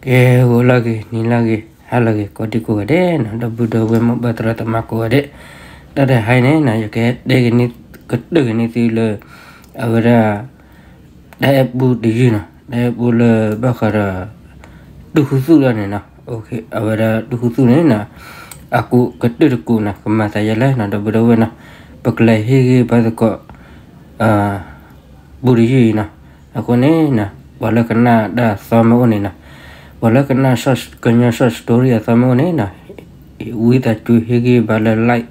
ကဲ ဂီၤလၢအဂ့ၤ နံၤလၢအဂ့ၤ ဟါလၢအဂ့ၤ ကိးဒံကိးဂၤဒဲးနီၤ ဒီပုၢ်ဒီဝဲၢ်မိၢ်ပၢ်သရၣ်သမါကိးဂၤဒဲး, တၢ်တဟါအံၤန့ၣ်နီၤ ယကတဲက့ၤ ကတၢၢ်က့ၤန့ၢ်သုလၢ အဝဲဒၣ် တၢ်အဲၣ်ပူတယုၢ်နီၤ တၢ်အဲၣ်ပူလၢဘၣ်ဃးဒီး တူၢ်ခူသူၣ်ဒၣ်န့ၣ်နီၤ, အဝဲဒၣ်တူၢ်ခူသူၣ်န့ၣ်နီၤ အကူကတၢၢ်တကူနီၤ ကမၤသးယဲလဲၣ်နီၤ ဒီပုၢ်ဒီဝဲၢ်နီၤ, ပကလဲၤဟ့ၣ်ဂံၢ်ဘါသကိး ပူတယုၢ်အံၤနီၤ, အဃိန့ၣ်နီၤ ပှၤလၢကနၣ်တၢ်သီမ့ၢ်အိၣ်န့ၣ်နီၤ, ပှၤလၢကနၣ် ကညီ short story အသီမ့ၢ်အိၣ်န့ၣ်နီၤ, ဝံသးစူၤဟ့ၣ်ဂံၢ်ဘါလၢ like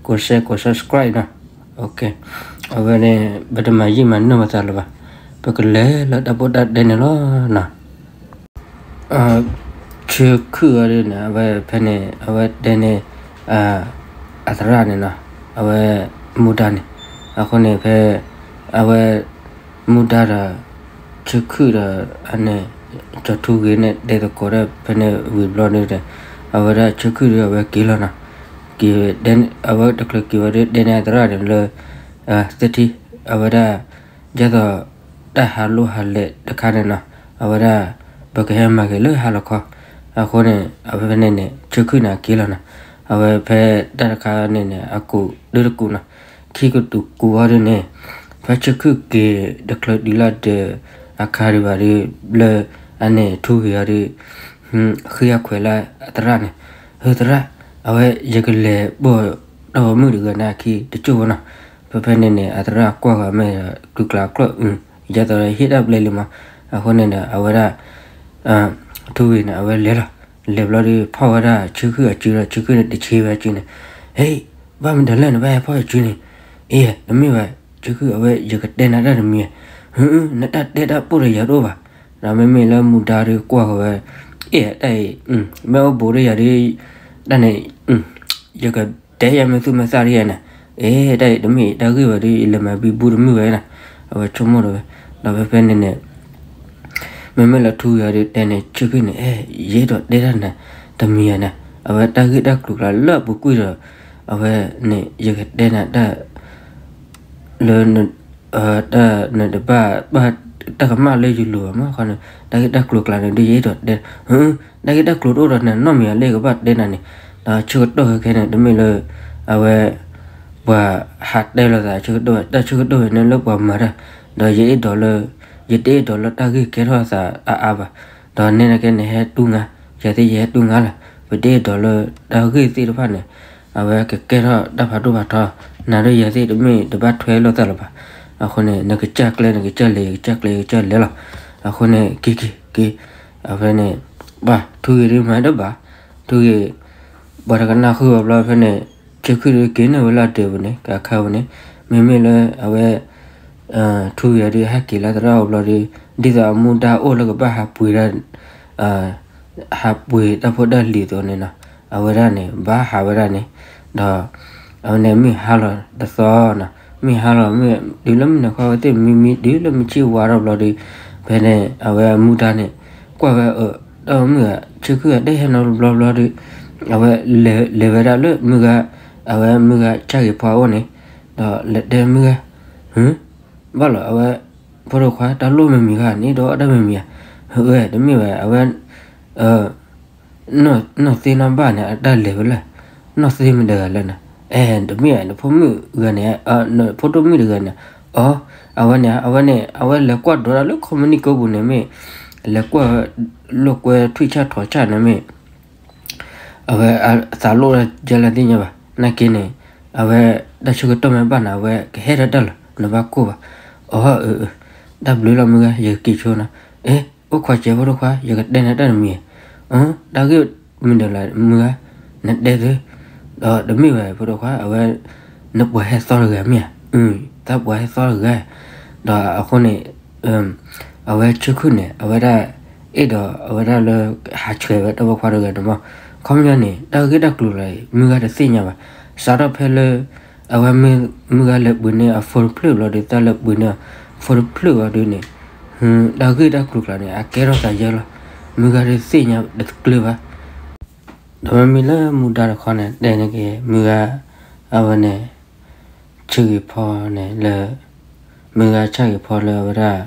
ကိး share ကိး subscribe နီၤ, အဝဲန့ၣ် ပတမၤယံာ်မၤနီၢ်မၤသးလၢၤဘၣ်, ပကလဲၤလၢတၢ်ပိၢ်တၢ်တဲန့ၣ်လီၤနီၤ. ဆၢခုၣ်အီၤဒ်န့ၣ် အဝဲဖဲန့ၣ် အဝဲတဲန့ၣ် အသရၣ်န့ၣ်နီၤ, အဝဲမူဒါန့ၣ်, အဃိန့ၣ်ဖဲ အဝဲမူဒါဒီး ဆၢခုၣ်ဒီး အန့ၣ် ကၠီၤထူဂ့ၤန့ၣ် တဲသကိးတၢ်ဖဲန့ၣ်ဝံၤဘျီဒီး အဝဲဒၣ်ဆၢခုၣ်ဒီး အဝဲက့ၤလီၤနီၤ, က့ၤ အဝဲတချုးက့ၤဝဲဒီး တဲန့ၣ်အသရၣ်န့ၣ်လၢ သထံ အဝဲဒၣ် ဒ်သိး တၢ်ဟးလိၢ်ဟးလဲၤတခါန့ၣ်နီၤ, အဝဲဒၣ် ပကဟဲမၤက့ၤလၢဟါလီၤခီ, အဃိန့ၣ် အဝဲဖဲန့ၣ်န့ၣ် ဆၢခုၣ်န့ၣ်က့ၤလီၤနီၤ, အဝဲဖဲတၢ်တခါန့ၣ်န့ၣ် အကူဒၢတကူနီၤ, ခံကတူးကူအီၤဒ်န့ၣ်, ဖဲဆၢခုၣ်က့ၤတချုးတုၤလၢဒၢးအခါဒံးဘၣ်ဒီး လၢ အန့ၣ်ထူဂ့ၤအီၤဒီး ဃ့အခွဲးလၢအသရၣ်န့ၣ်, ဟၢသရၣ်, အဝဲယကလဲၤပိာ်တၢ်ဂီၤမုၢ်တဂၤန့ၣ်အခံတကၠိၢ်ဖိနီၤ, ဖဲဖဲန့ၣ်န့ၣ် အသရၣ်ကွၢ်ဃီၤမ့ၢ် ကျူၤကျါကျီၢ်အု, ယသိးဟ့ၣ်တၢ်ဘျဲလံမး, အဃိန့ၣ်ဒီး အဝဲဒၣ် ထူဂ့ၤန့ၣ် အဝဲလဲၤလီၤ, လဲၤဘျီဒီး ဖီၣ်ဝဲဒၣ်ဆၢခုၣ်အစုဒီး ဆၢခုၣ်န့ၣ်တဆ့ဝဲအစုန့ၣ်, ဟ့ၣ်, ဘၣ်မတၤလဲၣ်နဘၣ်ဟဲဖီၣ်ယစုန့ၣ်, အ့ တမ့ၢ်ဘၣ်, ဆၢခုၣ် အဝဲယကတဲနၤတၢ်တမံၤ, ဟ နတၢ်တဲတၢ်ပိၢ်ဒီးယၤတအိၣ်ဘၣ်, ဒီးမ့မ့ၢ်လၢမူဒါဒီးကွၢ်ဃီၤဝဲ, အ့ တၢ်အံၤ မ့ၢ်အိၣ်ဘူးဒီးယၤဒီး တၢ်န့ၣ် ယကတဲယၤမ့ၢ်သူၣ်မ့ၢ်သၣ်ဒီးယၤန့ၣ်, အ့ တၢ်အံၤတမ့ၢ်တၢ်ဂ့ၢ်ဘၣ်ဒီး ယလဲၤမၤဘံဘူတမုာ်ဝဲန့ၣ်, အဝဲဆိကမိၣ်ဒီးဝဲ, ဒီးဖဲဖဲန့ၣ်န့ၣ် မ့မ့ၢ်လၢထူဂ့ၤအီၤဒီးတဲန့ၣ် ဆၢခုၣ်န့ၣ် အဲ ယအဲၣ်ဒိးတဲတၢ်နၤတမံၤဧါန့ၣ်, အဝဲတၢ်ဂ့ၢ်တၢ်ကျိၤကျါလၢအပူၤကွံာ်ဒီး အဝဲန့ၣ် ယကတဲနၤတၢ် လၢ တၢ်နတဘၣ်ဘၣ်တၢ်ကမၣ်လၢယလိၤဘၣ်မးဃီန့ၣ် တၢ်ဂ့ၢ်တၢ်ကျိၤကျါန့ၣ်ဒီးယအဲၣ်ဒိးတဲ, တၢ်ဂ့ၢ်တၢ်ကျိၤတအိၣ်ဒီးနနီတမံၤဧါလၢယကဘၣ်တဲနၤန့ၣ်, ဒီးဆၢကတီၢ်ခဲခဲန့ၣ် တမ့ၢ်လၢ အဝဲ ပှၤဟးတဲလိာ်သးဆၢကတီၢ်ဝဲ တၢ်ဆၢကတီၢ်ဝဲန့ၣ်လၢပှၤမၤတၢ်, ဒီးယအဲၣ်ဒိးလၢ ယတအဲၣ်ဒိးလၢတၢ်ဂ့ၢ်ကဲထီၣ်သးအါအါဘၣ်, ဒီးန့ၣ်နကဲန့ၣ်ဟဲတူၢ်ငါ, ယၤသ့ၣ်ယဟဲတူၢ်ငါလၢၤ, ပတအဲၣ်ဒိးလၢတၢ်ဂ့ၢ်သ့ၣ်တဖၣ်န့ၣ် အဝဲကကဲထီၣ်တၢ်ဖးဒိၣ်ဖးထီ, နၤဒီးယၤသ့ၣ်တမ့ၢ်တဘၣ်ထွဲလိာ်သးလၢၤဘၣ်, အဃိန့ၣ် နကစၢ်ကျဲနကစၢ်လဲၤ ယကစၢ်ကျဲယကစၢ်လဲၤလီၤ, အဃိန့ၣ် က့ၤက့ၤက့ၤ, အဝဲန့ၣ် ဘၣ်ထူဂ့ၤဒုးမၤတဘၣ်, ထူဂ့ၤ ပှၤတကနၣ်ဃုာ်အီၤဘျီဖဲန့ၣ် ဆၢခုၣ်ဒုးက့ၤန့ၢ်ဝဲလၢအဒၢးပူၤန့ၣ် ကခါပူၤန့ၣ်, မ့မ့ၢ်လၢအဝဲ ထူဂ့ၤအီၤဒုးဟဲက့ၤလၢသရၣ်အိၣ်ဘျီဒီး ဒ်သိးအမူဒါအိၣ်လၢကဘၣ်ဟးပှ့ၤဒၣ် ဟးပှ့ၤတၢ်ဖိတၢ်လံၤအသိးန့ၣ်နီၤ, အဝဲဒၣ်န့ၣ် ဘၣ်ဟးဝဲဒၣ်န့ၣ်, ဒီး အဝဲန့ၣ်မုၢ်ဟါလီၤတသီနီၤ, မုၢ်ဟါလီၤမုၢ် တုၤလၢမုၢ်နၤခီဝဲသ့ၣ်မံမံ တုၤလၢမုၢ်ဆ့ၣ်ဝါထီၣ်ဘျီဒီး ဖဲန့ၣ် အဝဲအမူဒါန့ၣ် ကွၢ်ဝဲအ တၢ်မုၢ်ဂၤ ဆၢခုၣ်အတဟဲနီတဘျီဘျီဒီး အဝဲလဲၤဝဲဒၣ်လၢမုၢ်ဂၤ အဝဲမုၢ်ဂၤဆၣ်ဂ့ၤဖီအအိၣ်န့ၣ်, ဒီးလဲၤတဲမုၢ်ဂၤ ဟ ဘၣ်လီၤ အဝဲ ဖိဒိၣ်ခွါ တၢ်လိၣ်မ့ၢ်မံၤဧါန့ၣ်ဒီးတၢ်မ့ၢ်မံၤဧါ, ဟ တမ့ၢ်ဘၣ် အဝဲ နီၢ်သ့ၣ်နီၢ်ဘၣ်န့ၣ် အတၢ်လဲၤဝဲလၢ နီၢ်သ့ၣ်မ့ၢ်တဂၤလၢန့ၣ်, အဲ တမ့ၢ်ဘၣ် နဖိမုၣ်ဂၤန့ၣ် နဖိဒိၣ်မုၣ်တဂၤန့ၣ်, အီ အဝဲန့ၣ် အဝဲန့ၣ် အဝဲလဲၤကွၢ်ဒိးတၢ်လၢ ခီမနံၣ်ကိပူၤန့ၣ်မ့ၢ် လဲၤကွၢ် လိာ်ကွဲထွံၣ်ဆၣ်ထိးဆၣ်န့ၣ်မ့ၢ် အဝဲအသးလိၣ်ဒ်လဲၣ်သ့ၣ်ညါဘၣ် နာ်က့န့ၣ် အဝဲတၢ်ဆၢကတီၢ်မ့ၢ်ဘၣ်န့ၣ် အဝဲကဟဲထီၣ်တၢ်လီၤ နဘၣ်ကိၢ်ဘၣ်, အီ တၢ်ဘျုးလီၤမုၢ်ဂၤ ယကက့ၤဆိနီၤ, အ့ အိၣ်ခိးစဲးဖိဒိၣ်ခွါ ယကတဲနၤတၢ်တမံၤ, အ တၢ်ဂ့ၢ်မံၤဒၢးလၢမုၢ်ဂၤ နတဲသု, ဒီးတမ့ၢ်ဘၣ်ဖိဒိၣ်ခွါ အဝဲ နပှၤဟဲသီတဂၤမ့ၢ်ဧါ, သးပှၤဟဲသီတဂၤ, ဒီးအဃိန့ၣ် အဝဲဆၢခုၣ်န့ၣ် အဝဲဒၣ် အဲၣ်ဒိးအဝဲဒၣ်လၢ ဟးဆှဲးဝဲတၢ်ပိာ်ခွါတဂၤန့ၣ်မး, ခီပညီန့ၣ် တၢ်ဂ့ၢ်တၢ်ကျိၤလၢ မုၢ်ဂၤတသ့ၣ်ညါဘၣ်, စးထီၣ်ဖဲလၢ အဝဲမုၢ်ဂၤလဲၤပှ့ၤန့ၢ်အ phone တဖျၢၣ်ဘျီဒီး တၢ်လဲၤပှ့ၤန့ၢ်အ phone တဖျၢၣ်ဘျီဒီးန့ၣ် တၢ်ဂ့ၢ်တၢ်ကျိၤကျါန့ၣ် အကဲထီၣ်သးယဲလီၤ, မုၢ်ဂၤတသ့ၣ်ညါတကျၢၤဘၣ် ဒီးမ့မ့ၢ်လၢမူဒါတခီန့ၣ် တဲန့ၢ်က့ၤ မုၢ်ဂၤ အဝဲန့ၣ် ဆၢဂ့ၤဖီန့ၣ်လၢ မုၢ်ဂၤဆၢဂ့ၤဖီလၢအဝဲဒၣ်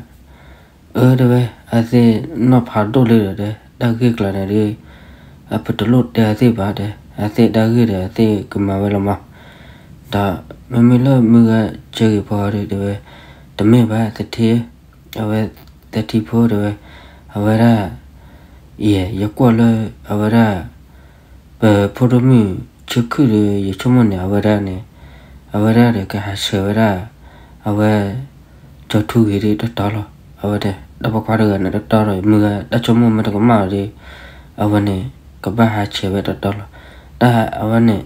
အၢ တဲဝဲ အသ့ၣ်နီၢ်ဖးဒိၣ်လၢဒီးတဲ တၢ်ဂ့ၢ်ကျါန့ၣ်ဒီး အပတလိၣ်တဲအသ့ၣ်ဘၣ်ဒီး အသ့ၣ်တၢ်ဂ့ၢ်ဒီးအသ့ၣ်ကမၤဝဲလီၤမး. ဒီးမ့မ့ၢ်လၢမုၢ်ဂၤဆၢဂ့ၤဖိဒီးတဲဝဲ တမ့ၢ်ဘၣ်သထ့, အဝဲသထ့ဖိတဲဝဲ အဝဲဒၣ် ယဲ ယကွၢ်လၢ အဝဲဒၣ် ပဖိဒိၣ်မုၣ်ဆၢခုၣ်ဒီး ယဆိကမိၣ်န့ၣ် အဝဲဒၣ်န့ၣ် အဝဲဒၣ်ဒီးကဟးဆှဲးဝဲဒၣ် အဝဲ ကၠီၤထူဂ့ၤဒီးတတီလီၤ. အဝဲတဲ တၢ်ပိာ်ခွါတဂၤန့ၣ်တတီဒီး မုၢ်ဂၤတၢ်ဆိကမိၣ်မ့ၢ်တကမၣ်ဒီး အဝဲန့ၣ် ကဘၣ်ဟးဆှဲးဝဲတတီလီၤ. တၢ်အဝဲန့ၣ်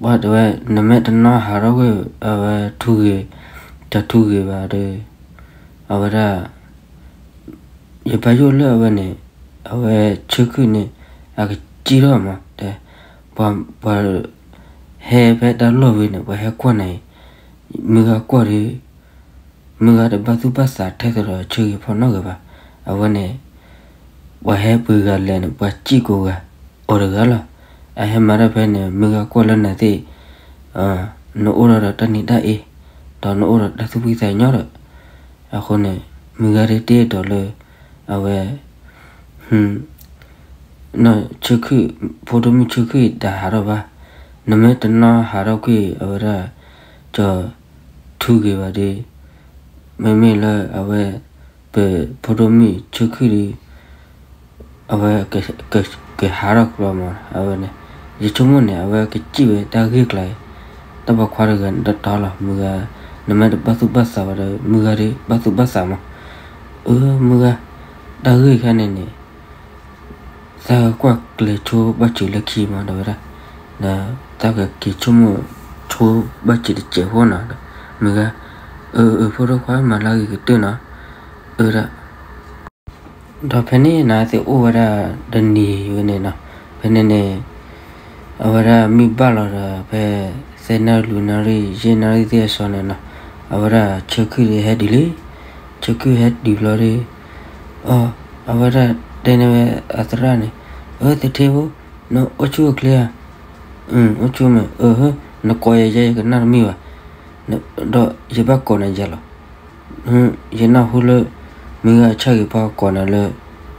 ပှၤတဲဝဲ နမ့ၢ်တနီၤဟးထီၣ်ကွံာ် အဝဲထူဂ့ၤ ကၠီၤထူဂ့ၤဘၣ်ဒီး အဝဲဒၣ် ယဘၣ်ယိၣ်လၢအဝဲန့ၣ် အဝဲဆၢခုၣ်န့ၣ် အကစံၣ်ထီၣ်မး တဲ ပှၤ ပှၤ ဟဲဖဲတၢ်လီၢ်ဝံၤန့ၣ် ပှၤဟဲကွၢ်န့ၣ် မုၢ်ဂၤကွၢ်ဒီး မုၢ်ဂၤတဘၣ်သူၣ်ဘၣ်သးထဲသိးဒီးဆၢဂ့ၤဖိနီတဂၤဘၣ်. အဝဲန့ၣ် ပှၤဟဲပှ့ၤဂၤလဲၤန့ၣ် ပှၤစံၣ်ကိးဂၤ အိၣ်တဂၤလီၤ. အဟဲမၤတၢ်ဖဲန့ၣ် မုၢ်ဂၤကွၢ်လၢနၤသ့ၣ် နအိၣ်ဒီးတၢ်နံၣ်တၢ်အ့ ဒီးနအိၣ်ဒီးတၢ်သူၣ်ဖှံသးညီဒီး အဃိန့ၣ် မုၢ်ဂၤဒ်တ့ၢ်ဒီးလၢ အဝဲ ဆၢခုၣ် ဖိဒိၣ်မုၣ်ဆၢခုၣ်တဟးထီၣ်ဘၣ်. နမ့ၢ်တနီၤဟးထီၣ်ကွံာ်အဝဲဒၣ် ကၠီၤထူဂ့ၤဘၣ်ဒီး မ့မ့ၢ်လၢအဝဲ ပဖိဒိၣ်မုၣ်ဆၢခုၣ်ဒီး အဝဲ ကဟးထီၣ်ကျီမး အဝဲန့ၣ် ယဆိကမိၣ်န့ၣ် အဝဲကစံၣ်ဝဲတၢ်ဂ့ၢ်ကျါအံၤ တၢ်ပိာ်ခွါတဂၤန့ၣ်တတီလီၤ မုၢ်ဂၤ နမ့ၢ်တဘၣ်သူၣ်ဘၣ်သးဘၣ်ဒီး မုၢ်ဂၤဒီးဘၣ်သူၣ်ဘၣ်သးမး အၢ မုၢ်ဂၤ တၢ်ဂ့ၢ်ခါန့ၣ်န့ၣ် သးကွၢ်ကျဲၤဆိဘၣ်စၢၤလၢခံမး ဒီးဝဲဒၣ် သးကက့ၤဆိကမိၣ်ဆိဘၣ်စၢၤတစဲးဖိနီၤ မုၢ်ဂၤ အၢ အၢ ဖိဒိၣ်ခွါမၤလၢဂ့ၤကတၢၢ်နီၤ အၢဒၣ် ဒီးဖဲန့ၣ်န့ၣ် သ့ၣ်အိၣ်ဝဲဒၣ်တနံၤဝဲန့ၣ်နီၤ ဖဲန့ၣ်န့ၣ် အဝဲဒၣ်မုၢ်ဘၣ်လီၤဒီး ဖဲသၢနၣ်ရံၣ်လွံၢ်နၣ်ရံၣ် ယဲၢ်နၣ်ရံၣ်သ့ၣ်အဆၢန့ၣ်နီၤ အဝဲဒၣ်ဆၢခုၣ်ဒီးဟဲတုၤလံ ဆၢခုၣ်ဟဲတုၤဘျီဒီး အ အဝဲဒၣ်တဲန့ၢ်ဝဲအသရၣ်န့ၣ် အၢ သထ့ဖိ နအိၣ်ဆူၣ်အိၣ်ချ့ဧါ အိၣ်ဆူၣ်မ့ၢ် အၢ နကိးယၤယဲ ယကနၣ်တမံၤဘၣ် ဒီးယဘၣ်ကိးနၤယဲလီၤ ယနၢ်ဟူလၢ မုၢ်ဂၤဆၢဂ့ၤဖိကိးနၤလၢ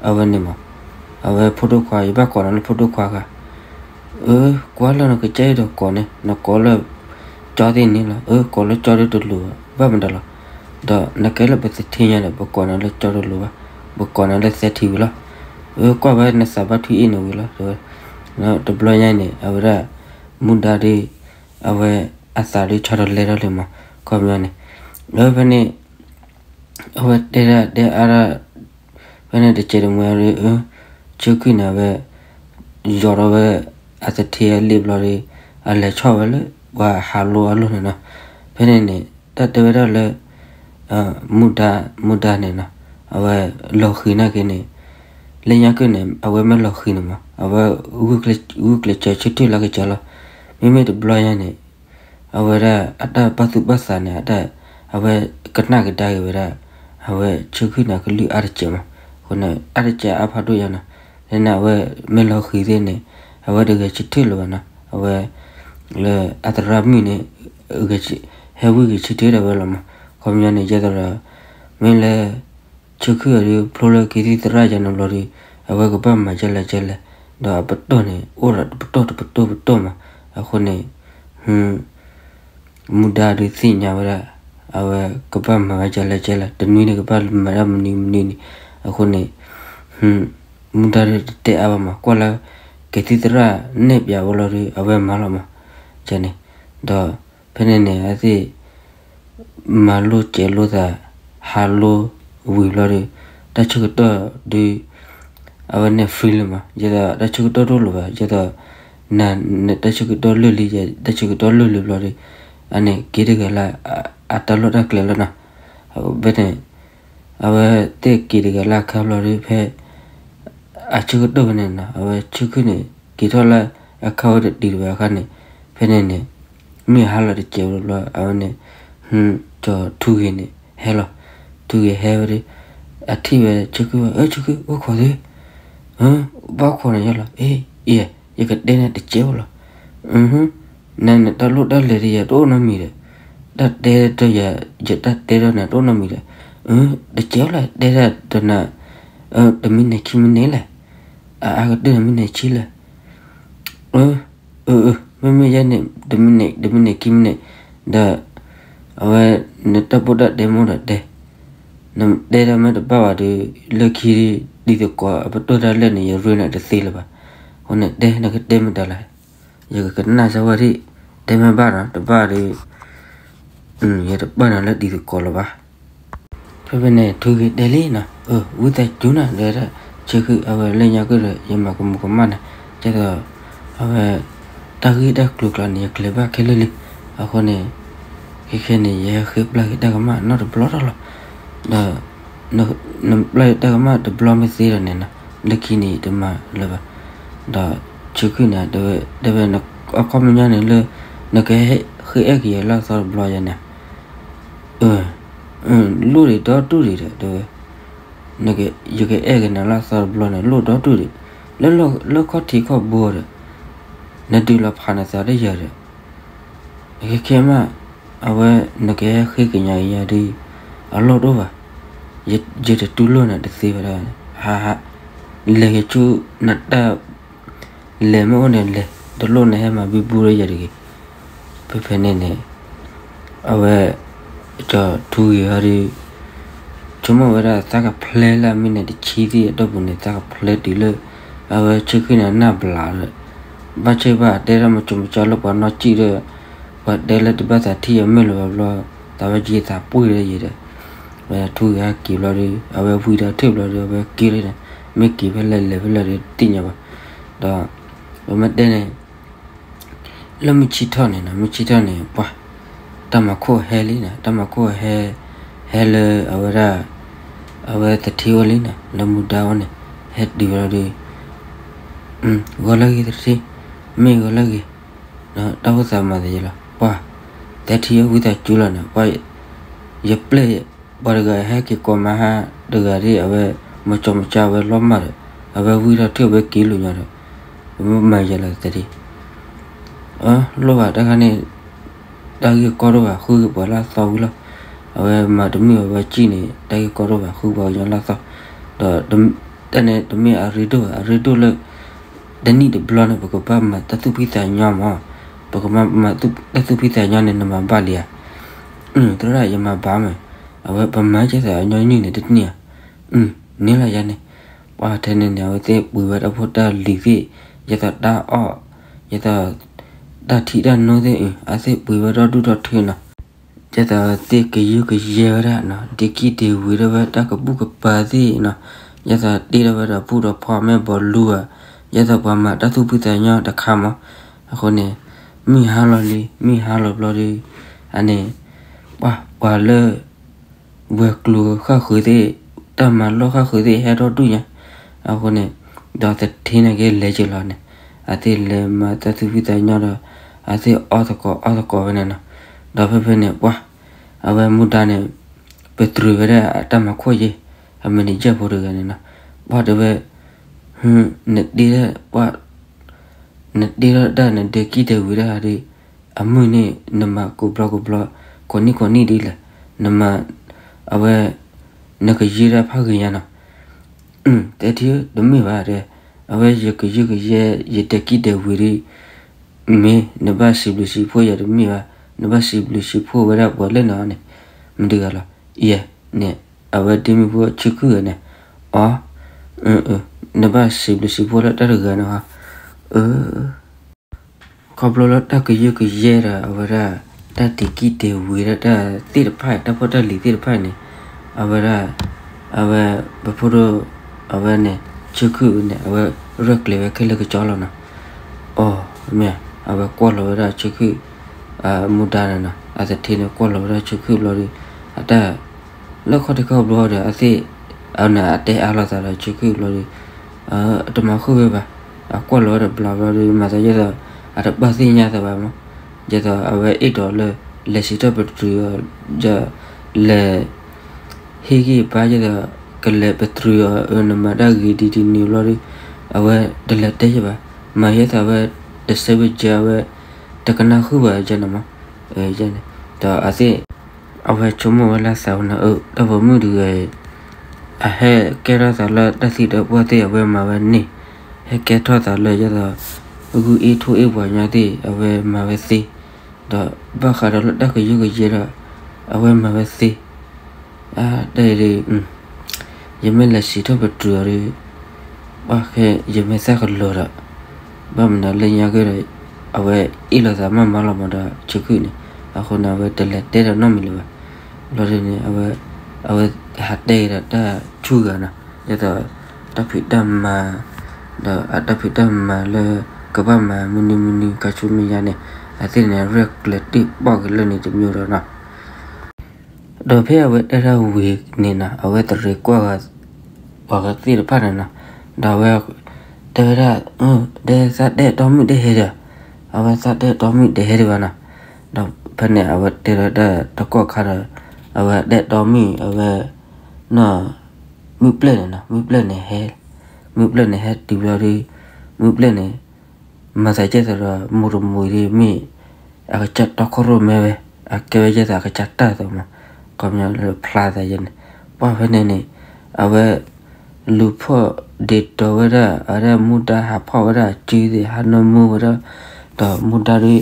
အဝဲန့ၣ်မး အဝဲဖိဒိၣ်ခွါ ယဘၣ်ကိးနၤလၢဖိဒိၣ်ခွါခါ အၢ ကွၢ်လၢနကစၢ်အံၤဒီးကိးန့ၣ် နကိးလၢ ကၠီသ့ၣ်န့ၣ်လီၤ အၢ ကိးလၢကၠီဒီးတလိၤဘၣ်မတၤလီၤ ဒီးနကဲလၢပသထ့ညါဒီး ပကိးနၤလၢကၠီတလိၤဘၣ် ပကိးနၤလၢသထ့ဝံၤလီၤ အၢ ကွၢ်ဝဲနသးဘၣ်ထွံၣ်အ့ၣ်န့ၣ်ဝံၤလီၤ တဘျီညါန့ၣ် အဝဲဒၣ် မူဒါဒီး အဝဲအသးဒီးဆီတလဲထီၣ်လံမး ခီပညီန့ၣ် လၢဖဲန့ၣ် အဝဲတဲဒၣ်တဲအါဒၣ် ဖဲန့ၣ်တစဲးတမှဲဒီး ဆၢခုၣ်န့ၣ် အဝဲ ယီၤထီၣ်ဝဲ အသထ့အလံာ်ဘျီဒီး အလဲၤဆီၣ်ဝဲလၢ ပှၤဟးလိအလီၢ်န့ၣ်နီၤ ဖဲန့ၣ်န့ၣ် တၢ်တဲဝဲဒၣ်လၢ မူဒါ မူဒါန့ၣ်နီၤ အဝဲလီၤဃံၤနာ်က့န့ၣ် လၢညါက့န့ၣ် အဝဲမ့ၢ်လီၤဃံၤန့ၣ်မး အဝဲ ဂုာ်ကျဲးစၢးဆၢထၢၣ်လၢကစၢ်လီၤ မ့မ့ၢ်တဘျီညါန့ၣ် အဝဲဒၣ်အတၢ်ဘၣ်သူၣ်ဘၣ်သးန့ၣ် အတၢ် အဝဲကနၣ်ကဒါက့ၤဝဲဒၣ် အဝဲဆၢခုၣ်န့ၣ်ကလုၢ်အါတစဲးမး အဃိန့ၣ် အါတစဲးအါဖးဒိၣ်ညါနီၤ လၢန့ၣ် အဝဲမ့ၢ်လီၤဃံၤသ့ၣ်န့ၣ် အဝဲတဂဲၤဆၢထၢၣ်လၢၤဘၣ်နီၤ အဝဲ လၢအသရၣ်မုၣ်န့ၣ် ဟဲဝံဂ့ၤဆၢထၢၣ်ဒၣ်ဝဲလီၤမး ခီပညီန့ၣ် ယဲသိးဒီး မ့ၢ်လၢ ဆၢခုၣ်အီၤဒီး ဖျိလၢက့ၤသံၣ်သရၣ်ယါန့ၣ်ဘျီဒီး အဝဲကဘၣ်မၤကလဲၣ်ကလဲၣ် ဒီးအပတီၢ်န့ၣ် အိၣ်ဒီးတပတီၢ်တပတီၢ်ပတီၢ်မး အဃိန့ၣ် မူဒါဒီးသ့ၣ်ညါဝဲဒၣ် အဝဲကဘၣ်မၤဝဲကလဲၣ်ကလဲၣ် တနွံန့ၣ်ကဘၣ်မၤဒၣ်မနုၤမနုၤန့ၣ် အဃိန့ၣ် မူဒါဒီးတတဲအါဘၣ်မး ကွၢ်လၢ က့ၤသံၣ်သရၣ်နဲၣ်ပၠးဝဲလီၤဒီး အဝဲမၤလီၤမး ကန့ၣ် ဒီး ဖဲန့ၣ်န့ၣ် အသ့ၣ် မၤလိစဲးလိသး ဟးလိဝံၤဘျီဒီး တၢ်ဆၢကတီၢ်ဒီး အဝဲန့ၣ် free လၢၤမး ယဲသိးတၢ်ဆၢကတီၢ်တအိၣ်လၢၤဘၣ် ယဲသိး န နတၢ်ဆၢကတီၢ်လၢာ်လံ ယတၢ်ဆၢကတီၢ်လၢာ်လံဘျီဒီး အန့ၣ်က့ၤတဂၤလၢ အတၢ်လီၢ်တၢ်ကျဲလီၤနီၤ ဖဲန့ၣ် အဝဲသ့ၣ်က့ၤတဂၤလၢအခါဘျီဒီး ဖဲ အဆၢကတီၢ်ဖဲန့ၣ်နီၤ အဝဲဆၢခုၣ်န့ၣ် က့ၤထီၣ်လၢအခါဝဲတတုၤတဘၣ်အခါန့ၣ် ဖဲန့ၣ်န့ၣ် မုၢ်ဟါလီၤတစဲးဝဲဘျီ အဝဲန့ၣ် ကၠီၤထူဂ့ၤန့ၣ် ဟဲလီၤ ထူဂ့ၤဟဲဝဲဒီး အထံၣ်ဝဲဆၢခုၣ်ဝဲ အၢ ဆၢခုၣ် အိၣ်ခိးသု ဘၣ်ခိးန့ၣ်ယဲလီၤ အ့ အံၤ ယကတဲနၤတစဲးဖိလီၤ န နတၢ်လိၣ်တၢ်လဲၤဒီးယၤတအိၣ်နီတမံၤဒီး တၢ်တဲဒီးယၤ ယတၢ်တဲဒီးနၤတအိၣ်နီတမံၤဒီး တစဲးဖိလီၤ တဲဒၣ်ဒီးနၤ တမံၤန့ၣ်ခံမံၤန့ၣ်လဲၣ် အအါကတၢၢ်န့ၣ်မ့ၢ်နံၣ်ဆံလၢာ်. အၢ အၢ အၢ မ့မ့ၢ်ယဲန့ၣ် တမံးနံး တမံးနံးခံမံးနံး, ဒီး အဝဲ နတၢ်ပိၢ်တၢ်တဲမ့ၢ်ဒီးတဲ, နတဲဒၣ်မ့ၢ်တဘၣ်ဘၣ်ဒီး လၢခံဒ်သိးကိးအပတီၢ်တၢ်လၢာ်န့ၣ် ယရ့နၤတသ့လၢၤဘၣ်. အဃိန့ၣ် တဲနကတဲမတၤလဲၣ်, ယကကနၣ်စၢၤဝဲဒၣ်, တဲမ့ၢ်ဘၣ်နီၤ တဘၣ်ဒီး ယတပာ်နၤလၢဒ်သိးကိးလၢၤဘၣ်. ဖဲဖဲန့ၣ် ထူဂ့ၤတဲလံနီၤ, အၢ ဝံသးစူၤနၤ ဒီး ဆၢခုၣ်အဝဲလၢညါကဒီး ယမၤကမူၤကမၣ်နၤ, ကဲသိး အဝဲ တၢ်ဂ့ၢ်တၢ်ကျိၤကျါန့ၣ် ယကျဲၤဘၣ်ခဲလၢာ်လံ. အဃိန့ၣ် ခဲခဲန့ၣ် ယဟဲဃ့ပျၢ်က့ၤတၢ်ကမၣ်နီတဘျီထီၣ်လီၤ. ဒီး နပျၢ်တၢ်ကမၣ်တဘျီမ့ၢ်သ့ဒီးန့ၣ်နီၤ, လၢခံန့ၣ်တမၤလၢၤဘၣ်. ဒီးဆၢခုၣ်န့ၣ် တဲဝဲ အခီပညီန့ၣ်လၢ နကဟဲဃ့အဲၣ်က့ၤယၤလၢအသီတဘျီယၤန့ၣ် အၢ လိၣ်ဒံးဒီတူၢ်ဒံးဒီး တဲဝဲ, ယကအဲၣ်က့ၤနၤလၢအသီတဘျီန့ၣ် လိၣ်ဒီတူၢ်ဒံး, လၢလၢခီၣ်ထံးခီၣ်ဘိဒီး နဒုးလီၤဖးနသးဒီးယၤဒီး ခဲခဲမး အဝဲနကဟဲဃ့ကညးက့ၤယၤဒ် အလိၣ်တအိၣ်ဘၣ်, ယတတူၢ်လိာ်နၤတသ့ဘၣ်ဒၣ်, ဟါဟါ, လဲၤက့ၤဆူနတၢ် လဲၤမ့ၢ်အိၣ်န့ၣ်လဲၤ, တလိၣ်နဟဲမၤဘံဘူဒီးယၤတဂ့ၤ. ဖဲဖဲန့ၣ်န့ၣ် အဝဲ ကၠီၤထူဂ့ၤဟီဒီး ဆိကမိၣ်ဝဲဒၣ်သးကဖျဲလၢအမ့ၢ်န့ၣ် တဆံသ့ၣ်အတီၢ်ပူၤန့ၣ် သးကဖျဲတုၤလၢ အဝဲဆၢခုၣ်န့ၣ်နၢ်ဘျးဒီး ဘၣ်ဆၢဘၣ်တဲဒၣ်မၤစိၤမၤကၠီလၢပှၤနီၢ်ကံၣ်ဒီး ပှၤတဲလၢတဘၣ်သးထံၣ်အမုၢ်လၢၤဘၣ်ဘျီ သးဝဲက့ၤသးပှံၢ်ဒီးယံၤဒီး ဝဲထူဂ့ၤဟဲက့ၤဘျီဒီး အဝဲဝံဒီးထၢၣ်ဘျီဒီး အဝဲက့ၤလၢန့ၣ် မ့ၢ်က့ၤဖဲလဲၣ်လဲၤဖဲလဲၣ်ဒီးတသ့ၣ်ညါဘၣ်. ဒီး ပမ့ၢ်တဲန့ၣ် လၢမုၢ်ဆ့ၣ်ထီၣ်န့ၣ်နီၤ မုၢ်ဆ့ၣ်ထီၣ်န့ၣ် ပှၤ တၢ်မၤခိၣ်ဟဲလံနီၤ တၢ်မၤခိၣ်ဟဲ ဟဲလၢအဝဲဒၣ် အဝဲသထ့အိၣ်လံနီၤ လၢမူဒါအိၣ်န့ၣ် ဟဲတုၤဝဲလီၤဒီး ဂီၤလၢဂ့ၤသထ့ မ့ၢ်ဂီၤလၢဂ့ၤ တၢ်အိၣ်သးမၤသးယဲလီၤ ပှၤ သထ့ဝံသးစူၤလီၤန့ၣ် ပှၤ ယပျဲၢ် ပှၤတဂၤဟဲက့ၤကိးမၤဟါတဂၤဒ်အဝဲ မၤစိၤမၤကၠီအဝဲလီၤမၢ်ဒီး အဝဲဝံထီၣ်ထၢၣ်ဝဲက့ၤလိာ်ညီဒီး ပမ့ၢ်မၤယဲလီၤသထ့ အလိၣ်ဘၣ်တၢ်ခါန့ၣ် တၢ်ဂ့ၢ်ကီတအိၣ်ဘၣ် ဃုက့ၤပှၤလၢအသီဝံၤလီၤ. အဝဲမၤတမုာ်အဝဲကံၣ်န့ၣ် တၢ်ဂ့ၢ်ကီတအိၣ်ဘၣ် ဃုပှၤကညီလၢအသီ, ဒီး တၢ်န့ၣ်တမ့ၢ်အရ့ဒိၣ်ဘၣ် အရ့ဒိၣ်လၢ တနံၣ်တဘျီန့ၣ် ပကဘၣ်မၤတၢ်သူၣ်ဖှံသးညီမး, ပကမၤမၤတၢ်သူၣ်ဖှံသးညီန့ၣ် နမၤဘၣ်လံဧါ. သရၣ် ယမၤဘၣ်မး, အဝဲပမၤကဲသးအညီနုၢ်န့ၣ်တန့ၢ်ဧါ. န့ၢ်လီၤယၤန့ၣ်, ပှၤထဲန့ၣ်န့ၣ် အဝဲသ့ၣ်ပှ့ၤဝဲတၢ်ဖိတၢ်လံၤသ့ၣ်, ယသးတၢ်အီၣ်, ယသး တၢ်ထံၣ်တၢ်နိသ့ၣ်အံၤ အဝဲသ့ၣ်ပှ့ၤဝဲဒီဒူၣ်ဒီထၢနီၤ, ယသးသ့ၣ်ကယုၢ်ကယဲဝဲဒၣ်နီၤ, ဒ့ကံၣ်ဒ့ဝံၤဒၣ်ဝဲတၢ်ကဘူၣ်ကပၤသ့ၣ်နီၤ, ယသးတ့ထီၣ်ဝဲဒီးဘူၣ်ဒီးဖီမ့ၢ်ဘီလူဧါ, ယသးပှၤမၤတၢ်သူၣ်ဖှံသးညီတခါမး, အဃိန့ၣ် မုၢ်ဟါလီၤလံ, မုၢ်ဟါလီၤဘျီဒီး, အန့ၣ်, ပှၤ ပှၤလၢ ဝဲၤကျိၤဃၣ်ဃုာ်သ့ၣ်, တၢ်မၤလိဃၣ်ဃုာ်သ့ၣ်ဟဲထီၣ်ဒူၣ်ညါ, အဃိန့ၣ်, ဒီးသထ့န့ၣ်က့ၤလဲၤက့ၤလီၤန့ၣ်, အသ့ၣ်လဲၤမၤတၢ်သူၣ်ဖှံသးညီဒီး, အသ့ၣ်အီၣ်သကိးအီသကိးဝဲန့ၣ်နီၤ, ဒီးဖဲဖဲန့ၣ် ပှၤ အဝဲမူဒါန့ၣ်, ပတြၢၤဝဲဒၣ်အတၢ်မၤခိၣ်ယ့ၢ်, အမံၤနံၤယဲၢ်ဖိတဂၤန့ၣ်နီၤ, ပှၤတဲဝဲ, နတ့ထီၣ်ပှၤ နတ့ထီၣ်တၢ်နဒဲကံၣ်ဒဲဝံၤတၢ်ဒီး, အမုၢ်န့ၣ် နမၤကိးဘျီကိးဘျီ, ကိးနံၣ်ကိးနံၣ်ဒ်လဲၣ်, နမၤ, အဝဲ, နကယုၢ်တၢ်ဖးဂ့ၤညါနီၤ, တဲထံဧၢ တမ့ၢ်ဘၣ်တဲ, အဝဲယကယုၢ်ကယဲ ယဒဲကံၣ်ဒဲဝံၤဒီး, မ့ၢ်နဘၣ်စံးဘျုးစံးဖှိၣ်ယၤတမ့ၢ်ဘၣ်, နဘၣ်စံးဘျုးစံးဖှိၣ်ဝဲဒၣ်ပှၤလၢနၤန့ၣ်, မတၤတဂၤလီၤ, ယဲန့ၣ်, အဝဲဒ့မုၣ်ဖိဆၢခုၣ်ဂၤန့ၣ်, အီ, နဘၣ်စံးဘျုးစံးဖှိၣ်လၢတၢ်တဂၤန့ၣ်ဟီ, အၢ ခီဖျိလၢတၢ်ကယုၢ်ကယဲဒီးအဝဲဒၣ်, တၢ်တံၤကံၢ်တံၤဝံၤဒီးတၢ်သ့ၣ်တဖၣ် တၢ်ဖိတၢ်လံၤသ့ၣ်တဖၣ်န့ၣ်, အဝဲဒၣ်, အဝဲ, ပဖိဒိၣ်, အဝဲန့ၣ်, ဆၢခုၣ်န့ၣ် အဝဲ, ရဲၣ်ကျဲၤဝဲခဲလၢာ်ကစီလီၤနီၤ, အီ, မ့ၢ်, အဝဲကွၢ်လီၤဝဲဒၣ်ဆၢခုၣ်, မူဒါန့ၣ်နီၤ အသထ့န့ၣ်ကွၢ်လီၤဝဲဒၣ်ဆၢခုၣ်ဘျီဒီး, အတၢ် လၢခီၣ်ထံးခီၣ်ဘိဒီးအသ့ၣ်, အဝဲန့ၣ်အတဲအါလိာ်သးဒီးဆၢခုၣ်ဘျီဒီး, အတမၤဃုာ်ဝဲဘၣ်, အကွၢ်လီၤဝဲတဘျီဘျီဒီး မၤသးဒ်သိး, အတဘၣ်သ့ၣ်ညါသးဘၣ်မး, ဒ်သိးအဝဲအဲၣ်ဒိးလၢ, လဲၤစံးထီၣ်ပတြၢၤအီၤ, လဲၤ, ဟ့ၣ်ဂံၢ်ဘါဒ်သိး, ကလဲၤပတြၢၤအီၤ နမၤတၢ်ဂ့ၤဒ်ဒ်န့ၣ်ဘျီဒီး, အဝဲတလဲၤတဲယဲဘၣ်, မၤယဲသးဝဲ, တဆၢဘၣ်ကဲဝဲ, တကနၣ်ဃုာ်ဘၣ်ယဲန့ၣ်မး, န့ၣ်, ဒီးအသ့ၣ် အဝဲဆိကမိၣ်ဝဲလၢသးဝဲန့ၣ် အၢ တၢ်ပိာ်မုၣ်တဂၤအံၤ, အဟဲကဲထီၣ်သးလၢတၢ်သံတၢ်ပှၢ်သ့ၣ်အဝဲမၤဝဲန့ၣ်, ဟဲကဲထီၣ်သးလၢယဲသိး ဂုၢ်အ့ၣ်ထိၣ်အ့ၣ်ပှၤညီသ့ၣ် အဝဲမၤဝဲသ့, ဒီးဘၣ်ဃးဒီးလၢတၢ်ကယုၢ်ကယဲဒီး အဝဲမၤဝဲသ့, တၢ်အံၤဒ် ယမ့ၢ်လဲၤစံးထီၣ်ပတြၢၤအီၤဒီး ဘၣ်ဃဲယမ့ၢ်သၣ်ကလီၤဒီး ဘၣ်မနုၤလၢညါက့ဒီး အဝဲအ့ၣ်လိာ်သးမးမးလီၤမးဒီး ဆၢခုၣ်န့ၣ် အဃိန့ၣ် အဝဲတလဲၤတဲဒီးနီတမံၤလၢၤဘၣ်. ဘျီဒ်န့ၣ် အဝဲဟးတဲက့ၤဒီးတၢ်ဆူၣ်ဂၤနီၤ, ဒ်သိးတၢ်ဖံးတၢ်မၤ ဒီးအတၢ်ဖံးတၢ်မၤလၢ ကဘၣ်မၤမနုၤမနုၤ ခါဆူမဲာ်ညါန့ၣ် အသ့ၣ်န့ၣ် ရဲၣ်ကျဲၤတ့ၢ်ပီၣ်က့ၤလၢန့ၣ်တမံၤဒီးနီၤ. ဒီးဖဲအဝဲတဲဒၣ်ဝံၤန့ၣ်နီၤ အဝဲသရ့ၤကွၢ်ဂၤ ပှၤဂၤသ့ၣ်တဖၣ်န့ၣ်နီၤ, ဒီးအဝဲတဲဝဲဒၣ် ဒဲသးတဲတီမုၣ်ဒဲဟဲဒီး, အဝဲသးတဲတီမုၣ်ဒဲဟဲဒံးဘၣ်နီၤ. ဒီးဖဲန့ၣ် အဝဲတဲဒၣ်တၢ်တကီၢ်ခါဒီး အဝဲတဲတီမုၣ် အဝဲ နီၤ မုၢ်ပျဲၢ်န့ၣ်နီၤ, မုၢ်ပျဲၢ်န့ၣ်ဟဲ, မုၢ်ပျဲၢ်န့ၣ်ဟဲတုၤဘျီဒီး မုၢ်ပျဲၢ်န့ၣ် မၤသးဒ်သိးဒီး မိၢ်တမူၤဒီးမ့ၢ် အကစၢ်တီခိၣ်ရိၣ်မဲဝဲ, အကဲဝဲဒ်သိးအကစၢ်တၢ်သိးမး, ခီပညီလၢဖျါသးယဲန့ၣ်, ပှၢ်ဖဲန့ၣ်န့ၣ် အဝဲ လူၤဖီၣ်ဒ့တီဝဲဒၣ် အဝဲဒၣ်မူဒါဟးဖီၣ်ဝဲဒၣ်အစုသ့ၣ် ဟးနၢမူဝဲဒၣ်, ဒီးမူဒါဒီး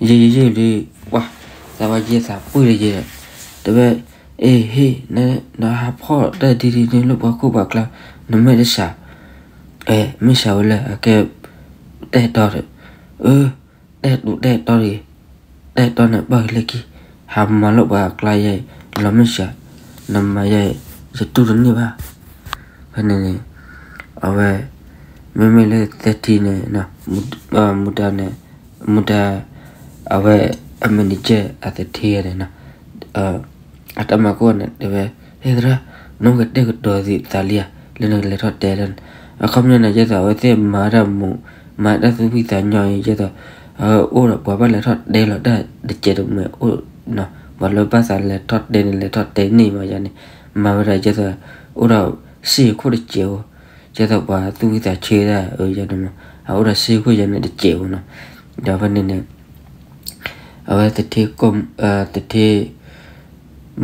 ယဲယဲယဲလံ, ပှၢ် သးဝဲယဲသးပှံၢ်လၢယဲဒီး တဲဝဲ အ့ဟ့ၣ် နဟးဖီၣ်တၢ်ဒ်ဒ်န့ၣ်လၢပှၤခိၣ်ပှၤကျါ နမ့ၢ်တစှၤ အဲ မ့ၢ်စှၤဝဲလၢအကဲ တၢ်အဲၣ်တီဒီး, အၢ တၢ်အဲၣ်တီတၢ်အဲၣ်တီတဂ့ၤ, တၢ်အဲၣ်တီန့ၣ်ဘၣ်ဂ့ၤလၢခံ, ဟးမၤလၢပှၤအကျါယဲအံၤ လီၤမ့ၢ်စှၤ, နမၤယဲအံၤ ယတူၢ်တန့ၢ်ဘၣ်. ဖဲန့ၣ်န့ၣ် အဝဲ မ့မ့ၢ်လၢသဲထံန့ၣ် မူဒါန့ၣ် မူဒါ အဝဲအ manager အသထ့န့ၣ်နီၤ အတၢ်မၤကိၢ်န့ၣ် တဲဝဲ ဟဲသရၣ် နကတဲာ်ကတီၤသးလံဧါ လၢနကလဲၤထီၣ်တဲဒၣ်န့ၣ်, အခီပညီန့ၣ် ယဲသိးအဝဲသ့ၣ်မၤတၢ်မူး မၤတၢ်သူၣ်ဖှံသးညီအံၤ ယဲသိး အဝဲအိၣ်ဒီးပှၤဘၣ်လဲၤထီၣ်တဲလီၤတၢ်တစဲးတမှဲၤအိၣ်နီၤ, ပှၤလၢဘၣ်သးလဲၤထီၣ်တဲန့ၣ် လဲၤထီၣ်တဲန့ၢ်မးယၤန့ၣ်, မၤဝဲဒၣ်ယဲသိး အိၣ်ဒီးစ့ၢ်ခိၣ်တစဲးဧိၤ, ယဲသိးပှၤသူၣ်ဖှံသးဆၢဒၣ်အၢယဲန့ၣ်မး အအိၣ်ဒီးစ့ၢ်ခိၣ်ယဲန့ၣ်တစဲးဧိၤနီၤ, ဒီးဖဲန့ၣ်န့ၣ် အဝဲသထ့ သထ့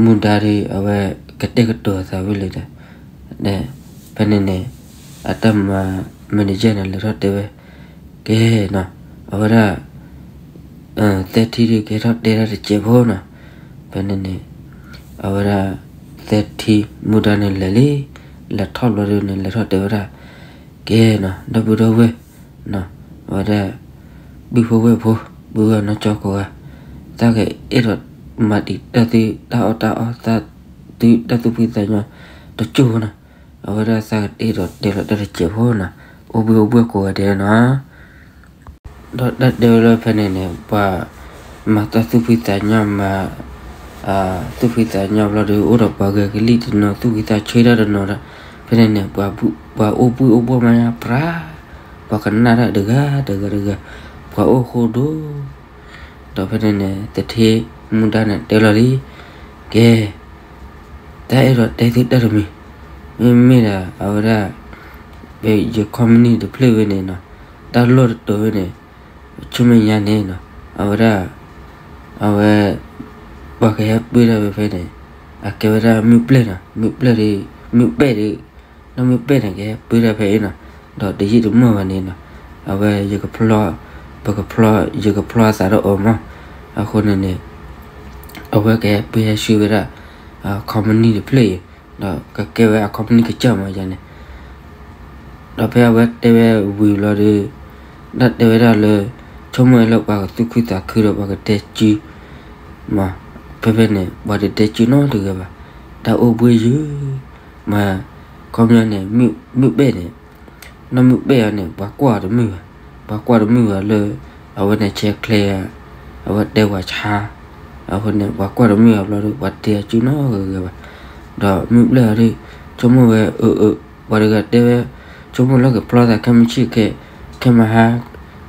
မူဒါဒီး အဝဲကတဲာ်ကတီၤသးဝံၤလံဒီး ဖဲန့ၣ်န့ၣ် အတၢ်မၤ manager န့ၣ် လဲၤထီၣ်တဲဝဲ ကဲနီၤ အဝဲဒၣ် သဲထံဒီး ကဲထီၣ်တဲဒၣ်တစဲးဖိနီၤ, ဖဲန့ၣ်န့ၣ် အဝဲဒၣ် သဲထံ မူဒါန့ၣ်လဲၤလံ, လဲၤထီၣ်ဘျီဒီးန့ၣ် လဲၤထီၣ်တဲဝဲဒၣ် ကဲနီၤ ဒီပုၢ်ဒီဝဲၢ် အဝဲဒၣ် ပုၢ်ဖိဝဲၢ်ဖိ ပုၢ်ဝဲၢ်နီၢ်ကၠီကိးဂၤ, သးကအဲၣ်ဒိးမၤတံာ်တာ်သုတၢ်အီၣ်တၢ်အီ သးသုတၢ်သူၣ်ဖှံသးညီတစိၢ်ဖိနီၤ, အဝဲဒၣ်သးကအဲၣ်ဒိးတဲလီၤတၢ်တစဲးဖိနီၤ, အိၣ်ဘှံးအိၣ်ဘှဲၣ်ကိးဂၤဒဲးနီၤ ဒီးတၢ်တဲဝဲလၢဖဲန့ၣ်န့ၣ် ပှၤမၤတၢ်သူၣ်ဖှံသးညီမး သူၣ်ဖှံသးညီဘျီဒီး အိၣ်ဒီးပှၤဂဲၤကလံၣ်တနီၤ သူၣ်ဖှံသးဆၢတၢ်တနီၤဒီး ဖဲန့ၣ်န့ၣ် ပှၤအိၣ်ဘှံးအိၣ်ဘှဲၣ်မးညါပြး ပှၤကနၣ်တၢ်တဂၤတဂၤတဂၤ ပှၤအိၣ်ဃိဒိၣ် ဒီးဖဲန့ၣ်န့ၣ် သထ့မူဒါန့ၣ်တဲလီၤလံ ကဲ တၢ်အဲၣ်ဒိးတဲသုတၢ်တမံၤ မ့မ့ၢ်ဒၣ် အဝဲဒၣ် ယ company တဖျၢၣ်ဝဲန့ၣ်နီၤ တၢ်လီၢ်တတီၤဝဲန့ၣ် ဆူမဲာ်ညါန့ၣ်နီၤ အဝဲဒၣ် အဝဲ ပှၤကဟဲပၢတၢ်ဝဲဖဲန့ၣ် အကဲဝဲဒၣ်မုၢ်ပျဲၢ်နီၤ မုၢ်ပျဲၢ်ဒီး မုၢ်ပဲၣ်ဒီး နီၢ်မုၢ်ပဲၣ်န့ၣ် ကဟဲပၢတၢ်ဖဲအံၤနီၤ ဒီးတယံာ်တမီၢ်ဘၣ်န့ၣ်နီၤ အဝဲ ယကဖျီ ပကဖျီ ယကဖျီအသးဒီးအီၤမး အဃိန့ၣ်န့ၣ် အဝဲကဟဲပၢဟဲဆှၢဝဲဒၣ် company တဖျၢၣ်အံၤ ဒီးကကဲဝဲအ company ကစၢ်မးယၤန့ၣ် ဒီးဖဲအဝဲတဲဝဲဝံၤဘျီဒီး ဒၣ်တဲဝဲဒၣ်လၢ ဆိကမိၣ်ဝဲလၢပှၤကသူၣ်ခုသးခုဒီးပှၤကတဲစု မး ဖဲဖဲန့ၣ် ပှၤတတဲစုနီတဂၤဘၣ် တၢ်အိၣ်ဘှံးယုာ် မး ခီပညီန့ၣ် မုၢ်ပဲၣ်န့ၣ် နီၢ်မုၢ်ပဲၣ်အီၤန့ၣ် ပှၤကွၢ်တမုာ်ဘၣ် ပှၤကွၢ်တမုာ်ဘၣ်လၢ အဝဲန့ၣ်ဆဲးချဲဧါ အဝဲတဲပှၤဆါ အဃိန့ၣ် ပှၤကွၢ်တမုာ်ဘၣ်ဘျီဒီး ပှၤတတဲစုနီတဂၤဘၣ် ဒီးမုၢ်ပျဲၢ်အီၤဒီး ဆိကမိၣ်ဝဲ အၢ အၢ ပှၤတဂၤတဲဝဲ ဆိကမိၣ်လၢကဖျီသးခဲမုၢ်ဆ့ၣ်ခဲ ခဲမဟါ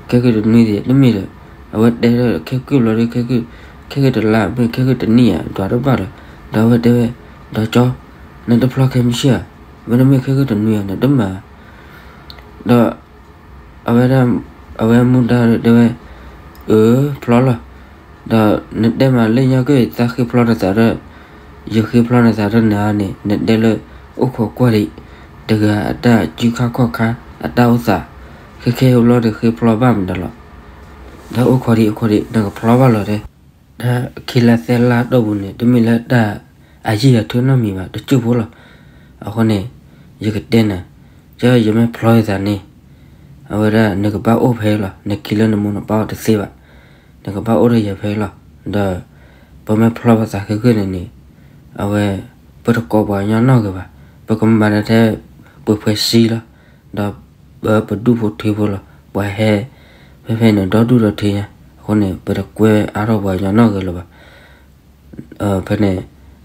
ခဲကုၢ်တနွံဒံး တမ့ၢ်ဒီး အဝဲတဲလၢခဲကုၢ်ဘျီဒီး ခဲကုၢ်တလါ မ့ၢ်ခဲကုၢ်တနံၣ်ဧါ ဒွးတဘၣ်ဒီး ဒီးအဝဲတဲဝဲ ဒီးကၠီ နတဖျီခဲမုၢ်ဆ့ၣ်ဧါ မ့တမ့ၢ်ခဲကုၢ်တနွံဧါ နတမၤ ဒီး အဝဲဒၣ် အဝဲမူဒါဒီးတဲဝဲ အၢ ဖျီလီၤ ဒီးနတဲမးလၢညါက့ သးဃ့ဖျီနသးဒီး ယဃ့ဖျီနသးဒီးနၤန့ၣ် နတဲလၢအိၣ်ခိးကွၢ်ဒံး တဂၤအတၢ်စုခါခီၣ်ခါ အတၢ်အိၣ်သး ခဲခဲအံၤဘျီဒီး ဃ့ဖျီဘၣ်မတၤလီၤ. ဒီးအိၣ်ခိးဒံး အိၣ်ခိးဒံး နကဖျီဘၣ်လီၤတဲ. ဒီးခံလါသၢလါအတီၢ်ပူၤန့ၣ် တမ့ၢ်လၢတၢ်အယံာ်အထၢနီတမံၤဘၣ်, တစိၢ်ဖိလီၤ. အဃိန့ၣ် ယကတဲနၤ, ကဲယမ့ၢ်ဖျီယသးန့ၣ် အဝဲဒၣ်နကဘၣ်အိၣ်ဖဲလီၤ. နက့ၤလၢနမိၢ်နပၢ်အအိၣ်တသ့ဘၣ်. နကဘၣ်အိၣ်ဒီးယၤဖဲလီၤ. ဒီးပမ့ၢ်ဖျီပသးခဲကနံၣ်န့ၣ်န့ၣ် အဝဲ ပတကိးပှၤကညီနီတဂၤဘၣ်. ပကမၤဒၣ်ထဲပှဲၤဖှဲးစံလီၤ. ဒီးပဒူၣ်ဖိထံဖိလီၤ. ပှၤဟဲ ဖဲဖဲန့ၣ် ဒီဒူၣ်ဒီထံညါ. အဃိန့ၣ် ပတကွဲအါထီၣ်ပှၤကညီနီတဂၤလၢၤဘၣ်. ဖဲန့ၣ်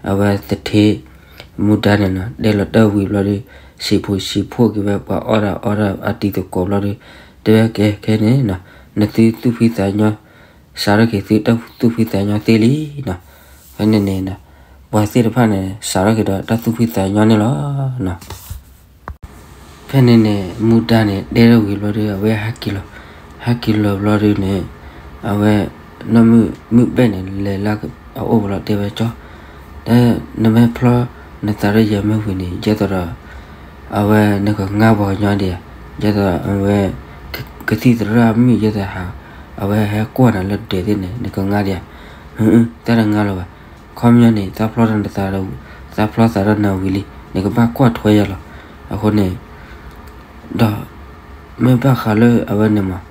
အဝဲသထ့ မူဒါန့ၣ်နီၤ တဲလီၤတၢ်ဝံၤဘျီဒီး စံးဖိစံးဖိက့ၤဝဲ ပှၤအီၣ်တၢ်အီတၢ်အတံၤသကိးဘျီဒီး တဲဝဲကဲခဲန့ၣ်နီၤ နသုသူၣ်ဖှံသးညီ စးထီၣ်က့ၤသုတၢ်သူၣ်ဖှံသးညီသ့လံနီၤ. ဖဲန့ၣ်န့ၣ် ပှၤသ့ၣ်တဖၣ်န့ၣ် စးထီၣ်က့ၤဒီးတၢ်သူၣ်ဖှံသးညီန့ၣ်လီၤနီၤ. ဖဲန့ၣ်န့ၣ် မူဒါန့ၣ် တဲထီၣ်ဝံၤဘျီဒီး အဝဲဟဲက့ၤလီၤ. ဟဲက့ၤလီၤဘျီဒီးန့ၣ် အဝဲ နီၢ်မုၢ်ပဲၣ်န့ၣ် လဲၤလၢအအိၣ်ဘျီ တဲဝဲကၠီ တၢ်နမ့ၢ်ဖျီနသးဒီးယၤမ့ၢ်ဝံၤန့ၣ် ယဲသိးဒီး အဝဲနကငါပှၤကညီဒံးဧါ, ယဲသိးအဝဲ ကသံၣ်သရၣ်မုၣ်ယဲသိးဟး အဝဲဟဲကွၢ်နၤလၢဒဲးသ့ၣ်န့ၣ် နကငါဒံးဧါ. တၢ်တငါလၢၤဘၣ်. ခီပညီန့ၣ် သးဖျီသးဒီး သးဖျီသးဒီးနၤဝံၤလံ နကဘၣ်ကွၢ်ထွဲယၤလီၤ. အဃိန့ၣ် ဒီး မ့ၢ်ဘၣ်ဃးလၢအဝဲန့ၣ်မး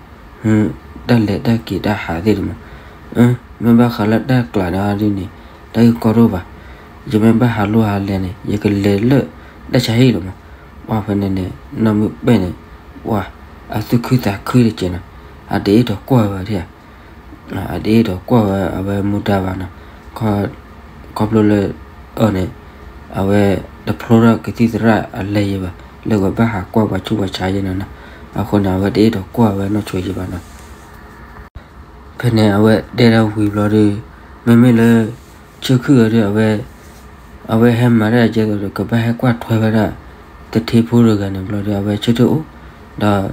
တၢ်လဲၤတၢ်က့ၤတၢ်ဟးသ့ၣ်တမး မ့ၢ်ဘၣ်ဃးလၢတၢ်ကျးဒီးဒ်န့ၣ် တၢ်ဂ့ၢ်ကီတအိၣ်ဘၣ်. ယမ့ၢ်ဘၣ်ဟးလိၢ်ဟးလဲန့ၣ် ယကလဲၤလၢတၢ်ဆါဟံၣ်လီၤမး. ပှၤဖဲန့ၣ်န့ၣ် နီၢ်မုၢ်ပဲၣ်န့ၣ် ပှၤ အသူၣ်ခုသးခုတက့ၢ်နီၤ. အတအဲၣ်ဒိးကွၢ်ဝဲဒံးဧါ. အတအဲၣ်ဒိးကွၢ်ဝဲအဝဲမူဒါဘၣ်နီၤ. ခီဖျိလၢ အန့ၣ် အဝဲတဖျိထီၣ်ကသံၣ်သရၣ်အလဲၤယံၤဘၣ် လၢကဘၣ်ဟးကွၢ်ပှၤဆူးပှၤဆါယဲန့ၣ်နီၤ. အဃိန့ၣ် အဝဲတအဲၣ်ဒိးကွၢ်ဝဲနီၢ်ဆိယံၤဘၣ်နီၤ. ဖဲန့ၣ် အဝဲတဲဒၣ်ဝံၤဘျီဒီး မ့မ့ၢ်လၢ ဆၢခုၣ်အီၤဒီး အဝဲ အဝဲဟဲမၤတၢ်ကဲသိးဒီး ကဘၣ်ဟဲကွၢ်ထွဲဝဲဒၣ် သထ့ဖိတဂၤန့ၣ်ဘျီဒီး အဝဲဆၢထၢၣ်အိၣ် ဒီး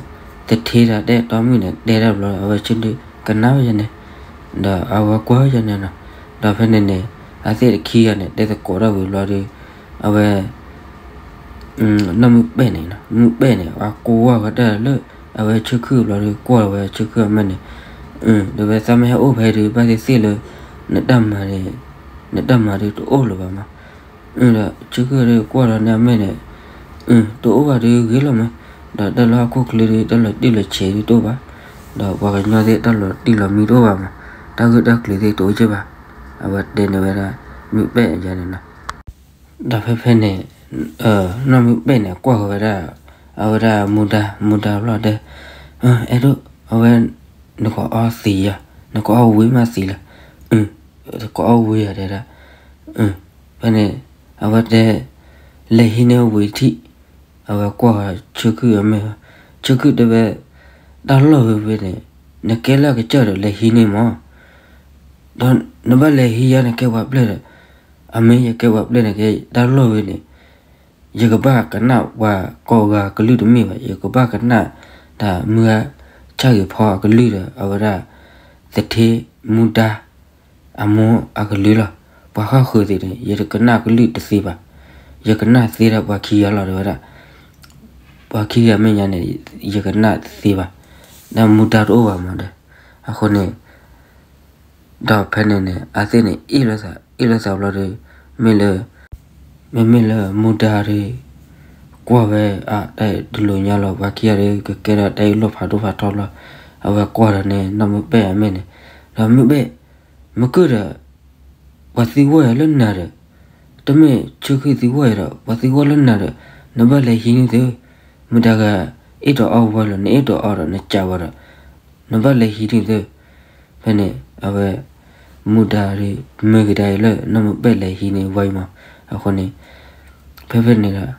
သထ့တၢ်တဲတီမုၣ်န့ၣ် တဲတၢ်ဘျီ အဝဲဆၢထၢၣ်ကနၣ်ဝဲယဲန့ၣ် ဒီးအဝဲကွၢ်ဝဲယဲန့ၣ်နီၤ. ဒီးဖဲန့ၣ်န့ၣ် အသ့ၣ်တခံဂၤန့ၣ် တဲသကိးတၢ်ဝံၤဘျီဒီး အဝဲ နီၢ်မုၢ်ပဲၣ်န့ၣ် မုၢ်ပဲၣ်န့ၣ် အကွၢ်ဝဲဒၣ်လၢ အဝဲဆၢခုၣ်ဘျီဒီး ကွၢ်လီၤဝဲဆၢခုၣ်အမဲာ်န့ၣ် ဒီးဝဲသးမ့ၢ်ဟဲအိၣ်ဖဲဒုး ဘၣ်သ့ၣ်သ့ၣ်လၢ နတၢ်မၤန့ၣ် နတၢ်မၤဒုးတအိၣ်လၢၤဘၣ်မး. ဒီးဆၢခုၣ်ဒီးကွၢ်လီၤန့ၢ်အမဲာ်န့ၣ် တအိၣ်ဘၣ်ဒုးဂ့ၤလီၤမး. ဒီးတၢ်လၢဟီၣ်ခိၣ်ချၢဒုး တၢ်လီၤတံၢ်လီၤဆဲးဒုးတအိၣ်ဘၣ်. ဒီးပှၤကညီသ့ၣ်တၢ်လီၤတံၢ်လီၤမံတအိၣ်ဘၣ်မး. တၢ်ဂ့ၢ်တၢ်ကျိၤသ့ၣ်တအိၣ်က့ဘၣ်. အဝဲတဲန့ၢ်ဝဲဒၣ် မုၢ်ပဲၣ်ယဲန့ၣ်နီၤ. ဒီးဖဲဖဲန့ၣ် နီၢ်မုၢ်ပဲၣ်န့ၣ် ကွၢ်ဃီၤဝဲဒၣ် အဝဲဒၣ်မူဒါ မူဒါဘျီတဲ အဲၣ်ဒိး အဝဲ နကအီသံးယၤ နကအီဝံၤမးသံးလၢ ကအီဝံၤယၤတဲဒၣ် ဖဲန့ၣ် အဝဲတဲ လဲၤဟံးန့ၢ်ဝံၤထံၣ် အဝဲကွၢ်ဆၢခုၣ်အမဲာ် ဆၢခုၣ်တဲဝဲ တၢ်လီၢ်ဝဲဝဲန့ၣ် နကဲလၢအကစၢ်ဒီးလဲၤဟံးန့ၢ်မး ဒီးနဘၣ်လဲၤဟံးယၤနကဲပှၤပျဲၢ်ဒီး အမ့ၢ်ယကဲပှၤပျဲၢ်န့ၣ်ကဲ တၢ်လီၢ်ဝဲန့ၣ် ယကဘၣ်ကနၣ်ပှၤကိးဂၤကလုၢ်တမ့ၢ်ဘၣ် ယကဘၣ်ကနၣ်တၢ်မုၢ်ဂၤဆၣ်ဂ့ၤဖီအကလုၢ်ဒီး အဝဲဒၣ် သထ့မူဒါ အမိၢ်အကလုၢ်လီၤ. ပှၤဃၣ်ဃုာ်သ့ၣ်န့ၣ် ယတကနၣ်ကလုၢ်တသ့ဘၣ်. ယကနၣ်သ့ဒီးပှၤခံဂၤလီၤတဲဝဲဒၣ်. ပှၤခံဂၤမဲာ်ညါန့ၣ် ယကနၣ်တသ့ဘၣ်. ဒီးမူဒါတအိၣ်ဘၣ်မးဒီး အဃိန့ၣ် ဒီးဖဲန့ၣ်န့ၣ် အသ့ၣ်န့ၣ် အ့ၣ်လိာ်သး အ့ၣ်လိာ်သးဘျီဒီး မ့ၢ်လၢ မ့မ့ၢ်လၢမူဒါဒီး ကွၢ်ဝဲအတၢ်တလိၤညါလီၤ ပှၤခံဂၤဒီး ကကဲထီၣ်တၢ်အ့ၣ်လိာ်ဖးဒိၣ်ဖးထီလီၤ. အဝဲကွၢ်ဒီးန့ၣ် နီၢ်မုၢ်ပဲၢ်အမဲာ်န့ၣ် ဒီးမုၢ်ပဲၢ် မ့ၢ်ကၢၢ်ဒီး ပှၤသံကွၢ်ယၤလၢနၤဒီး တမ့ၢ်ဆၢခုၣ်သံကွၢ်ယၤဒီး ပှၤသံကွၢ်လၢနၤဒီး နဘၣ်လဲၤဟံးန့ၢ်သု မုၢ်ဒါဂၤ အ့ၣ်ဒိးအီၣ်ဝဲလီၤ နအ့ၣ်ဒိးအီဒီး နကးဝဲဒီး နဘၣ်လဲၤဟံးန့ၢ်သု ဖဲန့ၣ် အဝဲ မူဒါဒီး မၢကဒါအံၤလၢ နီၢ်မုၢ်ပဲၢ်လဲၤဟံးန့ၢ်ဝဲအံၤမး အဃိန့ၣ် ဖဲဖဲန့ၣ်ဒီး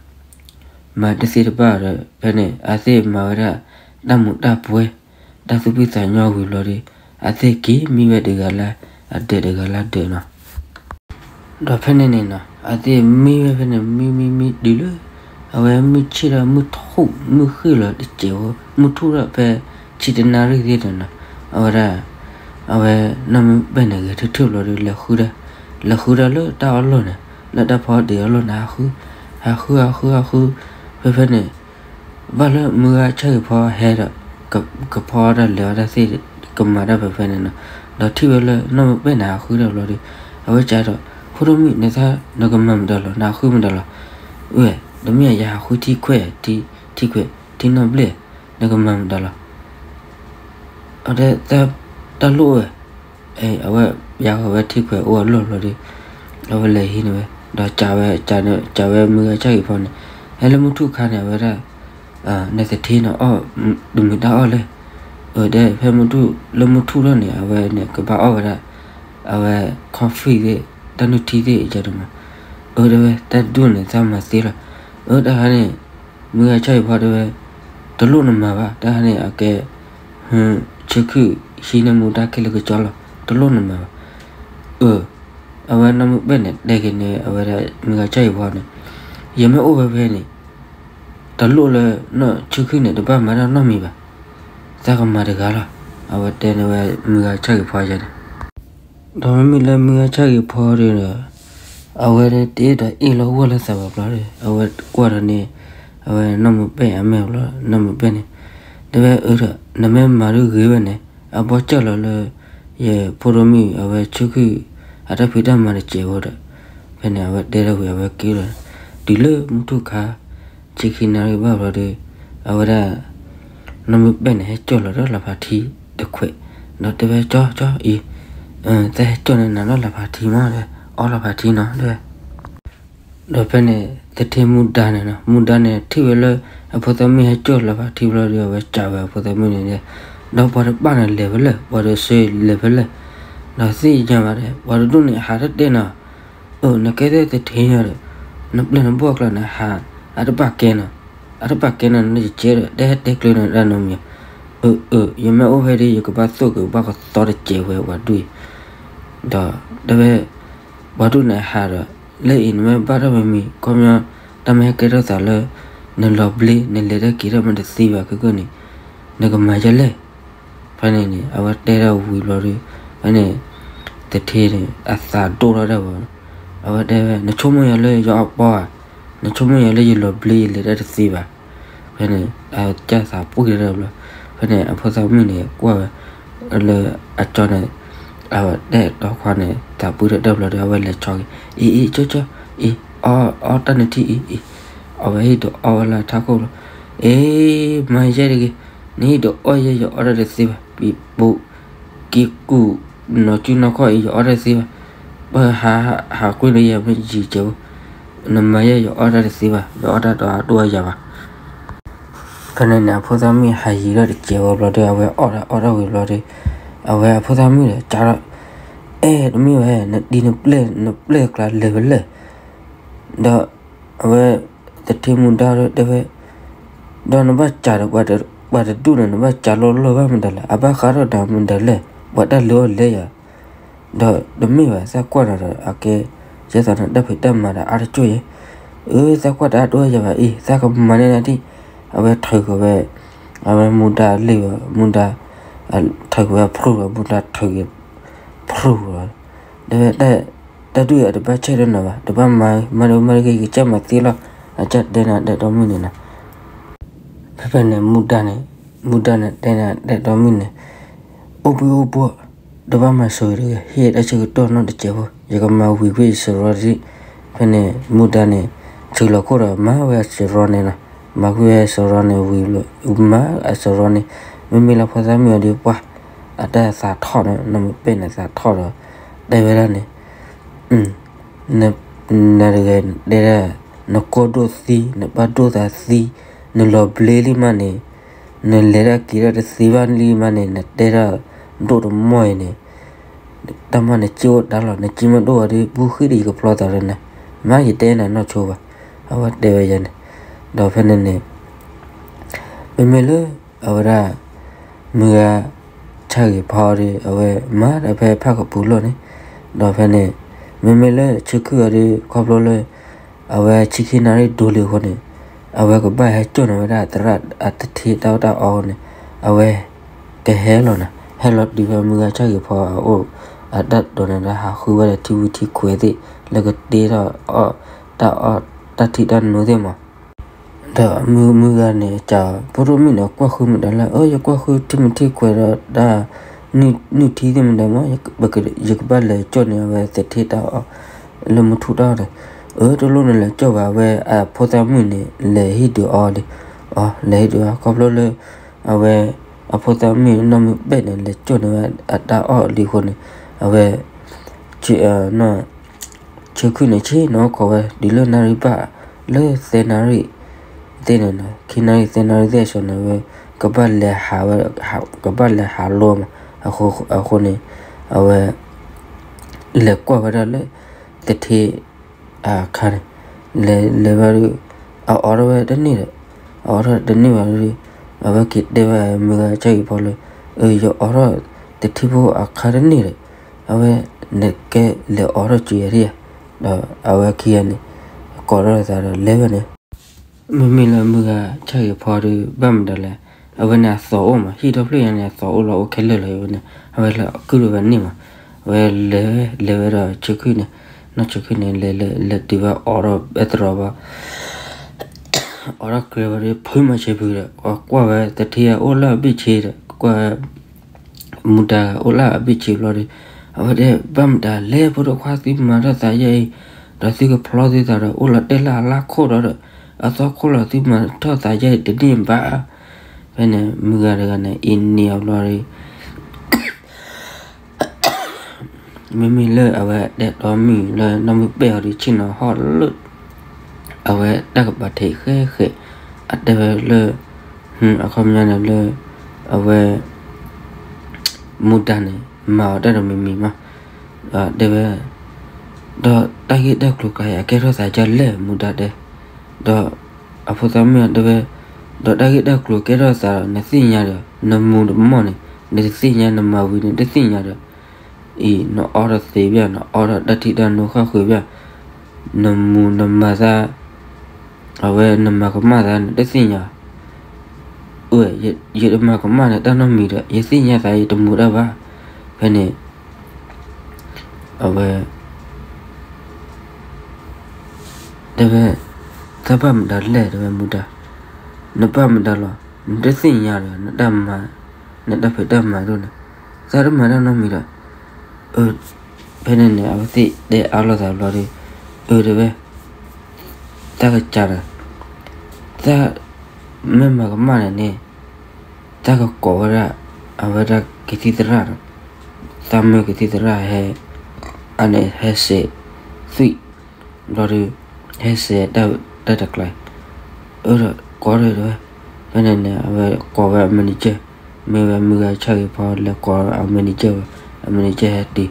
မၤတသ့တဘၣ်ဒီး ဖဲန့ၣ် အသ့ၣ်မၤဝဲဒၣ် တၢ်မူးတၢ်ပွဲ တၢ်သူၣ်ဖှံသးညီဝံၤဘျီဒီး အသ့ၣ်က့ၤမံဝဲတဂၤလၢအဒၢးတဂၤလၢအဒၢးနီၤ ဒီးဖဲန့ၣ်န့ၣ်နီၤ အသ့ၣ်မံဝဲဖဲန့ၣ် မံမံမံတုၤလၢ အဝဲမုၢ်ဆ့ၣ်ဒီးမုၢ်ထူၣ် မုၢ်ဃ့ၢ်လီၤတစဲးဖိ မုၢ်ထူၣ်ဒီးဖဲ ဆံတနၣ်ရံၣ်သ့ၣ်န့ၣ်နီၤ အဝဲဒၣ် အဝဲ နီၢ်မုၢ်ပဲၢ်န့ၣ် ဂဲၤထၢၣ်ထၢၣ်ဘျီဒီး လဲၤဃုဒၣ် လဲၤဃုဒၣ်လၢတၢ်အီၣ်လိၣ်န့ၣ် လၢတၢ်ဖီအီၣ်ဒံးအီၣ်လိၣ်န့ၣ် ဟးဃု ဟးဃု ဟးဃု ဟးဃု ဖဲဖဲန့ၣ် ဘၣ်လၢမုၢ်ဂၤဆၣ်ဂ့ၤဖီဟဲဒီး ကဖီအီၣ်တၢ်လဲၤအီၣ်တၢ်သ့ၣ် ကမၤတၢ်ဖဲဖဲန့ၣ်နီၤ. ဒီးထံၣ်ဝဲလၢနီၢ်မုၢ်ပဲၢ်န့ၣ် ဟးဃုတၢ်ဘျီဒီး အဝဲကးဒီး ဖိဒိၣ်မုၣ် နသး နကမၤမတၤလီၤ နဟးဃုမတၤလီၤ. ဝဲ တမ့ၢ်ယဟးဃုထံခွဲး ထံခွဲး ထံနီၢ်ဘျ့ၣ် နကမၤမတၤလီၤ. အတဲ တၢ်လိၣ်ဝဲ အဝဲ ယၤဃီၤဝဲထံခွဲးအိၣ်အလီၢ်ဘျီဒီး အဝဲလဲၤဟံးန့ၢ်ဝဲ ဒီးကးဝဲ ကးဝဲမုၢ်ဂၤဆၣ်ဂ့ၤဖီန့ၣ် ဟဲလၢမုၢ်ထူၣ်ခါန့ၣ် အဝဲဒၣ် နသထ့န့ၣ်အီၣ် တမုာ်တၢ်အီၣ်လဲၣ်. အတဲ ဖဲမုၢ်ထူၣ်လၢမုၢ်ထူၣ်လီၤန့ၣ် အဝဲန့ၣ် ကဘၣ်အီၣ်ဝဲဒၣ် အဝဲ coffee သ့ၣ် တၢ်နုၢ်ထံသ့ၣ် ယတဲမး. အတဲဝဲ တၢ်ဒူၣ်န့ၣ် သးမၤသ့လီၤ. အတၢ်ခါန့ၣ် မုၢ်ဂၤဆၣ်ဂ့ၤဖီတဲဝဲ တလိၣ်နမၤဘၣ် တၢ်ခါန့ၣ် အကဲ ဆၢခုၣ်ဟံးန့ၢ်မူဒါခဲလၢာ်ကကၠီလီၤ တလိၣ်နမၤဘၣ်. အ အဝဲနီၢ်မုၢ်ပဲၢ်န့ၣ် တဲက့ၤန့ၣ် အဝဲဒၣ်မုၢ်ဂၤဆၣ်ဂ့ၤဖီန့ၣ် ယမ့ၢ်အိၣ်ဝဲဖဲန့ၣ် တလိၣ်လၢနီၢ်ဆၢခုၣ်န့ၣ် တဘၣ်မၤတၢ်နီတမံၤဘၣ်. သးကမၤတဂၤလီၤ. အဝဲတဲန့ၢ်ဝဲမုၢ်ဂၤဆၣ်ဂ့ၤဖီယၤန့ၣ် ဒီးမ့မ့ၢ်လၢမုၢ်ဂၤဆၣ်ဂ့ၤဖီဒီး အဝဲတ့ဒီးအ့ၣ်လီၤဂီၢ်လၢသးဘၣ်ဘျီဒီး အဝဲကွၢ်ဒီးန့ၣ် အဝဲနီၢ်မုၢ်ပဲၢ်အမဲာ်ဘျီ နီၢ်မုၢ်ပဲၢ်န့ၣ် တဲဝဲအၢဒီး နမ့ၢ်မၤဒုဂ့ၤဝဲန့ၣ် အဘီၣ်ကၢၢ်လီၤလၢ ယဖိဒိၣ်မုၣ် အဝဲဆၢခုၣ် အတၢ်ဖံးတၢ်မၤတစဲးဖိဒီး ဖဲန့ၣ် အဝဲတဲထီၣ်ဝံၤ အဝဲက့ၤလီၤ. တုၤလၢမုၢ်ထူၣ်ခါ ဆံခံနၣ်ရံၣ်ဘၣ်ဘျီဒီး အဝဲဒၣ် နီၢ်မုၢ်ပဲၢ်န့ၣ် ဟဲကၠီၣ်လီၤဒီးလၢဖးထံတခွဲး ဒီးတဲဝဲ ကၠီ ကၠီအံၤ သးဟဲကၠီၣ်န့ၢ်နၤဒီးလၢဖးထံမး အီလီၤဖးထံနီၤ တဲဝဲ ဒီးဖဲန့ၣ် သထ့မူဒါန့ၣ်နီၤ မူဒါန့ၣ် ထံၣ်ဝဲလၢ အဖိသၣ်မုၣ်ဟဲကၠီၣ်လၢဖးထံဘျီဒီး အဝဲကးဝဲအဖိသၣ်မုၣ်န့ၣ် ဒီးပှၤတဘၣ်န့ၣ်လဲၤဖဲလဲၣ် ပှၤတစၢလဲၤဖဲလဲၣ် ဒီးသ့ၣ်ညါဘၣ်ဒီး ပှၤတဒူၣ်န့ၣ် ဟးတတဲနီၤ အၢ နကဲသ့ၣ်သထ့ညါဒီး နပျဲၢ်နဘီၣ်ကျါန့ၣ် ဟး အတဘၣ်ကဲနီၤ အတဘၣ်ကဲနီၤ နကကဲဒီး တဟဲတဲကျၢၤနတၢ်နီတမံၤ အၢ အၢ ယမ့ၢ်အိၣ်ဖဲဒ် ယကဘၣ်သိၣ်ကဘၣ်ကသီတစဲးဝဲပှၤဒူၣ်အံၤ ဒီးတဲဝဲ ပှၤဒူၣ်န့ၣ်ဟးဒီး လၢအံၤနမ့ၢ်ဘၣ်ထီၣ်မံၤမံၤ ခီပညီ တၢ်မ့ၢ်ဟဲကဲထီၣ်သးလၢ နလီၤဘျ့ နလဲၤတၢ်က့ၤထီၣ်မ့ၢ်တသ့ဘၣ်ခဲကနံၣ်န့ၣ် နကမၤယဲလဲၣ် ဖဲန့ၣ်န့ၣ် အဝဲတဲထီၣ်ဝံၤဘျီဒီး ဖဲန့ၣ် သထ့န့ၣ် အသးဒိၣ်ထီၣ်ဒၣ်ဝဲ အဝဲတဲဝဲ နဆိကမိၣ်ယၤလၢယအီၣ်ပီဧါ, နဆိကမိၣ်ယၤလၢယလီၤဘျ့ယလဲၤတၢ်တသ့ဘၣ်. ဖဲန့ၣ် အကၢ်သးပှံၢ်တၢ်ဘျီ, ဖဲန့ၣ် အဖိသၣ်မုၣ်န့ၣ် ကွၢ်ဝဲ လၢအကၠီန့ၣ် အဝဲတဲတီခွါန့ၣ် သးပှံၢ်တၢ်ဘျီဒီး အဝဲလဲၤဆီက့ၤ အံၤ အံၤ ကၠီ ကၠီ အံၤ အီ အီတၢ်နထံၣ်အံၤ အံၤ အဝဲဟ့ၣ်ဒုးအီဝဲလၢထးခိၣ်လီၤ. အ့ မၤယဲတဂ့ၤ, နဟ့ၣ်ဒုးအီယဲ ယအီတၢ်တသ့ဘၣ်, ပံၤပိာ် က့ၤကူၣ် နီၢ်ကၠူနီၢ်ခီၣ်အံၤ ယအီတၢ်တသ့ဘၣ်. ပှၤဟး ဟးကွံာ်လၢယဲမ့ၢ်ယံာ်ကဲးဖိ, နမၤယဲယအီတၢ်တသ့ဘၣ်, ယအီတၢ်ဒီးအဒိၣ်အယၤဘၣ်. ဖဲန့ၣ်န့ၣ် အဖိသၣ်မုၣ်ဟးယံၤထီၣ်တစဲးဝဲဘျီဒီး အဝဲအီၣ်တၢ်အီၣ်တၢ်ဝံၤဘျီဒီး အဝဲအဖိသၣ်မုၣ်ဒီး ကးထီၣ် အဲ တမ့ၢ်ဝဲ နတံၤနပျဲၢ် နပျဲၢ်ကျါလဲၤဖဲလဲၣ်. ဒီးအဝဲသထ့မူဒါဒီးတဲဝဲ, ဒီးနဘၣ်စးဒီး ပှၤတဒူၣ်န့ၣ် နဘၣ်စးလီၢ်လီၢ်ဘၣ်မတၤလဲၣ်, အဘၣ်ဃးထီၣ်နၤမတၤလဲၣ်, ပှၤတၢ်လဲၤအီၣ်လဲၤယၤ, ဒီးတမ့ၢ်ဘၣ် သးကွၢ်နၤဒီး အကဲ ယဲသိးနတၢ်ဖံးတၢ်မၤဒီးအါတကၠိၢ်ယဲ, အၢ သးကွၢ်တၢ်အါဒိၣ်ယၤဘၣ်အံၤ သးကမၤန့ၢ်နၤဒံး, အဝဲထုးက့ၤဝဲ အဝဲမူဒါလံဝဲ မူဒါ ထုးက့ၤဝဲဖျိလီၤ မူဒါထုးက့ၤ ဖျိလီၤ, တဲဝဲ တၢ်ဒုၣ်အတဘၣ်ဆဲးဒီးနၤဘၣ်, တဘၣ်မၤ မၤဒုးမၤဒုးက့ၤ ကစၢ်မၤသ့လီၤ, အကစၢ်တဲနၤဒဲးတီမုၢ်န့ၣ်နီၤ. ဖဲဖဲန့ၣ် မူဒါန့ၣ် မူဒါန့ၣ်တဲနၤဒဲးတီမုၢ်န့ၣ်, အိၣ်ဘှံးအိၣ်ဘှီၣ်, တဘၣ်မၤဆိတဂ့ၤ, ဟ့ၣ်တၢ်ဆၢကတီၢ်နီတစဲးဖိ, ယကမၤဝံၤကွံာ်ယစရီတဒံး. ဖဲန့ၣ် မူဒါန့ၣ် ဆၢလီၤခိၣ်ဒီး မၤဝဲအစရီန့ၣ်နီၤ, မၤကွံာ်ဝဲအစရီန့ၣ်ဝံၤဘျီ, မၤအစရီန့ၣ်, မ့မ့ၢ်လၢဖိသၣ်မုၣ်အီၤဒီး ပှၤ အတၢ်သးထီၣ်နီၤ, နီၢ်မုၢ်ပဲၢ်န့ၣ်သးထီၣ်ဒီး တဲဝဲဒၣ်န့ၣ် နတဂၤတဲဒၣ် နကိၢ်ဒိၣ်သံ, နပၢ်ဒိၣ်သးသံ, နလီၤဘျ့လံမးန့ၣ်, နလဲၤတၢ်က့ၤတၢ်တသ့ဘၣ်လံမးန့ၣ်, နတဲဒၣ်ဒိၣ်တမီၢ်အံၤန့ၣ်, တၢ်မၤနစ့အိၣ်တၢ်လီၤ, နစ့မ့ၢ်ဒိၣ်အီၤဒီး ပူၤဃံဒီးယကဖျီသးဒီးနၤ, မ့ၢ်ယတဲနၤနီၢ်ဆိဘၣ်, အဝဲတဲဝဲယဲန့ၣ်, ဒီးဖဲန့ၣ်န့ၣ် မ့မ့ၢ်လၢ အဝဲဒၣ် မုၢ်ဂၤ ဆၣ်ဂ့ၤဖီဒီး အဝဲမၤတၢ်ဖဲဖၣ်ကပူၤလီၢ်န့ၣ်, ဒီးဖဲန့ၣ် မ့မ့ၢ်လၢဆၢခုၣ်အီၤဒီး ခီဖျိလၢ အဝဲဆံခံနၣ်ရံၣ်ဒိလံအဃိန့ၣ်, အဝဲကဘၣ်ဟဲစိာ်န့ၢ်ဝဲဒၣ်သရၣ်အတထံၣ်တၢ်အီၣ်တၢ်အီအဃိန့ၣ်, အဝဲ ကဟဲလီၤန့ၣ်, ဟဲလီၤတုၤဖဲမုၢ်ဂၤဆၣ်ဂ့ၤဖီအအိၣ် အတၢ်ဒိးန့ၣ်ဒီး ဟးဃုဝဲဒီးထံဝံထံခွဲးသ့ၣ် လၢကတ့ထီၣ်အီၣ်တၢ်အီၣ်တၢ်ထံၣ်တၢ်နိသ့ၣ်မး ဒီးမုၢ်ဂၤန့ၣ် ကးဖိဒိၣ်မုၣ်န့ၣ် ကွၢ်ဃုမတၤလဲၣ်, အၢ ယကွၢ်ဃုထံမုၢ်ထံခွဲးဒီးတၢ် နုၢ်ထံသ့ၣ်မတၤမး, ယကဘၣ်လဲၤကၠီၣ်န့ၢ်အဝဲသထ့တၢ်အီၣ် လၢမူထူတၢ်အီၣ်န့ၣ်, အၢ တလိၣ်န့ၣ်လဲၤကၠီၣ်ဘၣ်, အဝဲအဖိသၣ်မုၣ်န့ၣ် လဲၤဟ့ၣ်ဒုးအီၤလံ, အီ လဲၤဟ့ၣ်ဒုးအီၤ ခီဖျိလၢ အဝဲ အဖိသၣ်မုၣ်နီၢ်မုၢ်ပဲၣ်န့ၣ် လဲၤကၠီၣ်န့ၢ်ဝဲအတၢ်အီၣ်လံအဃိန့ၣ်, အဝဲ ဆၢခုၣ်န့ၣ် ဆ့ၣ်နီၤခိးဝဲ တုၤလၢနၣ်ရံၣ်ဘၣ် လၢသၢနၣ်ရံၣ်သ့ၣ်န့ၣ်နီၤ, ခံနၣ်ရံၣ်သၢနၣ်ရံၣ်သ့ၣ်အဆၢန့ၣ် အဝဲ ကဘၣ်လဲၤဟးဝဲ ကဘၣ်လဲၤဟးလိမး, အဃိန့ၣ် အဝဲ လဲၤကွၢ်ဝဲဒၣ်လၢ သထ့ အခါန့ၣ်, လဲၤလဲၤဘၣ်ဒီး အအိးထီၣ်ဝဲတန့ၢ်ဒီး, အအိးထီၣ်တန့ၢ်ဘၣ်ဒီး အဝဲက့ၤတဲဘၣ်မုၢ်ဂၤဆၣ်ဂ့ၤဖီလၢ အၢ ယအိးထီၣ်သထ့ဖိအခါတန့ၢ်ဒီး, အဝဲ နကဲလဲၤအိးထီၣ်စူၤယၤဒံးဧါ, ဒီးအဝဲခံဂၤန့ၣ် ကိးထီၣ်သးဒီးလဲၤဝဲန့ၣ် မ့မ့ၢ်လၢမုၢ်ဂၤဆၣ်ဂ့ၤဖီဒီး ဘၣ်မတၤလဲၣ်, အဝဲန့ၣ်အသီအိၣ်မး, ဟံၣ်ဒီဖျၢၣ်ညါန့ၣ် အသီအိၣ်လီၤအိၣ်ခဲလၢာ်လီၤ, အဝဲန့ၣ် အဝဲလၢအကုၢ်ဒိၣ်ဝဲန့ၣ်မး, အဝဲလဲၤဝဲ လဲၤဝဲဒီးဆၢခုၣ်န့ၣ်, နီၢ်ဆၢခုၣ်န့ၣ် လဲၤလဲၤလဲၤတုၤဝဲအိးထီၣ်ဘဲတရီဘၣ် အိးထီၣ်ကြဲဝဲဒီး ဖုမၤဆံးဖုဒီး ကွၢ်ဝဲသထ့အအိၣ်လၢအဘ့ၣ်ဆ့ဒီး ကွၢ်ဝဲ မူဒါအိၣ်လၢအဘ့ၣ်ဆ့ဘျီဒီး အဝဲတဲ ဘၣ်မတၤလဲၣ် ဖိဒိၣ်ခွါ သုမၤထီၣ်သးယဲအံၤ ဒီးသုကဖျီသုသးဒီး အိၣ်လီၤတဲာ်လၢအလါခိၣ်ဒီး အသီခိၣ်လီၤ သုမၤထီၣ်သးယဲအံၤတန့ၢ်ဘၣ်. ဖဲန့ၣ် မုၢ်ဂၤတဂၤန့ၣ် အံၤန့ၢ်အဘျီဒီး မ့မ့ၢ်လၢအဝဲတဲတီမုၢ်လၢနီၢ်မုၢ်ပဲၣ်အီၤဒီး ဆ့ၣ်နီၤဟီၣ်လၢ အဝဲတၢ်ကပၤထံးဃဲဃဲ အတဲဝဲလၢ အခီပညီန့ၣ်လၢ အဝဲ မူဒါန့ၣ် မၤအီၤတၢ်တမံၤမံၤမး တဲဝဲ ဒီးတၢ်ဂ့ၢ်တၢ်ကျိၤကျါအံၤ အကဲထီၣ်သးဒ်လဲၣ် မူဒါတဲ ဒီး အဖိသၣ်မုၣ်တဲဝဲ ဒီးတၢ်ဂ့ၢ်တၢ်ကျိၤကဲထီၣ်သးဒီး နသ့ၣ်ညါဒီး နမူၤနမီၢ်န့ၣ် နတသ့ၣ်ညါ နမၤဝံၤနတသ့ၣ်ညါဒီး အံၤ နအိးထီၣ်သ့ဘၣ် နအိးထီၣ်တၢ်ထံၣ်တၢ်နိဃၣ်ဃုာ်ဘၣ် နမူၤနမၤသး အဝဲနမၤကမၣ်သး နတသ့ၣ်ညါ အိၣ် ယတမၤကမၣ်နတၢ်နီတမံၤဒီး ယသ့ၣ်ညါသး ယတမူၤတၢ်ဘၣ်. ဖဲန့ၣ် အဝဲ တဲဝဲ သးဘၣ်မတၤလဲၣ် တဲဝဲမူဒါ နဘၣ်မတၤလီၤ နတသ့ၣ်ညါဒီး နတၢ်မၤ နတၢ်ဖံးတၢ်မၤဒိၣ်န့ၣ် သးတမၤတၢ်နီတမံၤဒီး ဖဲန့ၣ်န့ၣ် အဝဲသ့ၣ်တဲအါလိာ်သးဘျီဒီး အၢ တဲဝဲ တၢ်ကစၢ်ဒီး သးမ့ၢ်မၤကမၣ်န့ၣ်န့ၣ် တၢ်ကကိးဝဲဒၣ် အဝဲဒၣ်ကသံၣ်သရၣ်ဒီး သးမ့ၢ်ကသံၣ်သရၣ်ဟဲ အန့ၣ်ဟဲစဲးသွံၣ် ဘျီဒီး ဟဲစဲးတၢ်တကျါ အၢ ဒီးကိးဒီးတဲဝဲ ဖဲန့ၣ်န့ၣ် အဝဲကိးဝဲအ manager မ့ၢ်ဝဲမုၢ်ဂၤဆၣ်ဂ့ၤဖီလဲၤကိးအ manager ဝဲ အ manager ဟဲတုၤ ဒီး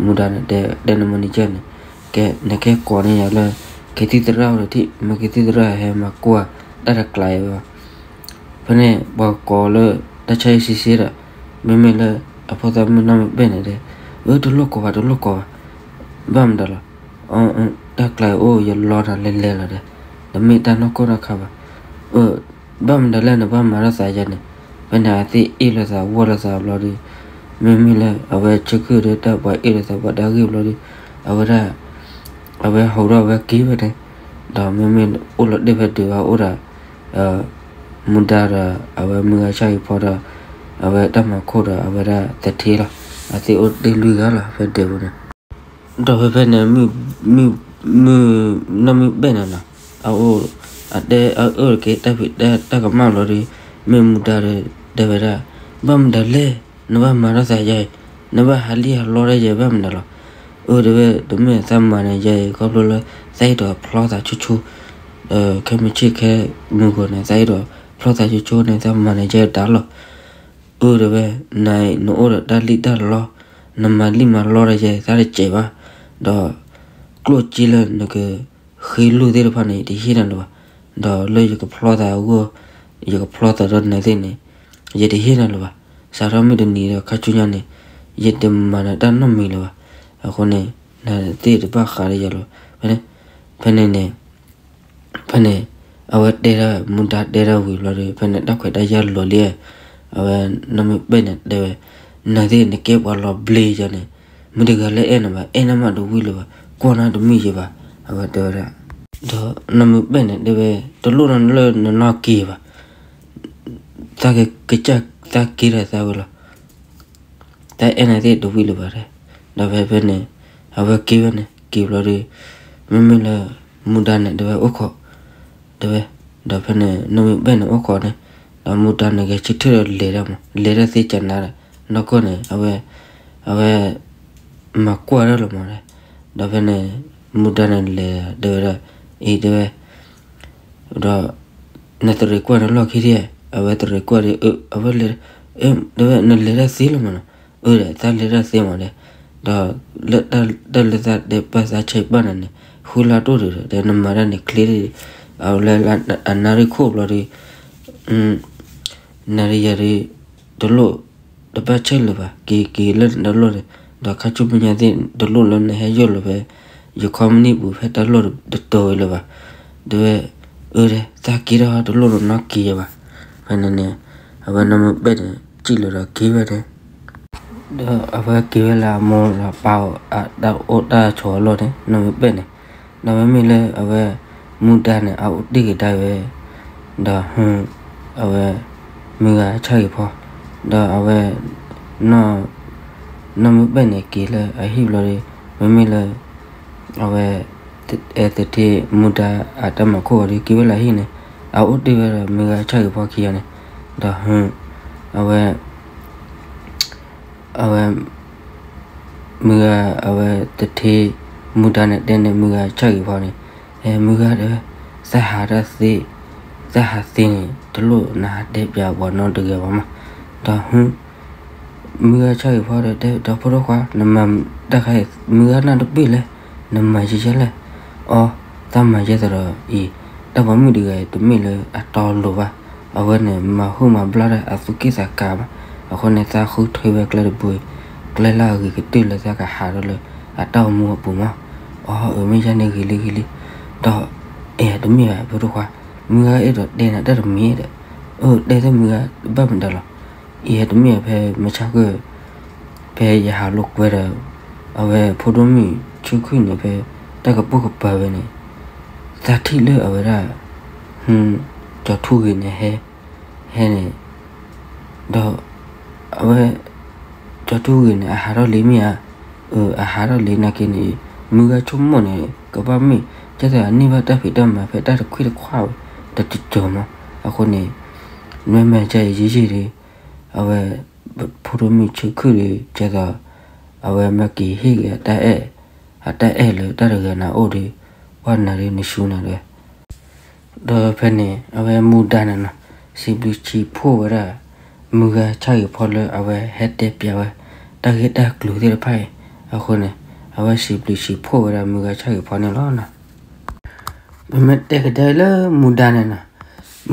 မူဒါန့ၣ်တဲ တဲန manager န့ၣ် ကဲ နကဲကိးန့ၢ်ယၤလၢ ကသံၣ်သရၣ်အိၣ်ဒီးထံၣ် မ့ၢ်ကသံၣ်သရၣ်ဟဲမၤကွၢ်တၢ်တကျါအံၤဝဲ ဖဲန့ၣ် ပှၤကိးလၢတၢ်ဆါဟံၣ်ဆံဆ့ဒီး မ့မ့ၢ်လၢအဖိသၣ်မုၣ်နီၢ်မုၢ်ပဲၣ်န့ၣ်ဒီး အၢ တလိၣ်ကိးဘၣ် တလိၣ်ကိးဘၣ် ဘၣ်မတၤလီၤ တၢ်ကျါအိၣ် ယလီတၢ်လဲၤလဲၤလီၤဒီး တမ့ၢ်တၢ်နီၢ်ကီၢ်နီၢ်ခါဘၣ် အၢ ဘၣ်မတၤလဲၣ် နဘၣ်မၤထီၣ်သးယဲန့ၣ် ဖဲန့ၣ်အသ့ၣ်အ့ၣ်လိာ်သးဝီၢ်လိာ်သးဘျီဒီး မ့မ့ၢ်လၢအဝဲဆၢခုၣ်ဒီးတၢ်ပှၤအ့ၣ်လိာ်သးပှၤတၢ်ဂ့ၢ်ဘျီဒီး အဝဲဒၣ် အဝဲဟးထီၣ်ဝဲက့ၤဝဲန့ၣ် ဒီးမ့မ့ၢ်အိၣ်လီၤတဲာ်ဖဲဒုးဘၣ်အိၣ်ဒီး မူဒါဒီး အဝဲမုၢ်ဂၤဆၣ်ဂ့ၤဖီဒီး အဝဲတၢ်မၤခိၣ်ဒီး အဝဲဒၣ်သထ့လီၤ အသ့ၣ်အိၣ်တ့ၢ်လွံၢ်ဂၤလီၤ ဖဲဒုးပူၤန့ၣ် ဒီးဖဲဖဲန့ၣ် မုၢ် မုၢ် နီၢ်မုၢ်ပဲၣ်န့ၣ်နီၤ အအိၣ် အတဲအအၢၣ်တက့ၢ် တၢ်ဖံးတၢ်မၤဘျီဒီး မ့ၢ်မူဒါဒီး တဲဝဲဒၣ် ဘၣ်မတၤလဲၣ် နဘၣ်မၤထီၣ်သးယဲအံၤ နဘၣ်ဟးလံၣ်ဟးလီတၢ်ယဲဘၣ်မတၤလီၤ အၢ တဲဝဲ တမ့ၢ်သးမၤန့ၣ်ယဲအံၤ ခီဖျိလၢ သးအဲၣ်ဒိးဖျီသးဆိဆိ ခဲမုၢ်ဆ့ၣ်ခဲမုၢ်ဂီၤန့ၣ် သးအဲၣ်ဒိးဖျီသးဆိဆိန့ၣ် သးမၤန့ၣ်ယဲတၢ်လီၤ အၢ တဲဝဲ နၤအံၤ နအိၣ်ဒီးတၢ်လံၣ်တၢ်လီ နမၤလံၣ်မၤလီတၢ်ယဲ သးတစဲးဘၣ် ဒီး ကျိၣ်စ့လၢနက ဃ့လိၢ်သ့ၣ်တဖၣ်န့ၣ် ယတဟ့ၣ်နၤလၢၤဘၣ် ဒီးလၢယကဖျီသးအဂီၢ် ယကဖျီသးဒီးနၤသ့ၣ်န့ၣ် ယတဟ့ၣ်နၤလၢၤဘၣ် စးထီၣ်မုၢ်တနံၤဒီးခါဆူညါန့ၣ် ယတမၤနၤတၢ်နီတမံၤလၢၤဘၣ် အဃိန့ၣ် နၤသ့ၣ်တဘၣ်ဃးဒီးယၤလၢၤဘၣ် ဖဲန့ၣ် ဖဲန့ၣ်န့ၣ် ဖဲန့ၣ် အဝဲတဲဒၣ် မူဒါတဲဒၣ်ဝံၤဘျီဒီး ဖဲန့ၣ် တၢ်ခွဲးတၢ်ယာ်လီၤလံ အဝဲနီၢ်မုၢ်ပဲၣ်န့ၣ်တဲဝဲ နၤသ့ၣ်နကဲပှၤလီၤဘျ့ယၤန့ၣ် မ့ၢ်တဂၤလၢအဲၣ်နၤဘၣ် အဲၣ်နၤမးတဝံၤလၢၤဘၣ် ကွၢ်နၤတမုာ်ယံၤဘၣ် အဝဲတဲဝဲဒၣ် ဒီးနီၢ်မုၢ်ပဲၣ်န့ၣ် တဲဝဲ, တလိၣ်နီတလၢနနီၢ်က့ၤဘၣ်, သးကစၢ်သးက့ၤဒီးသးဝဲလီၤ, တၢ်အဲၣ်နၤသ့ၣ်တဝံၤလၢၤဘၣ်တဲ, ဒီးဖဲဖဲန့ၣ် အဝဲက့ၤဝဲန့ၣ် က့ၤဘျီဒီး မ့မ့ၢ်လၢ မူဒါန့ၣ် တဲဝဲအိၣ်ခိး, တဲဝဲ, ဒီးဖဲန့ၣ် နီၢ်မုၢ်ပဲၣ်န့ၣ်အိၣ်ခိးန့ၣ်, ဒီးမူဒါန့ၣ်ဂဲၤဆၢထၢၣ်ဒီးလဲၤဒၣ်မး လဲၤဒၣ်သ့ကနါဒီး နီၢ်ကီၢ်န့ၣ် အဝဲ အဝဲ မၤကွၢ်ဒၣ်လီၤမးတဲ, ဒီးဖဲန့ၣ် မူဒါန့ၣ်လဲၤ တဲဝဲဒၣ်, အံၤတဲဝဲ ဒီး နတရံးကွၢ်နလီၢ်ခံဒံးဧါ, အဝဲတရံးကွၢ်ဒီး အဝဲလဲၤ, တဲဝဲ နလဲၤဒၣ်သ့လီၤမးနီၤ, အၢဒီး သးလဲၤဒၣ်သ့မးတဲ, ဒီး လၢတၢ်လၢသးတဲပာ်သးဆဲးပာ်နၤန့ၣ် ဃုလါတိၢ်ဒံးဒီး နမၤတၢ်န့ၣ်ချ့ဒံး, အဝဲလၢ အနၣ်ရံၣ်ခိၣ်ဘျီဒီး နၤဒီးယၤဒီး တလိၣ် တဘၣ်ဆဲးလၢၤဘၣ်, က့ၤက့ၤလၢနတၢ်လီၢ်န့ၣ်, ဒီးခါဆူမဲာ်ညါသ့ၣ် တလိၣ်လၢနဟဲယိၣ်လၢၤဖဲ ယခီပနံၣ်ပူၤ ဖဲတၢ်လီၢ်တတီၤဝဲလၢၤဘၣ်, တဲဝဲ, အၢဒီး သးက့ၤဒီးတလိၣ်လၢနနီၢ်က့ၤယၤဘၣ်, ဖဲန့ၣ်န့ၣ် အဝဲနီၢ်မုၢ်ပဲၣ်န့ၣ် စံးလီၤဒီးက့ၤဝဲန့ၣ် ဒီးအဝဲက့ၤဝဲလၢအမိၢ်ဒီးပၢ်အိၣ်တၢ်ဆိးအလီၢ်န့ၣ် နီၢ်မုၢ်ပဲၣ်န့ၣ်, ဒီးမ့မ့ၢ်လၢအဝဲ မူဒါန့ၣ် အအိၣ်တ့ၢ်ကဒါဝဲ, ဒီး အဝဲ မုၢ်ဂၤဆၣ်ဂ့ၤဖီ, ဒီးအဝဲ နီၢ်မုၢ်ပဲၣ်န့ၣ်က့ၤလၢအဟံၣ်ဘျီဒီး မ့မ့ၢ်လၢ အဝဲ အဲသထ့မူဒါအတၢ်မၤခိၣ်ဂီၤဒီးက့ၤဝဲလၢအဟံၣ်န့ၣ်, အအိၣ်တ့ၢ်ဝဲဒီးမုၢ်ဂၤဆၣ်ဂ့ၤဖီခံဂၤန့ၣ်, ဒီး အဝဲ အဝဲ မုၢ်ဂၤ အဝဲသထ့ မူဒါန့ၣ်တဲန့ၣ် မုၢ်ဂၤဆၣ်ဂ့ၤဖီန့ၣ်, ဟဲမုၢ်ဂၤတဲဝဲ, သးဟးတၢ်သ့, သးဟးသ့န့ၣ် တလိၣ်နဟးတဲပျးပှၤနီတဂၤဘၣ်မး, ဒီး မုၢ်ဂၤဆၣ်ဂ့ၤဖီဒီးတဲ ဒီးဖိဒိၣ်ခွါ နမၤတၢ်ခါအံၤ မုၢ်ဂၤနၢ်တပ့ၢ်လဲၣ်, နမၤယဲလဲၣ်, အီ သးမၤယဲသးဒီးအံၤ, တၢ်ပိာ်မုၣ်တဂၤအံၤ တမ့ၢ်လၢအတီအလိၤဘၣ်, အဝဲန့ၣ် မၤဟုၣ်မၤဘျါတၢ်အသူၣ်က့ၣ်သးကါဘၣ်, အဃိန့ၣ် သးဃုထၢဝဲကျဲတဘိအံၤ, ကျဲလၢအဂ့ၤကတၢၢ်လၢသးကဟးထီၣ်လၢအတၢ်အိၣ်မူအပူၤမး, အီ အၢ မ့ၢ်ယဲန့ၣ်ဂ့ၤလံဂ့ၤလံ, ဒီး အဲ တမ့ၢ်ဘၣ် ဖိဒိၣ်ခွါ, မုၢ်ဂၤအဲၣ်ဒိးတဲနၤတၢ်တမံၤဒီး, အၢ တဲသ့မုၢ်ဂၤ တဘၣ်မတၤလီၤ, အံၤတမ့ၢ်ဖဲမုၢ်ဆါခီ ဖဲယဟးလိာ်ကွဲဒီး အဝဲဖိဒိၣ်မုၣ်ဆၢခုၣ်န့ၣ် ဖဲတၢ်ကပိာ်ကပၤဝဲန့ၣ်, သးထံၣ်လၢအဝဲဒၣ် ကၠီၤထူဂ့ၤန့ၣ် ဟဲ ဟဲန့ၣ်, ဒီး အဝဲ ကၠီၤထူဂ့ၤန့ၣ် အဟးထီၣ်လံမ့ၢ်ဧါ, အဟးထီၣ်လံနာ်က့န့ၣ် မုၢ်ဂၤဆိကမိၣ်န့ၣ် ကဘၣ်မ့ၢ် ကဲသးန့ၢ်ဘၣ်တၢ်ဖံးတၢ်မၤဖဲတၢ်တခွံတခွါဝဲ တတကၠီၤမး, အဃိန့ၣ် နမ့ၢ်မၤကယံာ်ယံာ်ဒီး အဝဲ ဖိဒိၣ်မုၣ်ဆၢခုၣ်ဒီး ကဲသိး အဝဲမ့ၢ်က့ၤဟ့ၣ်ဂ့ၤအတၢ်အဲၣ်, အတၢ်အဲၣ်လၢတၢ်တဂၤနၤအိၣ်ဒီး ကွၢ်နၤဒီးနဆူနၤဒီး ဒီးဖဲန့ၣ် အဝဲမူဒါန့ၣ်နီၤ စံးဘျုးစံးဖှိၣ်ဝဲဒၣ် မုၢ်ဂၤဆၣ်ဂ့ၤဖီလၢအဝဲဟဲတဲပျးဝဲ တၢ်ဂ့ၢ်တၢ်ကျိၤသ့ၣ်တဖၣ်အံၤ, အဃိန့ၣ် အဝဲစံးဘျုးစံးဖှိၣ်ဝဲဒၣ်မုၢ်ဂၤဆၣ်ဂ့ၤဖီန့ၣ်လီၤနီၤ. ပမ့ၢ်တဲကဒါလၢမူဒါန့ၣ်နီၤ,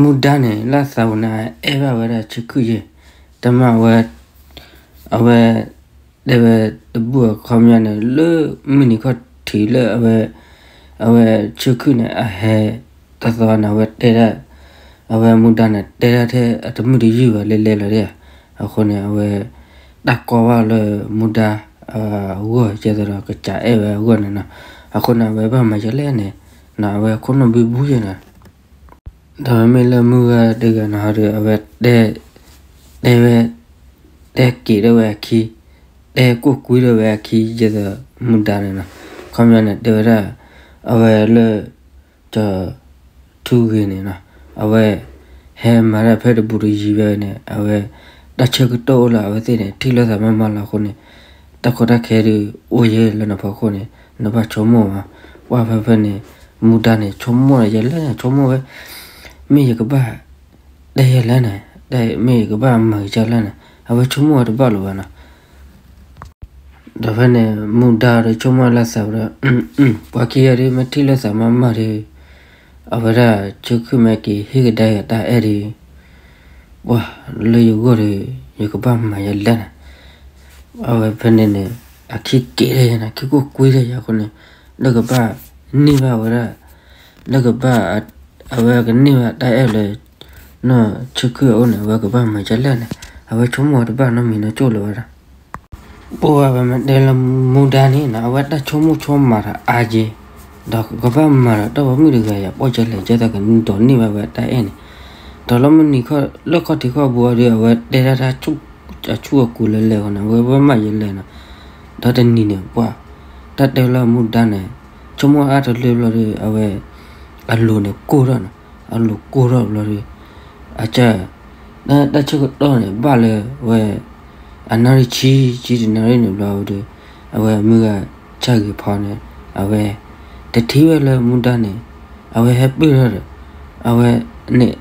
မူဒါန့ၣ် လၢသးပူၤန့ၣ် အအဲၣ်ဘၣ်ဝဲဒၣ်ဆၢခုၣ်ယဲၢ်, တမ့ၢ်ဝဲ အဝဲ တဲဝဲတဘူၣ်အခီပညီန့ၣ် လၢမုၢ်နံၤခီၣ်ထံးလၢအဝဲ အဝဲဆၢခုၣ်န့ၣ် အဟဲတသီန့ၣ် အဝဲတဲဒၣ် အဝဲမူဒါန့ၣ် တဲဒၣ်ထဲအတမုာ်တယုၢ်ဘၣ်လဲၤလဲၤလီၤဒၣ်, အဃိန့ၣ် အဝဲ တၢ်ကီဘၣ်လၢမူဒါအဂီၢ် ကဲသိးဒီးကစးအဲၣ်ဝဲအဂီၢ်န့ၣ်နီၤ, အဃိန့ၣ် အဝဲဘၣ်မၤယလဲၣ်န့ၣ် နီၤ အဝဲခိၣ်နူာ်ဘုဘုယဲၢ်နီၤ ဒီးမ့မ့ၢ်လၢမုၢ်ဂၤတဂၤန့ၣ်ဟီဒီး အဝဲတဲ တဲဝဲ တဲက့ၤဒၣ်ဝဲအခံ, တဲကိၣ်ကွံဒၣ်ဝဲအခံ ယဲသိးမူဒါန့ၣ်နီၤ, ခီပညီန့ၣ် တဲဝဲဒၣ် အဝဲလၢ ကၠီၤထူဂ့ၤန့ၣ်နီၤ, အဝဲ ဟဲမၤတၢ်ဖဲတဘူးတယံၤဝဲန့ၣ် အဝဲ တၢ်ဆၢကတီၢ်အိၣ်လၢအဝဲသ့ၣ်န့ၣ် ထံၣ်လိာ်သးမးမးလီၤအဃိန့ၣ် တၢ်ကီတၢ်ခဲဒုးအိၣ်ယဲၢ်လၢနဖီခိၣ်န့ၣ် နဘၣ်ဆိကမိၣ်မး, ပှၢ်ဖဲဖဲန့ၣ် မူဒါန့ၣ် ဆိကမိၣ်ယဲၢ်လဲၣ်န့ၣ် ဆိကမိၣ်ဝဲ မ့ၢ်ယကဘၣ် တဲယဲၢ်လဲၣ်န့ၣ် မ့ၢ်ယကဘၣ်မၤကစၢ်လဲၣ်န့ၣ် အဝဲဆိကမိၣ်ဝဲတဘၣ်လၢၤဘၣ်နီၤ. ဒီးဖဲန့ၣ် မူဒါဒီးဆိကမိၣ်လၢသးဝဲဒီး ပှၤခံဂၤဒုး မ့ၢ်ထံၣ်လိာ်သးမးမးဒီး အဝဲဒၣ်ဆၢခုၣ်မ့ၢ်က့ၤဟ့ၣ်ကဒါက့ၤတၢ်အဲၣ်ဒီး ပှၤလၢယဂီၢ်ဒီး ယကဘၣ်မၤယဲၢ်လဲၣ်န့ၣ် အဝဲဖဲန့ၣ်န့ၣ် အခံက့ၤဒၣ်ယဲၢ်န့ၣ် ခံကိၣ်ကွံဒၣ်ယဲၢ်အဃိန့ၣ် လၢကဘၣ်န့ၢ်ဘၣ်ဝဲဒၣ် လၢကဘၣ် အဝဲကန့ၢ်ဘၣ်တၢ်အဲၣ်လၢ နီၢ်ဆၢခုၣ်အအိၣ်န့ၣ် အဝဲကဘၣ်မၤယဲၢ်လဲၣ်န့ၣ် အဝဲဆိကမိၣ်ဝဲတဘၣ်နီတမံၤနီတစိၢ်လၢၤဘၣ်ဒီး ပဝဲပမ့ၢ်တဲလၢမူဒါန့ၣ်နီၤ အဝဲတၢ်ဆိကမိၣ်ဆိကမးဒီးအါက့ၤ ဒီးကဘၣ်မၤဒီးတၢ်ပိာ်မုၣ်တဂၤယၤ ပိာ်ကလဲၤကဲသးကဒိးန့ၢ်ဘၣ်ဝဲတၢ်အဲၣ်န့ၣ်, ဒီးလၢမုၢ်နံၤခီ လၢခီၣ်ထံးခီၣ်ဘိဒီး အဝဲတဲဒၣ်တၢ် အဆူၣ်အကူလၢလဲၤဃီန့ၣ် အဝဲဝဲမၤယလဲၣ်နီၤ, ဒီးတနံၤန့ၣ် ပှၤ တၢ်တဲလၢမူဒါန့ၣ် ဆိကမိၣ်အါတလၢဘျီဒီး အဝဲ အလိၤန့ၣ်ကိၢ်ထီၣ်နီၤ, အလိၤကိၢ်ထီၣ်ဘျီဒီး အက တၢ်ဆၢကတီၢ်န့ၣ် ဘၣ်လၢဝဲ အနၣ်ရံၣ်ဆံ ဆံတနၣ်ရံၣ်န့ၣ်ဘျီဒီး အဝဲမုၢ်ဂၤဆၣ်ဂ့ၤဖီန့ၣ် အဝဲ တထံၣ်ဝဲလၢမူဒါန့ၣ် အဝဲဟဲပၢၢ်ထီၣ်ဒီး အဝဲန့ၣ်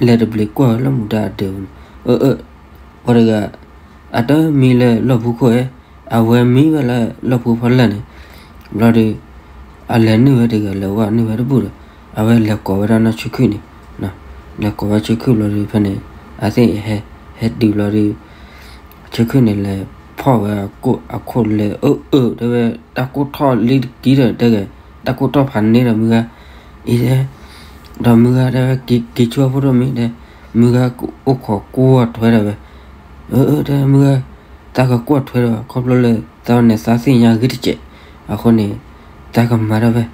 လဲၤတဘျီကွၢ်ဝဲလၢမူဒါအဒၢးပူၤန့ၣ် အၢ အၢ ပှၤတဂၤ အတမံလၢလီၢ်ဖိခိၣ်ဧဲ, အဝဲမံဝဲလၢလီၢ်ဖိဖီလာ်န့ၣ် ဘျီဒီး အလဲၤနုာ်ဝဲတဂၤ လဲၤဝဲနုာ်ဝဲတဘူၣ်ဒီး အဝဲလဲၤကိးဝဲဒၣ်နီၢ်ဆၢခုၣ်န့ၣ်, လဲၤကိးဝဲဆၢခုၣ်ဘျီဒီး ဖဲန့ၣ် အသ့ၣ်ဟဲ ဟဲတုၤဘျီဒီး ဆၢခုၣ်န့ၣ်လဲၤဖီၣ်ဝဲအခိၣ်လဲၤ အၢ အၢ တဲဝဲ တၢ်ကိၢ်ထီၣ်လံတကံဒီး တဲဂ့ၤ တၢ်ကိၢ်ထီၣ်ဖးန့ၢ်ဒီးမုၢ်ဂၤ အံၤ ဒီးမုၢ်ဂၤတဲဝဲ က့ၤဆူအဖိဒိၣ်မံ တဲ မုၢ်ဂၤအိၣ်ခိးကွၢ်ထွဲဒီးဝဲ အၢ အၢ တဲ မုၢ်ဂၤ သးကကွၢ်ထွဲဒီး ခီဖျိလၢသးန့ၣ် သးသ့ၣ်ညါဂ့ၤတစဲး အဃိန့ၣ် သးကမၤဒၣ်ဝဲ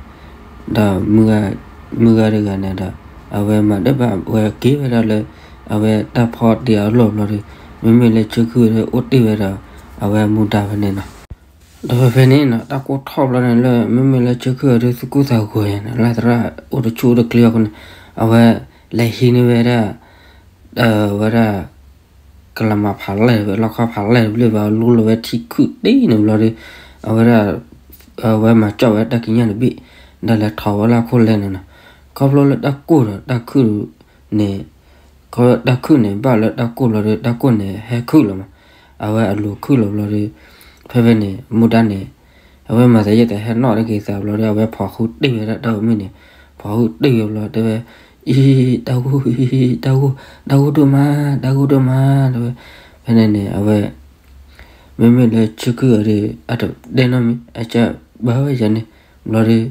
ဒီးမုၢ်ဂၤတဂၤန့ၣ်ဒီး အဝဲမၤဒၣ်ဘၣ် အဝဲက့ၤဝဲဒၣ်လၢ အဝဲတၢ်ဖီတ့ၢ်အလီၢ်ဘျီဒီး မ့မ့ၢ်လၢဆၢခုၣ်ဒီး အိၣ်တ့ၢ်ဝဲဒီး အဝဲမူဒါဖဲန့ၣ်နီၤ. ဒီးဖဲဖဲန့ၣ်နီၤ တၢ်ကိၢ်ထီၣ်ဘျီန့ၣ်လၢ မ့မ့ၢ်လၢဆၢခုၣ်အီၤဒီး သူၣ်ကိၢ်သးဂီၤယါန့ၣ် လၢသရၣ်အိၣ်တဆူၣ်အိၣ်တကျ့အဃိန့ၣ် အဝဲလဲၤဟံးန့ၢ်ဝဲဒၣ် ဝဲဒၣ် ကလၤမၤဖးလဲၢ်တဘ့ၣ် လီၢ်ခီဖးလဲၢ်တဘ့ၣ်ဘၣ် လူလီၤဝဲထံခုၣ်တ့ၢ်န့ၣ်ဘျီဒီး အဝဲဒၣ် အဝဲမၤကၠီၣ်ဝဲတၢ်ကံးညာ်တဘ့ၣ် ဒီးလဲၤထီၣ်ဝဲလၢအခိၣ်လဲၢ်န့ၣ်နီၤ. ခီဖျိလၢတၢ်ကိၢ်ဒီးတၢ်ခုၣ်န့ၣ် ခီတၢ်ခုၣ်န့ၣ် ဘၣ်လၢတၢ်ကိၢ်ဘျီဒီး တၢ်ကိၢ်န့ၣ်ဟဲခုၣ်လီၤမး, အဝဲအလိၤခုၣ်လီၤဘျီဒီး ဖဲဖဲန့ၣ် မူဒါန့ၣ် အဝဲမၤသးယဲၢ်တဟဲနီၣ်တက့ၤသးဘျီဒီး အဝဲဖီၣ်ဃုတ့ၢ်ဝဲဒၣ်တၢ်ပိာ်မုၣ်န့ၣ်, ဖီၣ်ဃုတ့ၢ်ဝဲဘျီတဲဝဲ အံၤ တၢ်ဂိၢ် တၢ်ဂိၢ် တၢ်ဂိၢ်ဒိၣ်မး တၢ်ဂိၢ်ဒိၣ်မး တဲဝဲ. ဖဲန့ၣ်န့ၣ် အဝဲ မ့မ့ၢ်လၢဆၢခုၣ်အီၤဒီး အတတဲနီတမံၤ အကဘၣ်ဝဲယၤန့ၣ် ဘျီဒီး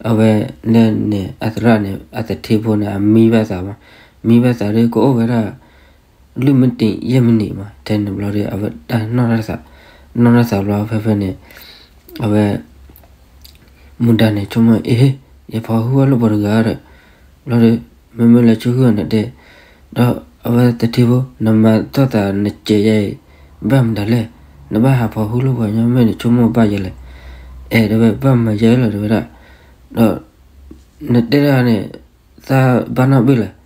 အဝဲလၢန့ၣ် အသရၣ်န့ၣ် အသထ့ဖိန့ၣ် အမံဘၣ်သးမး, မံဘၣ်သးဒီးကအိၣ်ဝဲဒၣ် လွံၢ်မံးနံး ယဲၢ်မံးနံးမး ထဲန့ၣ်ဘျီဒီး အဝဲတၢ်နီၣ်ထီၣ်သး နီၣ်ထီၣ်သးဘျီ ဖဲဖဲန့ၣ် အဝဲ မူဒါန့ၣ် ဆိကမိၣ် အ့ ယဖီၣ်ဟုဝဲလၢပှၤတဂၤဒီး ဘျီဒီး မ့မ့ၢ်လၢဆၢခုၣ်အီၤန့ၣ်တဲ ဒီးအဝဲသထ့ဖိ နမၤထီၣ်သးနစဲးယဲအံၤ ဘၣ်မတၤလဲၣ်, နဘၣ်ဟးဖီၣ်ဟုလၢပှၤညီမ့ၢ်န့ၣ် ဆိကမိၣ်ဘၣ်ယဲလဲၣ်, အဲၣ်တဲဝဲ ဘၣ်မၤယဲလီၤတဲဝဲဒၣ်, ဒီး နတဲဒၣ်န့ၣ် သးဘၣ်နီၣ်ဘ့ၣ်လဲၣ်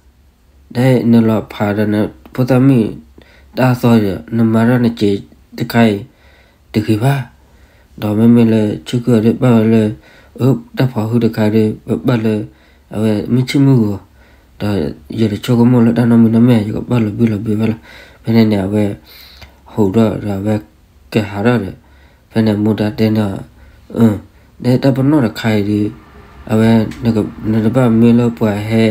ဒီးနလီၤဖးဒီးနဖိသၣ်မုၣ်တၢ်အသီဒီး နမၤထီၣ်နစဲးတခါအံၤ တဂ့ၤဘၣ်. ဒီးမ့မ့ၢ်လၢဆၢခုၣ်အီၤဒီးဘၣ်ဝဲလၢ အၢ တၢ်ဖီၣ်ဟုတခါဒီး ပဘၣ်လၢ အဝဲမုၢ်ဆ့ၣ်မုၢ်ဂီၤ, ဒီးယတဆိကမိၣ်လၢတၢ်နီတမံၤနီတမံၤ ယကဘၣ်လီၤဘှံးလီၤဘှံးဝဲလီၤ. ဖဲန့ၣ်န့ၣ် အဝဲ ဟူးဒီးဒီးအဝဲကဟးထီၣ်ဒီး ဖဲန့ၣ်မူဒါတဲန့ၣ် ဒီးတၢ်ပနီၣ်တခါအံၤဒီး အဝဲ နတဘၣ်မ့ၢ်လၢပှၤဟဲ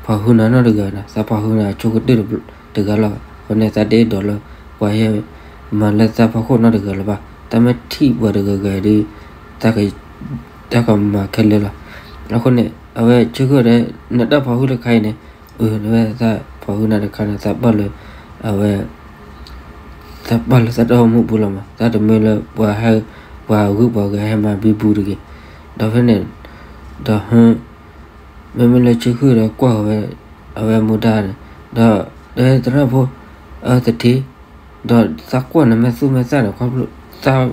ဖီၣ်ဟုနၤနီတဂၤနီၤ, သးဖီၣ်ဟုနၤအဆိကတၢၢ်တဂၤလီၤ. အဃိန့ၣ် သးတအဲၣ်ဒိးလၢ ပှၤဟဲ မၤလၢသးဖီခိၣ်နီတဂၤလၢၤဘၣ်. တၢ်မ့ၢ်ထံၣ်ပှၤတဂၤဂၤဒီး တၢ်ကမၤခဲလၢာ်လီၤ. အဃိန့ၣ် အဝဲဆၢခုၣ်ဒီး နတၢ်ဖီၣ်ဟုတခါအံၤန့ၣ် အၢ တဲဝဲ သးဖီၣ်ဟုနၤတခါန့ၣ် သးဘၣ်လၢ အဝဲ သးဘၣ်လၢသးတၢ်အိၣ်မူပူၤလီၤမး, သးတမ့ၢ်လၢပှၤဟဲ ပှၤဂုၤပှၤဂၤဟဲမၤဘံဘူတဂ့ၤ. ဒီးဖဲန့ၣ် ဒီး မ့မ့ၢ်လၢဆၢခုၣ်ဒီးကွၢ်ဝဲ အဝဲမူဒါန့ၣ် ဒီး တဲသရၣ်ဖိ အသထ့ ဒီးသးကွၢ်နမဲာ်သူၣ်မဲာ်သၣ်န့ၣ် ခီဖျိ သး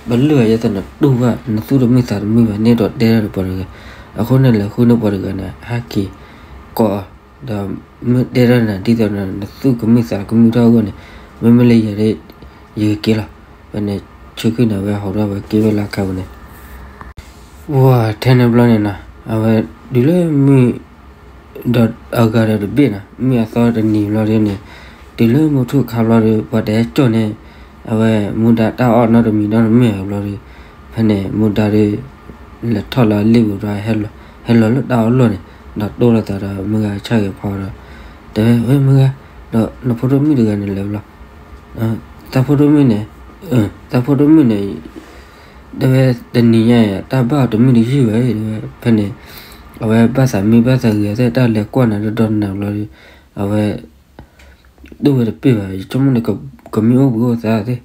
ပလၢၢ်ယဲသးနတူၢ်ဘၣ် နသူၣ်တမုာ်သးတမုာ်ဘၣ်န့ၣ်ဒီး တဲဒၣ်ဒီးပှၤတဂၤ, အဃိန့ၣ်လဲၤဃုန့ၢ်ပှၤတဂၤန့ၣ် ဟဲက့ၤကိးအီၤ, ဒီးမ့ၢ်တဲဒၣ်နၤဒ်သိးနသူၣ်ကမုာ်သးကမုာ်ထီၣ်အဂီၢ်န့ၣ် မ့မ့ၢ်လၢယၤဒီး ယကက့ၤလီၤ. ဖဲန့ၣ် ဆၢခုၣ်န့ၣ် အဝဲဟီၣ်ဒီးအဝဲက့ၤဝဲလၢခါပူၤန့ၣ် ဝဲထဲန့ၣ်ဘျီန့ၣ်နီၤ အဝဲတုၤလၢမုၢ် ဒီးအဂၤဒီးတဘ့ၣ်နီၤ မုၢ်အသီတနံၤဘျီဒီးန့ၣ် တုၤလၢမုၢ်ထူၣ်ခါဘျီဒီး ပှၤတဟဲကၠီၣ်န့ၣ် အဝဲမူဒါတၢ်အီၣ်နီတမံၤနီတမံၤဘျီဒီး ဖဲန့ၣ်မူဒါဒီး လဲၤထီၣ်လၢအလ့ၣ်ပူၤဒီး ဟဲလီၤလၢတၢ်အီၣ်လီၢ်န့ၣ် ဒီးတိၢ်လိာ်သးဒီးမုၢ်ဂၤဆၣ်ဂ့ၤဖီဒီး တဲဝဲ ဝဲမုၢ်ဂၤ ဒီးနဖိဒိၣ်မုၣ်တဂၤန့ၣ်လဲၤဘျီ သးဖိဒိၣ်မုၣ်န့ၣ် သးဖိဒိၣ်မုၣ်န့ၣ် တဲဝဲတနံၤညါအံၤ တၢ်ဘၣ်အီၤတမုာ်တယုၢ်ဝဲ တဲဝဲ ဖဲန့ၣ် အဝဲဘၣ်သးမံဘၣ်သးဂ့ၤအသး တၢ်လဲၤကွၢ်နၤဒီးဒီးနၤဘျီဒီး အဝဲ ဒိၣ်ဝဲတပ့ၢ်ဘၣ် ယဆိကမိၣ်န့ၣ် ကမံအိၣ်ဘှံးအိၣ်သးသ့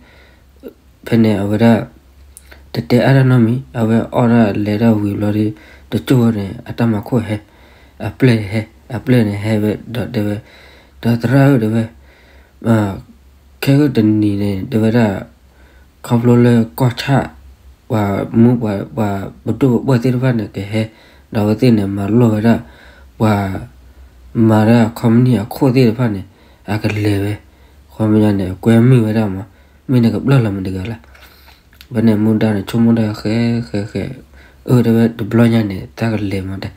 ဖဲန့ၣ် အဝဲဒၣ် တတဲအါတၢ်နီတမံၤ, အဝဲအီၣ်ဒၣ်လဲၤဒၣ်ဝံၤဘျီဒီး တကၠိၢ်ဝဲန့ၣ် အတၢ်မၤခိၣ်ဟဲ, အပျဲၢ်န့ၣ်ဟဲ, အပျဲၢ်န့ၣ်ဟဲဝဲဒီးတဲဝဲ, ဒီးသရၣ်ဧၢ တဲဝဲ, ခဲကတနံၤန့ၣ် တဲဝဲဒၣ်, ခီဖျိလၢကီၢ်ဆၣ် ပှၤမူပှၤ ပှၤပဒိၣ်ပပှၢ်သ့ၣ်တဖၣ်န့ၣ်ကဟဲ, ဒီးအဝဲသ့ၣ်န့ၣ် မၤလိာ်ဝဲဒၣ် ပှၤမၤဒၣ် company အခိၣ်သ့ၣ်တဖၣ်န့ၣ် အကလဲၤဝဲ, ခီပညီန့ၣ် အကွဲမုာ်ဝဲဒၣ်မး, မ့ၢ်န့ၣ်ကပျၢ်လီၤမတၤတဂၤလဲၣ်. ဖဲန့ၣ်မူဒါန့ၣ် ဆိကမိၣ်ဒၣ်ဃဲဃဲဃဲ, အၢ တဲဝဲတဘျီညါန့ၣ် တၢ်ကလဲၤမးတဲ,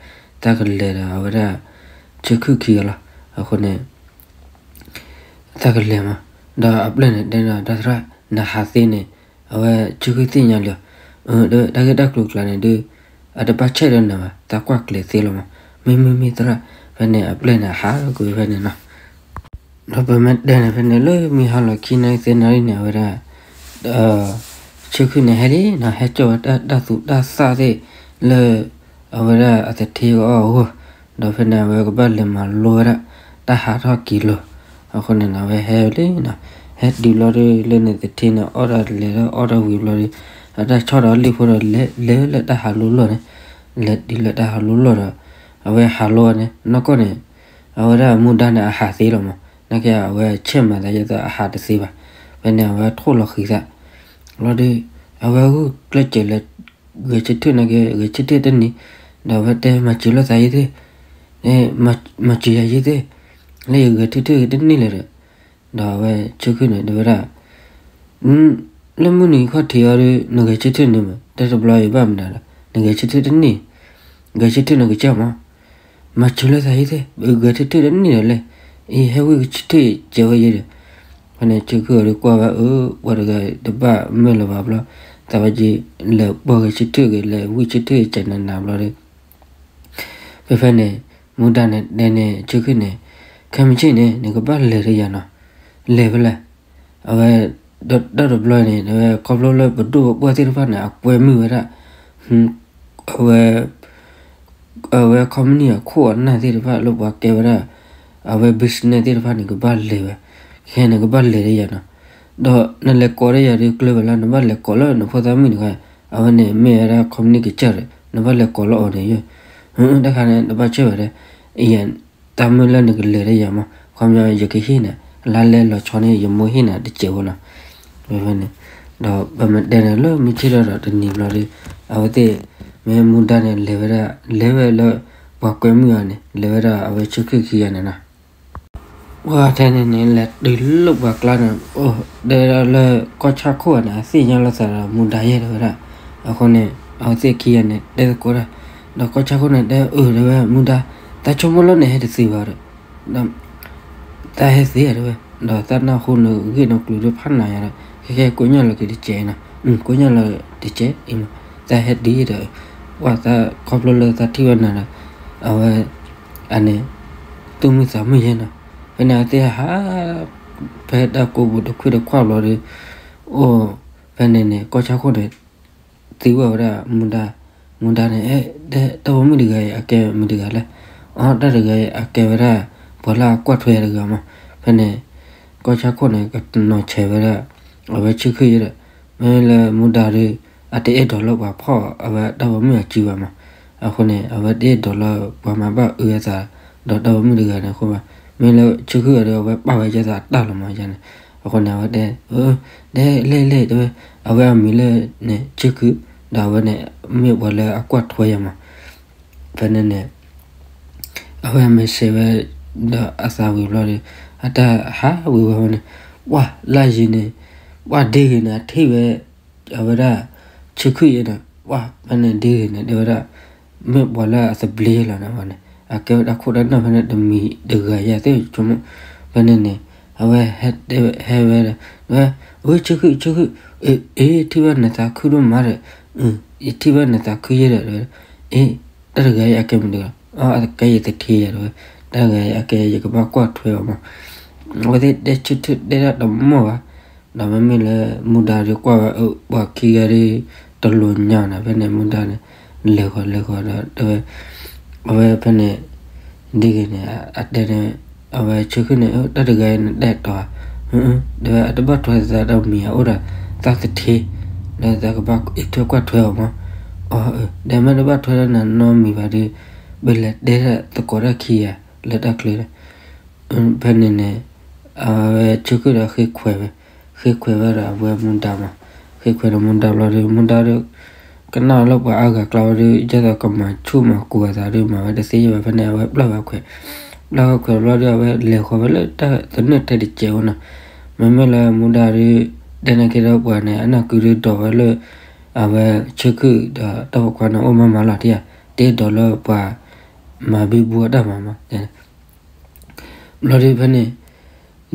တၢ်ကလဲၤဒီးအဝဲဒၣ် ဆၢခုၣ်ခံဂၤလီၤ. အဃိန့ၣ် တၢ်ကလဲၤမး, ဒီးအပျဲၢ်န့ၣ်တဲဒီး ဒီသရၣ် နဟးသ့န့ၣ် အဝဲဆၢခုၣ်သ့ၣ်ညါလံ, အၢ တၢ်ဂ့ၢ်တၢ်ကျိၤကျါန့ၣ်ဒုး အတဘၣ်ဆဲးဒီးနၤဘၣ်, တၢ်ကွၢ်ကျဲၤသ့လီၤမး, မ့ၢ်မ့ၢ်မ့ၢ်သရၣ်, ဖဲန့ၣ်အပျဲၢ်န့ၣ် ဟးကွံာ်ဖဲန့ၣ်နီၤ. ဒီးပမ့ၢ်တဲန့ၣ် ဖဲန့ၣ်လၢမုၢ်ဟါလီၤခံနၣ်ရံၣ်သၢနၣ်ရံၣ်န့ၣ် အဝဲဒၣ် ဆၢခုၣ်န့ၣ်ဟဲလံနီၤ, ဟဲကၠီၣ်ဝဲတၢ်သူၣ်တၢ်သၣ်သ့ၣ်လၢ အဝဲဒၣ်အသထ့အဂီၢ်အဂီၢ်, ဒီးဖဲန့ၣ် အဝဲကဘၣ်လဲၤမၤလိဝဲဒၣ် တၢ်ဟးထီၣ်ကံၤလိၤ, အဃိန့ၣ် အဝဲဟဲလံနီၤ, ဟဲတုၤလီၤဒီး လၢန့ၣ်သထ့န့ၣ် အီၣ်ဒီးလဲၤဒီးအီၣ်ဒီးဝံၤဘျီဒီး အတၢ်ဆီၣ်ဒီးလံာ်ဖိဒီး လဲၤလဲၤလၢတၢ်ဟးလိလီၢ်န့ၣ်, လဲၤတုၤလၢတၢ်ဟးလိလီၢ်ဒီး အဝဲဟးလိန့ၣ် နီၢ်ကီၢ်န့ၣ် အဝဲဒၣ်မူဒါန့ၣ် အဟးသ့လီၤမး, နာ်က့အဝဲဆဲးမၤသးယဲၢ်သးအဟးတသ့ဘၣ်, ဖဲန့ၣ် အဝဲထိၣ်လီၤဃံးသး လီၤဒီး အဝဲဂုာ်ကျဲးစၢးလဲၤ ဂဲၤဆၢထၢၣ်နာ်က့ ဂဲၤဆၢထၢၣ်တန့ၢ်, ဒီးအဝဲတဲမၤစၢၤလိာ်သးယဲၢ်သ့ၣ်, မၤစၢၤယၤယဲၢ်သ့ၣ်, လၢယဂဲၤဆၢထၢၣ်တန့ၢ်လၢၤဒီး, ဒီးအဝဲဆၢခုၣ်န့ၣ် တဲဝဲဒၣ် လၢမုၢ်နံၤခီၣ်ထံးအီၤဒီး နဂဲၤဆၢထၢၣ်န့ၢ်မး, တၢ်တဘျီအံၤဘၣ်မနုၤဒီး နဂဲၤဆၢထၢၣ်တန့ၢ်, ဂဲၤဆၢထၢၣ်နကစၢ်မး, မၤစၢၤလိာ်သးယဲၢ်သ့ၣ်, ဂဲၤဆၢထၢၣ်တန့ၢ်ဒီးလဲၣ်, အံၤဟဲဝံၣ်ဆၢထၢၣ်ကဲဝဲယဲၢ်ဒီး, ဖဲန့ၣ်ဆၢခုၣ်အီၤဒီးကွၢ်ဝဲ အၢ ပှၤတဂၤတဘၣ်မုာ်လၢၤဘၣ်ဘျီ, သးဝဲက့ၤ လဲၤပှီၢ်ဂဲၤဆၢထၢၣ်ဂ့ၤ လဲၤဝံၣ်ဆၢထၢၣ်ကဲနးနးဘျီဒီး ဖဲဖဲန့ၣ် မူဒါန့ၣ်တဲန့ၣ် ဆၢခုၣ်န့ၣ်, ခဲမုၢ်ဆ့ၣ်န့ၣ် နကဘၣ်လဲၤဒီးယၤနီၤ, လဲၤဖဲလဲၣ်, အဝဲ တၢ်တဘျီန့ၣ် အဝဲခီဖျိလၢပဒိၣ်ပပှၢ်သ့ၣ်တဖၣ်န့ၣ် အကွဲမုာ်ဝဲဒၣ် အဝဲ အဝဲ company အခိၣ်အနၢ်သ့ၣ်တဖၣ်လၢပှၤကဲဝဲဒၣ် အဝဲ business သ့ၣ်တဖၣ်န့ၣ် ကဘၣ်လဲၤဝဲ, ခဲန့ၣ်ကဘၣ်လဲၤဒီးယၤနီၤ, ဒီးနလဲၤကိးဒီးယၤဒီးကျၢၤဝဲလၢ နဘၣ်လဲၤကိးလၢနဖိသၣ်မုၣ်တဂၤ, အဝဲန့ၣ်မ့ၢ်ဝဲဒၣ် company ကစၢ်ဒီး နဘၣ်လဲၤကိးလၢအီၤန့ၣ်ယဲၢ်, တၢ်ခါန့ၣ် တဘၣ်ဆၢၣ်ဝဲဒီး ယ တၢ်မုၢ်လၢနကလဲၤဒီးယၤမး ခီပညီယကဟ့ၣ်နၤ လါလဲလီၤဆီန့ၣ် ယမိၢ်ဟ့ၣ်နၤတစဲးဖိနီၤ, ဖဲန့ၣ်, ဒီးပမ့ၢ်တဲန့ၣ်လၢမုၢ်ဆ့ၣ်ထီၣ်ဒီးတနံၤဘျီဒီး အဝဲသ့ၣ် မ့ၢ်မူဒါန့ၣ် လဲၤဝဲဒၣ် လဲၤဝဲလၢ ပှၤကွဲမုာ်အီၤန့ၣ် လဲၤဝဲဒၣ်အဝဲဆၢခုၣ်ခံဂၤန့ၣ်နီၤ ပှၤထဲန့ၣ်န့ၣ် လဲၤတုၤလၢပှၤကျါန့ၣ် အိၣ် တဲဒၣ်လၢကီၢ်ဆၣ်ခိၣ်န့ၣ် အသ့ၣ်ညါလိာ်သးဒီးမူဒါယဲၢ်တဲဝဲဒၣ်, အဃိန့ၣ် အဝဲသ့ၣ်ခံဂၤန့ၣ် တဲသကိးတၢ်, ဒီးကီၢ်ဆၣ်ခိၣ်န့ၣ် တဲအၢ တဲဝဲမူဒါ, တၢ်ဆိကမိၣ်လၢနဟဲတသ့ဘၣ်ဒီး တၢ်ဟဲသ့ဧါတဲဝဲ, ဒီးတၢ်နၢ်ဟူနဂ့ၢ်နကျိၤဒီးဖးနးယၤဒီး ခဲကဲကိးညါလီၤက့ၤတစဲးအံၤနီၤ, ကိးညါလီၤတစဲးအံၤမး, တၢ်ဟဲတုၤဒီး ပှၤသးခီဖျိလၢသးထံၣ်ဝဲနၤဒီး အဝဲ အန့ၣ် သူၣ်မုာ်သးမုာ်ယဲနီၤ, ဖဲန့ၣ်အဝဲသ့ၣ်ဟး ဖဲတၢ်ကိးပူၤတခွံတခွါဘျီဒီး အိၣ် ဖဲန့ၣ်န့ၣ် ကီၢ်ဆၣ်ခိၣ်န့ၣ် သံကွၢ်ဝဲဒၣ်မူဒါ, မူဒါန့ၣ် အဲ တၢ်ပိာ်မုၣ်တဂၤအံၤ အကဲမတၤတဂၤလဲၣ်, အီ တၢ်တဂၤအံၤ အကဲဝဲဒၣ် ပှၤလၢအကွၢ်ထွဲယၤတဂၤမး, ဖဲန့ၣ် ကီၢ်ဆၣ်ခိၣ်န့ၣ် ကနီၤဆဲးဝဲဒၣ် အဝဲဆၢခုၣ်ယဲဒီး မ့ၢ်လၢမူဒါဒီး အတအဲၣ်ဒိးလၢပှၤဖီၣ်အဝဲတၢ်ပိာ်မုၣ်အစုဘၣ်မး, အဃိန့ၣ် အဝဲတအဲၣ်ဒိးလၢပှၤမၤဘၣ်အၢအသး ဒီးတၢ်ပိာ်မုၣ်တဂၤန့ၣ်အဃိဘၣ်, မ့ၢ်လၢဆၢခုၣ်အီၤဒီး အဝဲပာ်ဝဲယဲသးတၢ်လီၤမးယဲန့ၣ်, အဃိန့ၣ် အဝဲတဲ တဲလဲၣ်လဲၣ်တဲဝဲ, အဝဲအမံၤလၢန့ၣ် ဆၢခုၣ်, ဒီးအဝဲန့ၣ် မ့ၢ်ပှၤလၢအကွၢ်ထွဲယၤမး, ဖဲန့ၣ်န့ၣ် အဝဲအမဲာ်ဆှဲဝဲ ဒီးအသးဝံၤဘျီဒီး အတၢ်ဟးဝံၤဝဲန့ၣ်, ပှၤလၢယံၤန့ၣ် ပှၤဒ့ဂ့ၤန့ၣ် အထံၣ်ဝဲ အဝဲဒၣ် ဆၢခုၣ်ယဲန့ၣ် ပှၤဖဲန့ၣ်ဒ့ဂ့ၤန့ၣ် တဲဝဲဒၣ် မ့ၢ်ပှၤလၢအသဘျ့လီၤန့ၣ်န့ၣ် အကဲဝဲဒၣ်ခိၣ်တၢ်နၢ်ဖဲန့ၣ်တမံၤတဂၤယၤသ့ၣ်ဆိကမိၣ်, ဖဲန့ၣ်န့ၣ် အဝဲဟဲတဲဝဲ ဟဲဝဲဒီး အဝဲဆၢခုၣ်ဆၢခုၣ်, အ့ ထံၣ်ဘၣ်နသးခုဒိၣ်မးဒီး ယထံၣ်ဘၣ်နသးခုယဲဒီး အ့ တၢ်တဂၤအံၤအကဲမတၤတဂၤ, အကဲယသထ့ယၤတဲဝဲ, တၢ်တဂၤအံၤအကဲယကဘၣ်ကွၢ်ထွဲအီၤမး, အဝဲသ့ၣ်တဲဆၢထၢၣ်တဲဒၣ်တမီၢ်ဘၣ်, ဒီးမ့မ့ၢ်လၢမူဒါဒီးကွၢ်ဝဲ ပှၤခံဂၤဒီး တလိၤညါန့ၣ် ဖဲန့ၣ်မူဒါန့ၣ် လဲၤဃီၤလဲၤဃီၤဒီးတဲဝဲ, အဝဲဖဲန့ၣ် ဒ်ဂ့ၤန့ၣ် အတဲန့ၣ် အဝဲဆၢခုၣ်န့ၣ် တၢ်တဂၤအံၤန့ၣ်တဲတီၤဧါ, တဲဝဲအတဘၣ်ထွဲသးတမံၤ အအိၣ်ဒီးသးသထ့ ဒီးသးကဘၣ်အ့ၣ်ထွဲကွၢ်ထွဲအီၤမး. အီ ဒီးမ့ၢ်တဘၣ်ထွဲလၢနနီတမံၤဘၣ်ဒီး ပလဲၤတဲသကိးတၢ်ခံဂၤလၢတၢ်ချၢဒီး ဖဲန့ၣ်န့ၣ် အဝဲဆၢခုၣ်ဒီးဃ့ခွဲးဝဲ, ဃ့ခွဲးဝဲဒီးအဝဲမူဒါမး, ဃ့ခွဲးဒီးမူဒါဘျီဒီး မူဒါဒီး ကနၣ်လၢပှၤအါဂၤကျါဝဲဒီး ဒ်သိးကမၤဆူၣ်မၤကိၤအသးဒီး မၤဝဲတသ့ယဲၢ်ဘၣ်. ဖဲန့ၣ် အဝဲပျၢ်ဝဲခွဲး, ပျၢ်ဝဲခွဲးဘျီဒီး အဝဲလဲၤဃီၤဝဲလၢတၢ်သနၢၣ်ထဲတစဲးအိၣ်နီၤ. မ့မ့ၢ်လၢမူဒါဒီး တဲန့ၢ်က့ၤဒီးပှၤန့ၣ် အနၢ်ကုဒီးဒိးဝဲလၢ အဝဲဆၢခုၣ်ဒီးတၢ်ဖိခွါန့ၣ် အိၣ်မးမးလီၤတံၢ်ဧါ, တ့ဒိးလၢပှၤမၤဘံဘူအတၢ်မၤမး ဘျီဒီးဖဲန့ၣ်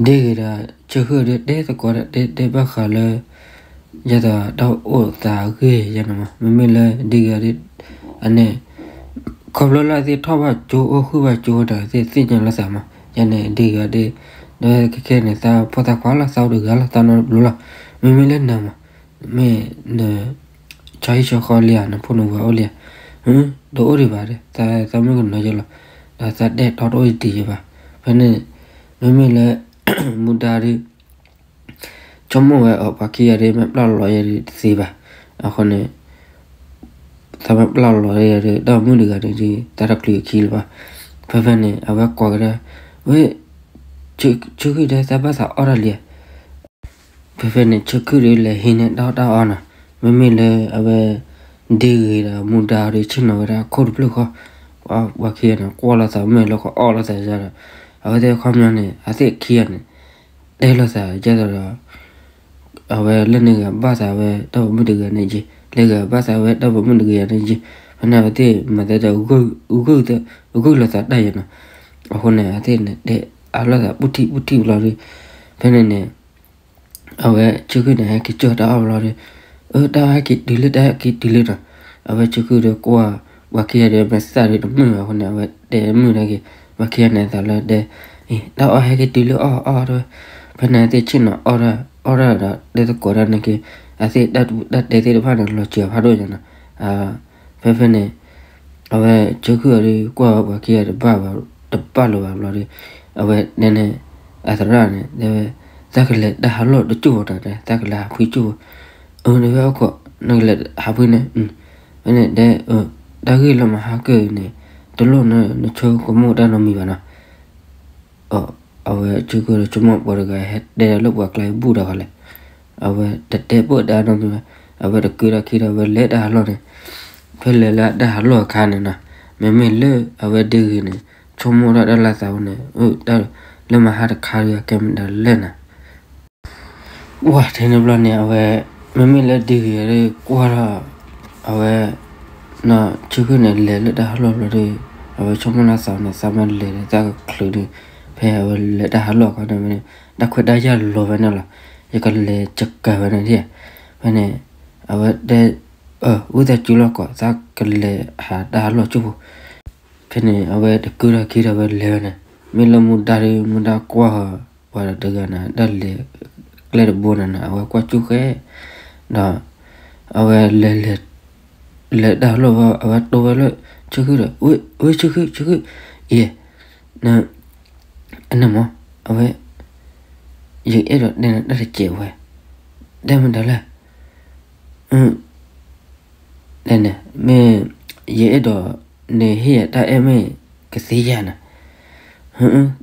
ဒ့ဂ့ၤဒီးဆၢခုၣ်ဒီးတဲသကိးဒီး တဲတဲဘၣ်ဃးလၢ ယဲသိးတၢ်အိၣ်သးအဂ့ၢ်ယဲန့ၣ်မး. မ့မ့ၢ်လၢဒ့ဂ့ၤဒီး အန့ၣ် ခီဖျိလၢအသ့ၣ်ထီၣ်ဘၣ်ကၠိအိၣ်ဃုာ်ဘၣ်ကၠိဒီး သ့ၣ်သ့ၣ်ညါလီၤသးမး. ယဲန့ၣ်ဒ့ဂ့ၤဒီး ဒီးခဲခဲန့ၣ် သးဖိသၣ်ခွါလီၤ သးအိၣ်တဂၤလီၤ သးနီတဘျီလီၤ. မ့မ့ၢ်လၢနၤမး မ့ၢ်န ဆီဟံၣ်ဆီဃီလံဧါ, နဖိနဝၤအိၣ်လံဧါ. တအိၣ်ဒံးဘၣ်ဒီး သးမုၣ်ကနီၤယဲလီၤ. ဒီးသးဒဲၣ်တီတအိၣ်တံၢ်ယဲဘၣ်. ဖဲန့ၣ် မ့မ့ၢ်လၢ မူဒါဒီး ဆိကမိၣ်ဝဲအီၤ ပှၤခံဂၤဒီး မ့ၢ်ပျၢ်လီၤယဲဒီးတသ့ဘၣ်. အဃိန့ၣ် သးမ့ၢ်ပျၢ်လီၤယဲဒီး ဒီးမုၣ်တဂၤန့ၣ်ဒီး သးတချုးအခံလၢၤဘၣ်. ဖဲဖဲန့ၣ် အဝဲကိးကဒါ ဝဲ ဆၢခုၣ်ဒီး သးဘၣ်သးအီၣ်တၢ်လံဧါ. ဖဲဖဲန့ၣ် ဆၢခုၣ်ဒီးလဲၤဟံးန့ၢ်တၢ်အီၣ်တၢ်အီနီၤ. မ့မ့ၢ်လၢအဝဲ ဒ့ဂ့ၤဒီးမူဒါဒီး ဆ့ၣ်နီၤဝဲဒၣ်ခိၣ်တဖျၢၣ်ဃီ, ပှၤခံဂၤန့ၣ် ကွၢ်လိာ်သးမ့ၢ်လၢကအီၣ်လိာ်သးယါဒီး အဝဲသ့ၣ်အခီပညီန့ၣ် အဝဲသ့ၣ်ခံဂၤန့ၣ် တဲလိာ်သးယဲသိးဒီး အဝဲလၢန့ၣ်ဂၤဘၣ်သးဝဲတၢ်ပိာ်မုၣ်တဂၤန့ၣ်ယ့ၢ်, လၢဂၤဘၣ်သးဝဲတၢ်ပိာ်မုၣ်တဂၤန့ၣ်ယ့ၢ်, ဖဲန့ၣ်အဝဲသ့ၣ်မၤသးဒီး ဂုာ်လိာ်သးတၢ်ယဲနီၤ. အဃိန့ၣ် အဝဲသ့ၣ်န့ၣ် တဲအါလိာ်သး ပူထံၣ်ပူထံၣ်ဘျီဒီး ဖဲန့ၣ်န့ၣ် အဝဲဆၢခုၣ်န့ၣ် ဟဲက့ၤကၠီၣ်တၢ်အီၣ်ဘျီဒီး အၢ တၢ်အီၣ်ဟဲက့ၤတုၤလံ တၢ်ဟဲက့ၤတုၤလံနီၤ. အဝဲဆၢခုၣ်ဒီးကွၢ် ပှၤခံဂၤဒီး မဲာ်သၣ်ဒီးတမုာ်ဘၣ်အဃိန့ၣ် အဝဲတဲမုာ်ဒၣ်က့ၤ ပှၤခံဂၤန့ၣ်အသးလၢတဲ အံၤ တၢ်အီၣ်ဟဲက့ၤတုၤလံအီၣ်အီၣ်တဲဝဲ. ဖဲန့ၣ်အသ့ၣ်ဆ့ၣ်နီၤအီၣ်တၢ် အီၣ်တၢ်ဒီးတဲသကိးတၢ်န့ၣ်က့ၤ အသ့ၣ်တၢ်တူၢ်တၢ်တဲသ့ၣ်တဖၣ်န့ၣ် လီၤစှၤဖးဒိၣ်ညါနီၤ. ဖဲဖဲန့ၣ် အဝဲဆၢခုၣ်အီၤဒီး ကွၢ်ဝဲပှၤခံဂၤတဘၣ်ဘၣ် တဘၣ်လၢၤဘၣ်ဘျီဒီး အဝဲတဲန့ၣ် အသရၣ်န့ၣ် တဲဝဲ သးကလဲၤတၢ်ဟးလီၢ်တကၠိၢ်ဖိတၢ်တဲ သးကလဲၤဟးဖှံကၠိၢ်ဖိ. အၢ တဲဝဲ အိၣ်ခိး နကလဲၤဟးဖှံန့ၣ် ဖဲန့ၣ်တဲ တၢ်ဂ့ၢ်လၢမဟါကၢန့ၣ် တလိၣ်န နဆိကမိၣ်တၢ်နီတမံၤဘၣ်နီၤ. အဝဲဆၢခုၣ်ဒီးဆိကမိၣ်ပှၤတဂၤဟဲတဲလၢပှၤကျါအံၤဘူၣ်ဒီးဃီလဲၣ်. အဝဲတတဲပၢၢ်တၢ်နီတမံၤဘၣ်. အဝဲတကၢထီၣ်ခံဒီး အဝဲလဲၤတၢ်ဟးလီၢ်န့ၣ် ဖဲလဲၤလၢတၢ်ဟးလီၢ်အခါန့ၣ်နီၤ မ့မ့ၢ်လၢအဝဲဒ့ဂ့ၤန့ၣ် ဆိကမိၣ်ထီၣ်တၢ်လၢသးဝဲန့ၣ် တၢ်လၢမဟါတခါဒီး အကဲမတၤလဲၣ်နၤ ဝဲထဲန့ၣ်ဘျီန့ၣ် အဝဲ မ့မ့ၢ်လၢဒ့ဂ့ၤဒီးကွၢ်ထီၣ် အဝဲ ဆၢခုၣ်န့ၣ် လဲၤလၢတၢ်ဟးလီၢ်ဘျီဒီး အဝဲဆိကမိၣ်လၢသးန့ၣ် သးမ့ၢ်လဲၤဒီးသးကချုးဒီး ဖဲအဝဲလဲၤတၢ်ဟးလီၢ်အခါန့ၣ်ဝဲန့ၣ် တၢ်ခွဲးတၢ်ယာ်လီၤဝဲန့ၣ်လီၤ. ယကလဲၤစကၤဝဲန့ၣ်ဒၣ် ဖဲန့ၣ် အဝဲတဲ ဝံသးစူၤလီၤကီး သးကလဲၤဟးတၢ်ဟးလီၢ်ကၠိၢ်ဖိ ဖဲန့ၣ် အဝဲတကၢထီၣ်ခံဒီး အဝဲလဲၤဝဲန့ၣ် မ့ၢ်လၢမူဒါဒီး မူဒါကွၢ် ပှၤတဂၤန့ၣ် တၢ်လဲၤကျဲတဘိန့ၣ်န့ၣ် အဝဲကွၢ်ကၠူၣ်ဃဲ ဒီး အဝဲလဲၤ လဲၤတၢ်ဟးလီၢ်ဘၣ် အဝဲတိဝဲလၢ ဆၢခုၣ်ဒီး ဝဲ ဆၢခုၣ် ဆၢခုၣ် အံၤ န အန့ၣ်မး အဝဲ ယအဲၣ်ဒိးတဲနၤတၢ်တစဲးဝဲ တဲမတၤလဲၣ် တဲန့ၣ် မ့ၢ် ယအဲၣ်ဒိး နဟ့ၣ်ယၤတၢ်အဲၣ်မ့ၢ်ကသ့ဧါနၤ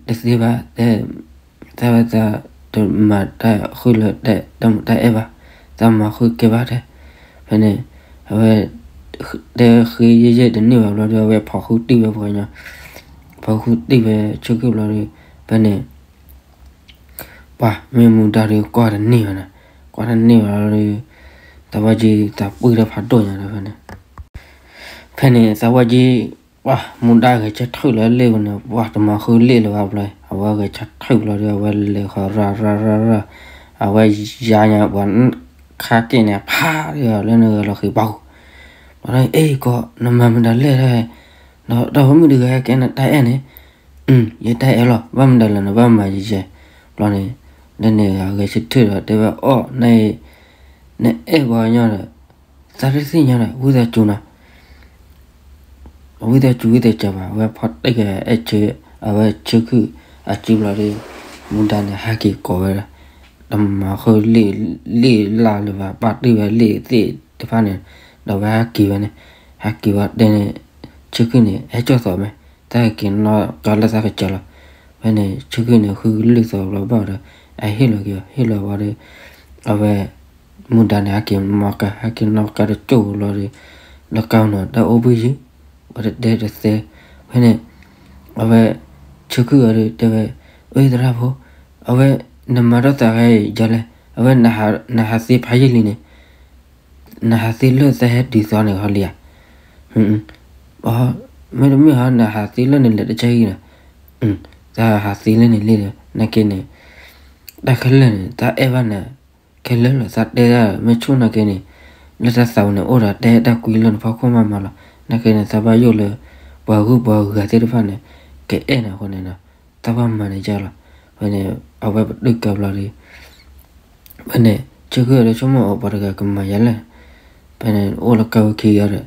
တသ့ဘၣ် တဲ သးဝဲသးတမၤတၢ်ဃုာ်လၢတၢ်မၤတၢ်အဲၣ်ဘၣ် သးမၤဃုာ်ကဲဘၣ်တဲ ဖဲန့ၣ် အဝဲ တဲဃ့ယဲၢ်ယဲၢ်တန့ၢ်ဘၣ်ဘျီဒီး အဝဲဖီၣ်ဃုာ်တံၢ်ဝဲပှၤကညီ ဖီၣ်ဃုာ်တံၢ်ဝဲဆၢခုၣ်ဘျီဒီး ဖဲန့ၣ် ပှၤမ့ၢ်မူဒါဒီးကွၢ်တန့ၢ်ဘၣ်န့ၣ် ကွၢ်တန့ၢ်ဘၣ်ဒီး သးဝဲက့သးပှၢ်ဒီးဖးဒိၣ်ညါဒီးဖဲန့ၣ် ဖဲန့ၣ် သးဝဲက့ ပှၤမူဒါဂဲၤဆၢထၢၣ်လၢလ့ၣ်ပူၤန့ၣ် ပှၤတမၤဃုာ်လ့ၣ်လၢၤဘၣ်ဘျီ အဝဲဂဲၤဆၢထၢၣ်ဘျီဒီး အဝဲလဲၤဃီၤရၣ်ရၣ်ရၣ်ရၣ် အဝဲယါညါပှၤ ခါက့ၣ်န့ၣ် ဖးဒီးလၢနဂၤလီၤဃံၤပှၤဃိ ဘျီဒီး အ့ၣ်ကီး နမၤမတၤလဲၣ် ဒီးတၢ်ဝဲမုၣ်တဂၤဟဲကဲနတၢ်အဲၣ်န့ၣ် ယတၢ်အဲၣ်လီၤ ဘၣ်မတၤလဲၣ်နဘၣ်မၤယဲယဲ ဘျီန့ၣ် လၢန့ၣ်ဂၤဂဲၤဆၢထၢၣ်ဒီးတဲဝဲအီၣ် နအဲၣ်ပှၤကညီဒီး သးတသ့ၣ်ညါဒီး ဝံသးစူၤနီၤ ဝံသးစူၤဝံသးစူၤဘၣ် အဝဲဖီၣ်တ့ၢ်ကအဲၣ်ဆၢ အဝဲဆၢခုၣ်အစုဘျီဒီး မူဒါန့ၣ်ဟဲက့ၤကိးဝဲဒၣ် တမၤဃုာ်လံာ်လၢ်လၢၤဘၣ် ပာ်တ့ၢ်ဝဲလံာ်သ့ၣ်တဖၣ်န့ၣ်, ဒီးဝဲဟဲက့ၤဝဲန့ၣ်, ဟဲက့ၤဝဲတဲန့ၣ်, ဆၢခုၣ်န့ၣ် ဟဲကၠီၣ်သီးမ့ၢ် တၢ်ဟဲက့ၤနီၣ်ကါလၢသးကစၢၤလီၤ. ဖဲန့ၣ် ဆၢခုၣ်န့ၣ် ဃုကလုၢ်သီးဘျီဘၣ်ဒီး အဟ့ၣ်လီၤက့ၤ ဟ့ၣ်လီၤဝံၤဒီး အဝဲ မူဒါန့ၣ် ဟဲက့ၤနီၣ်ကါ ဟဲက့ၤနီၣ်ကါတကၠိၢ်လီၤဒီး လၢကါန့ၣ် တၢ်အိၣ်ဘှံးယံၤ ဝဲတတဲတသဲ, ဖဲန့ၣ် အဝဲ ဆၢခုၣ်အီၤဒီးတဲဝဲ, အၢ သရၣ်ဖိ, အဝဲ နမၤထီၣ်သးခဲအံၤဒ်လဲၣ်, အဝဲ နဟးသ့ဖးယံာ်လံန့ၣ်, နဟးသ့လၢသးဟဲတုၤသီန့ၣ်ဟီလံဧါ, မ့တမ့ၢ်ဟီ နဟးသ့လၢနလဲၤတကဲအံၤလီၤ, သးဟးသ့လၢန့ၣ်လံဒီး နာ်က့န့ၣ် တၢ်ခဲလၢာ်န့ၣ် သးအဲၣ်ဘၣ်နၤ ခဲလၢာ်လီၤ သးတဲဒၣ် မ့ၢ်ဆူၣ်နာ်က့န့ၣ် လၢတၢ်သးပူၤန့ၣ် အိၣ်ဒီးတၢ်အဲၣ်တၢ်ကွံလၢနဖီခိၣ်မးမးလီၤ. နာ်က့န့ၣ် သးဘၣ်ယိၣ်လၢ ပှၤဂုၤပှၤဂၤသ့ၣ်တဖၣ်န့ၣ် ကအဲၣ်နၤအဃိန့ၣ်ဒီး သးဘၣ်မၤန့ၢ်ကလီၤ. ဖဲန့ၣ် အဝဲပတုာ်ကၢဘျီဒီး ဖဲန့ၣ် ဆၢခုၣ်အီၤဒီး ဆိကမိၣ်အီၤ ပှၤတဂၤကမၤယၤလဲၣ်. ဖဲန့ၣ် အိၣ်လၢကါဝဲခံဂၤဒီး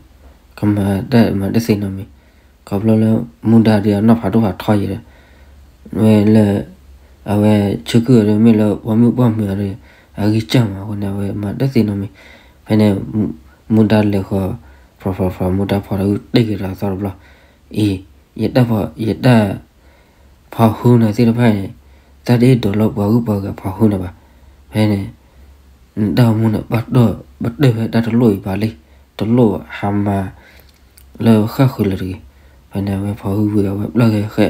ကမၤတၢ်မၤတသ့နီတမံၤ, ခီဖျိလၢ မူဒါဒီးအနီၢ်ဖးဒိၣ်ဖးထီယံၤဒီး ဝဲလၢ အဝဲဆၢခုၣ်အီၤဒီး မ့ၢ်လၢပှၤမုၣ်ပှၢ်မုၣ်အီၤဒီး အဂံၢ်စၢ်မးအဃိန့ၣ် အဝဲမၤတသ့နီတမံၤ. ဖဲန့ၣ် မူဒါလဲၤဃီၤ ဖီဖီဖီ မူဒါဖီတၢ်အုၣ်တ့ၢ်က့ၤဒီးအသီတဘျီ, အံၤ ယတၢ်ဖီ ယတၢ် ဖီဟူန့ၣ်သ့ၣ်တဖၣ်န့ၣ် တၢ်တအဲၣ်ဒိးလၢပှၤဂုၤပှၤဂၤဖီဟူန့ၣ်ဘၣ်. ဖဲန့ၣ် နတၢ်အိၣ်မူန့ၣ် ဘၣ်တိၢ် ပတၢၢ်ဖဲတၢ်တလိၣ်အံၤဘၣ်လံ, တလိၣ်ဟးမၤ လၢဃၣ်ဃုာ်လၢၤတဂ့ၤ. ဖဲန့ၣ် အဝဲဖီဟူဝံၤ အဝဲပျၢ်ဂဲၤဃဲ,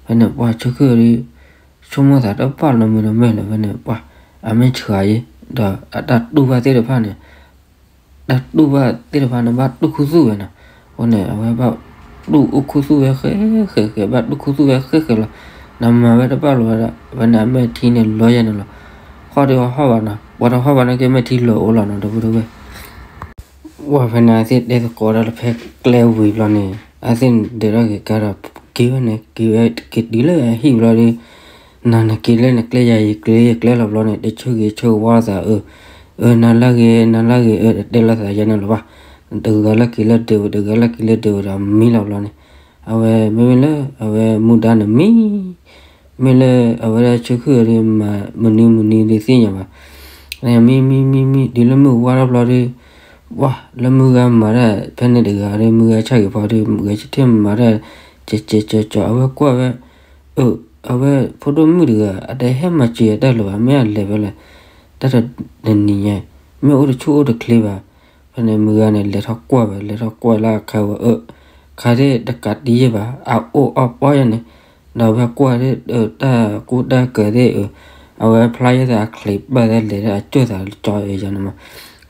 ဖဲန့ၣ် ပှၤဆၢခုၣ်ဒီး ဆိကမိၣ်သးတဘၣ်နီတမံၤနီတမံၤလၢၤ ဖဲန့ၣ် ပှၤ အမဲာ်ဆှးယံၤ ဒီးအတၢ်တူၢ်ဘၣ်သ့ၣ်တဖၣ်န့ၣ် တၢ်တူၢ်ဘၣ်သ့ၣ်တဖၣ်န့ၣ် ဘၣ်တူၢ်ခူသူၣ်ဝဲနီၤ. အဃိန့ၣ် အဝဲဘၣ်တူၢ်အိၣ်ခူသူၣ်ဝဲဃဲဃဲဃဲ ဘၣ်တူၢ်ခူသူၣ်ဝဲဃဲဃဲလီၤ. နမၤဝဲတဘၣ်လီၤဝဲဒၣ် ဖဲန့ၣ် အမဲာ်ထံန့ၣ်လီၤယဲန့ၣ်လီၤ. ဟီၣ်ဒီးဟီၣ်ဘၣ်နီၤ ပှၤတဟီၣ်ဘၣ်နာ်က့ မဲာ်ထံလီၤအိၣ်လီၤနီၤ ဒီပုၢ်ဒီဝဲၢ်. ဝဲဖဲန့ၣ် အသ့ၣ်တဲသကိးဒၣ်လၢဖဲကျဲဝံၤဘျီန့ၣ် အသ့ၣ်ဒဲးထီၣ်က့ၤကါဒီး က့ၤဝဲန့ၣ် က့ၤဝဲက့ၤတုၤလၢအဟံၣ်ဘျီဒီး နၤနက့ၤလၢနကျဲ ယၤယက့ၤလၢယကျဲလီၤဘျီန့ၣ် တဆၢဂ့ၤဆၢဝါသးအၢ, အၢ နၤလၢဂ့ၤ နၤလၢဂ့ၤ အၢ တတဲလိာ်သးယဲန့ၣ်လီၤဘၣ်. တဂၤလၢက့ၤလၢဒၢးဝဲ တဂၤလၢက့ၤလၢဒၢးဝဲဒီးမံလီၤဘျီန့ၣ် အဝဲမ့မ့ၢ်လၢ အဝဲမူဒါန့ၣ်မံ မ့ၢ်လၢအဝဲဒၣ်ဆၢခုၣ်အီၤဒီး မၤမနုၤမနုၤဒုးသ့ၣ်ညါဘၣ်. မံမံမံမံ တုၤလၢမုၢ်ဝါထီၣ်ဘျီဒီး ပှၤလၢမုၢ်ဂၤမၤတၢ် ဖဲန့ၣ်တဂၤဒီး မုၢ်ဂၤဆၣ်ဂ့ၤဖီဒီး မုၢ်ဂၤဆထံၣ်မၤတၢ် ကဲကဲကဲကဲ အဝဲကွၢ်ဝဲ အဝဲဖိဒိၣ်မုၣ်တဂၤ အတဟဲမၤစၢၤတၢ်လၢၤဘၣ် မ့ၢ်အလဲၤဝဲလဲၣ် တၢ်တနံၤညါ မ့ၢ်အိၣ်တဆူၣ်အိၣ်တချ့ဘၣ်. ဖဲန့ၣ်မုၢ်ဂၤန့ၣ် လဲၤထီၣ်ကွၢ်ဝဲ လဲၤထီၣ်ကွၢ်လၢအခါဝဲ အၢ ခါသ့ၣ်တကးတံၢ်ယဲၢ်ဘၣ် အအိၣ်အီၣ်ပီၢ်ယဲၢ်န့ၣ် ဒီးဝဲကွၢ်သ့ၣ် တၢ်ကူတၢ်ကၤသ့ၣ် အဝဲဖျါယဲၢ်သးအချံးပၢၢ်သ့ၣ် လဲၤဒၣ်အကၠိၢ်သးကၠီအၢယဲၢ်န့ၣ်မး.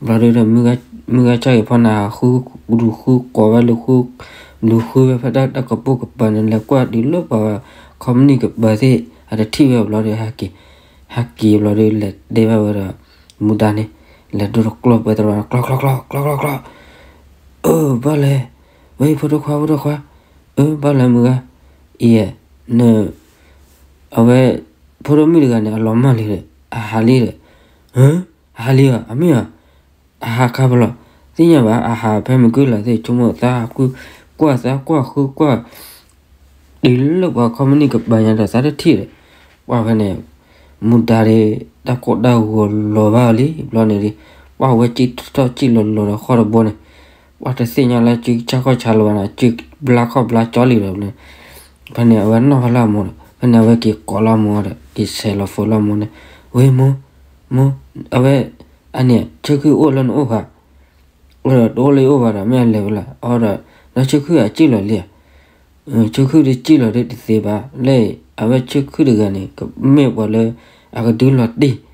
ဘျီဒုဒီး မုၢ်ဂၤဆၣ်ဂ့ၤဖီန့ၣ် ဟးဃု လူၤဃုကိးဝဲ လူၤဃု လူၤဃုဝဲဖဲတၢ်တၢ်ကပိာ်ကပၤန့ၣ် လဲၤကွၢ်တုၤလၢပှၤ ခီပနံၣ်ကပၤသ့ၣ် အတထံၣ်ဝဲဘျီဒီး ဟဲက့ၤ ဟဲက့ၤဘျီဒီး လဲၤတဲဘၣ်ဝဲဒီး မူဒါန့ၣ် လဲၤဒိတကျီၢ်ပှဲၤတရၢ ကျီကျီကျီ ကျီကျီကျီ အၢ ဘၣ်လဲၣ်, ဝဲ ဖိဒိၣ်ခွါ ဖိဒိၣ်ခွါ, အၢ ဘၣ်လဲၣ်မုၢ်ဂၤ, အံၤ န အဝဲ ဖိဒိၣ်မုၣ်တဂၤန့ၣ် အလီၤမၢ်လံဒီး အဟးလံဒီး, အဟးလံဧါ, အမ့ၢ်ဧါ, အဟးခါဖဲလဲၣ်, သ့ၣ်ညါဘၣ် အဟးဖဲမုၢ်ကုၢ်လၢ်သ့ၣ် ဆိကမိၣ်သးကွၢ် သးကွၢ်ဃုကွၢ် တုၤလၢပှၤခီပနံၣ်ကပၤညါဒီး သးတထံၣ်ဒီး, ပှၤဖဲန့ၣ် မူဒါဒီး တၢ်ကိၢ်တၢ်ဂီၤလီၤဘၣ်လံ ဘျီန့ၣ်ဒီး, ပှၤဝဲကံၣ်ထီၣ်ကံၣ်လီၤလီၤဒီးဃီတဘိန့ၣ်, ပှၤတသ့ၣ်ညါလၢကံၣ်ဆၣ်ခီၣ်ဆါလၢၤဘၣ်န့ၣ် ကံၣ်ဘျါခီၣ်ဘျါကၠီလံဒီးန့ၣ်, ဖဲန့ၣ် အဝဲနီၣ်ဖဲလၢအမိၢ်ဒီး ဖဲန့ၣ် အဝဲက့ၤကိးလၢအမိၢ်ဒီး က့ၤဆဲးလီၤဖိလၢအမိၢ်န့ၣ်, ဝဲ မိၢ်, မိၢ်, အဝဲ အန့ၣ် ဆၢခုၣ်အိၣ်လၢနအိၣ်ဧါ, အိၣ်ဒီးတအိၣ်လၢယအိၣ်ဘၣ်ဒီး မ့ၢ်အလဲၤဝဲလၢ အီဒီး ဒီးဆၢခုၣ်အကံၣ်လီၤလံဧါ ဆၢခုၣ်ဒီးကံၣ်လီၤဒီးတသ့ဘၣ်, လၢအဝဲဆၢခုၣ်တဂၤန့ၣ် ကမ့ၢ်ပှၤလၢ အကဒုလီၤတံၢ်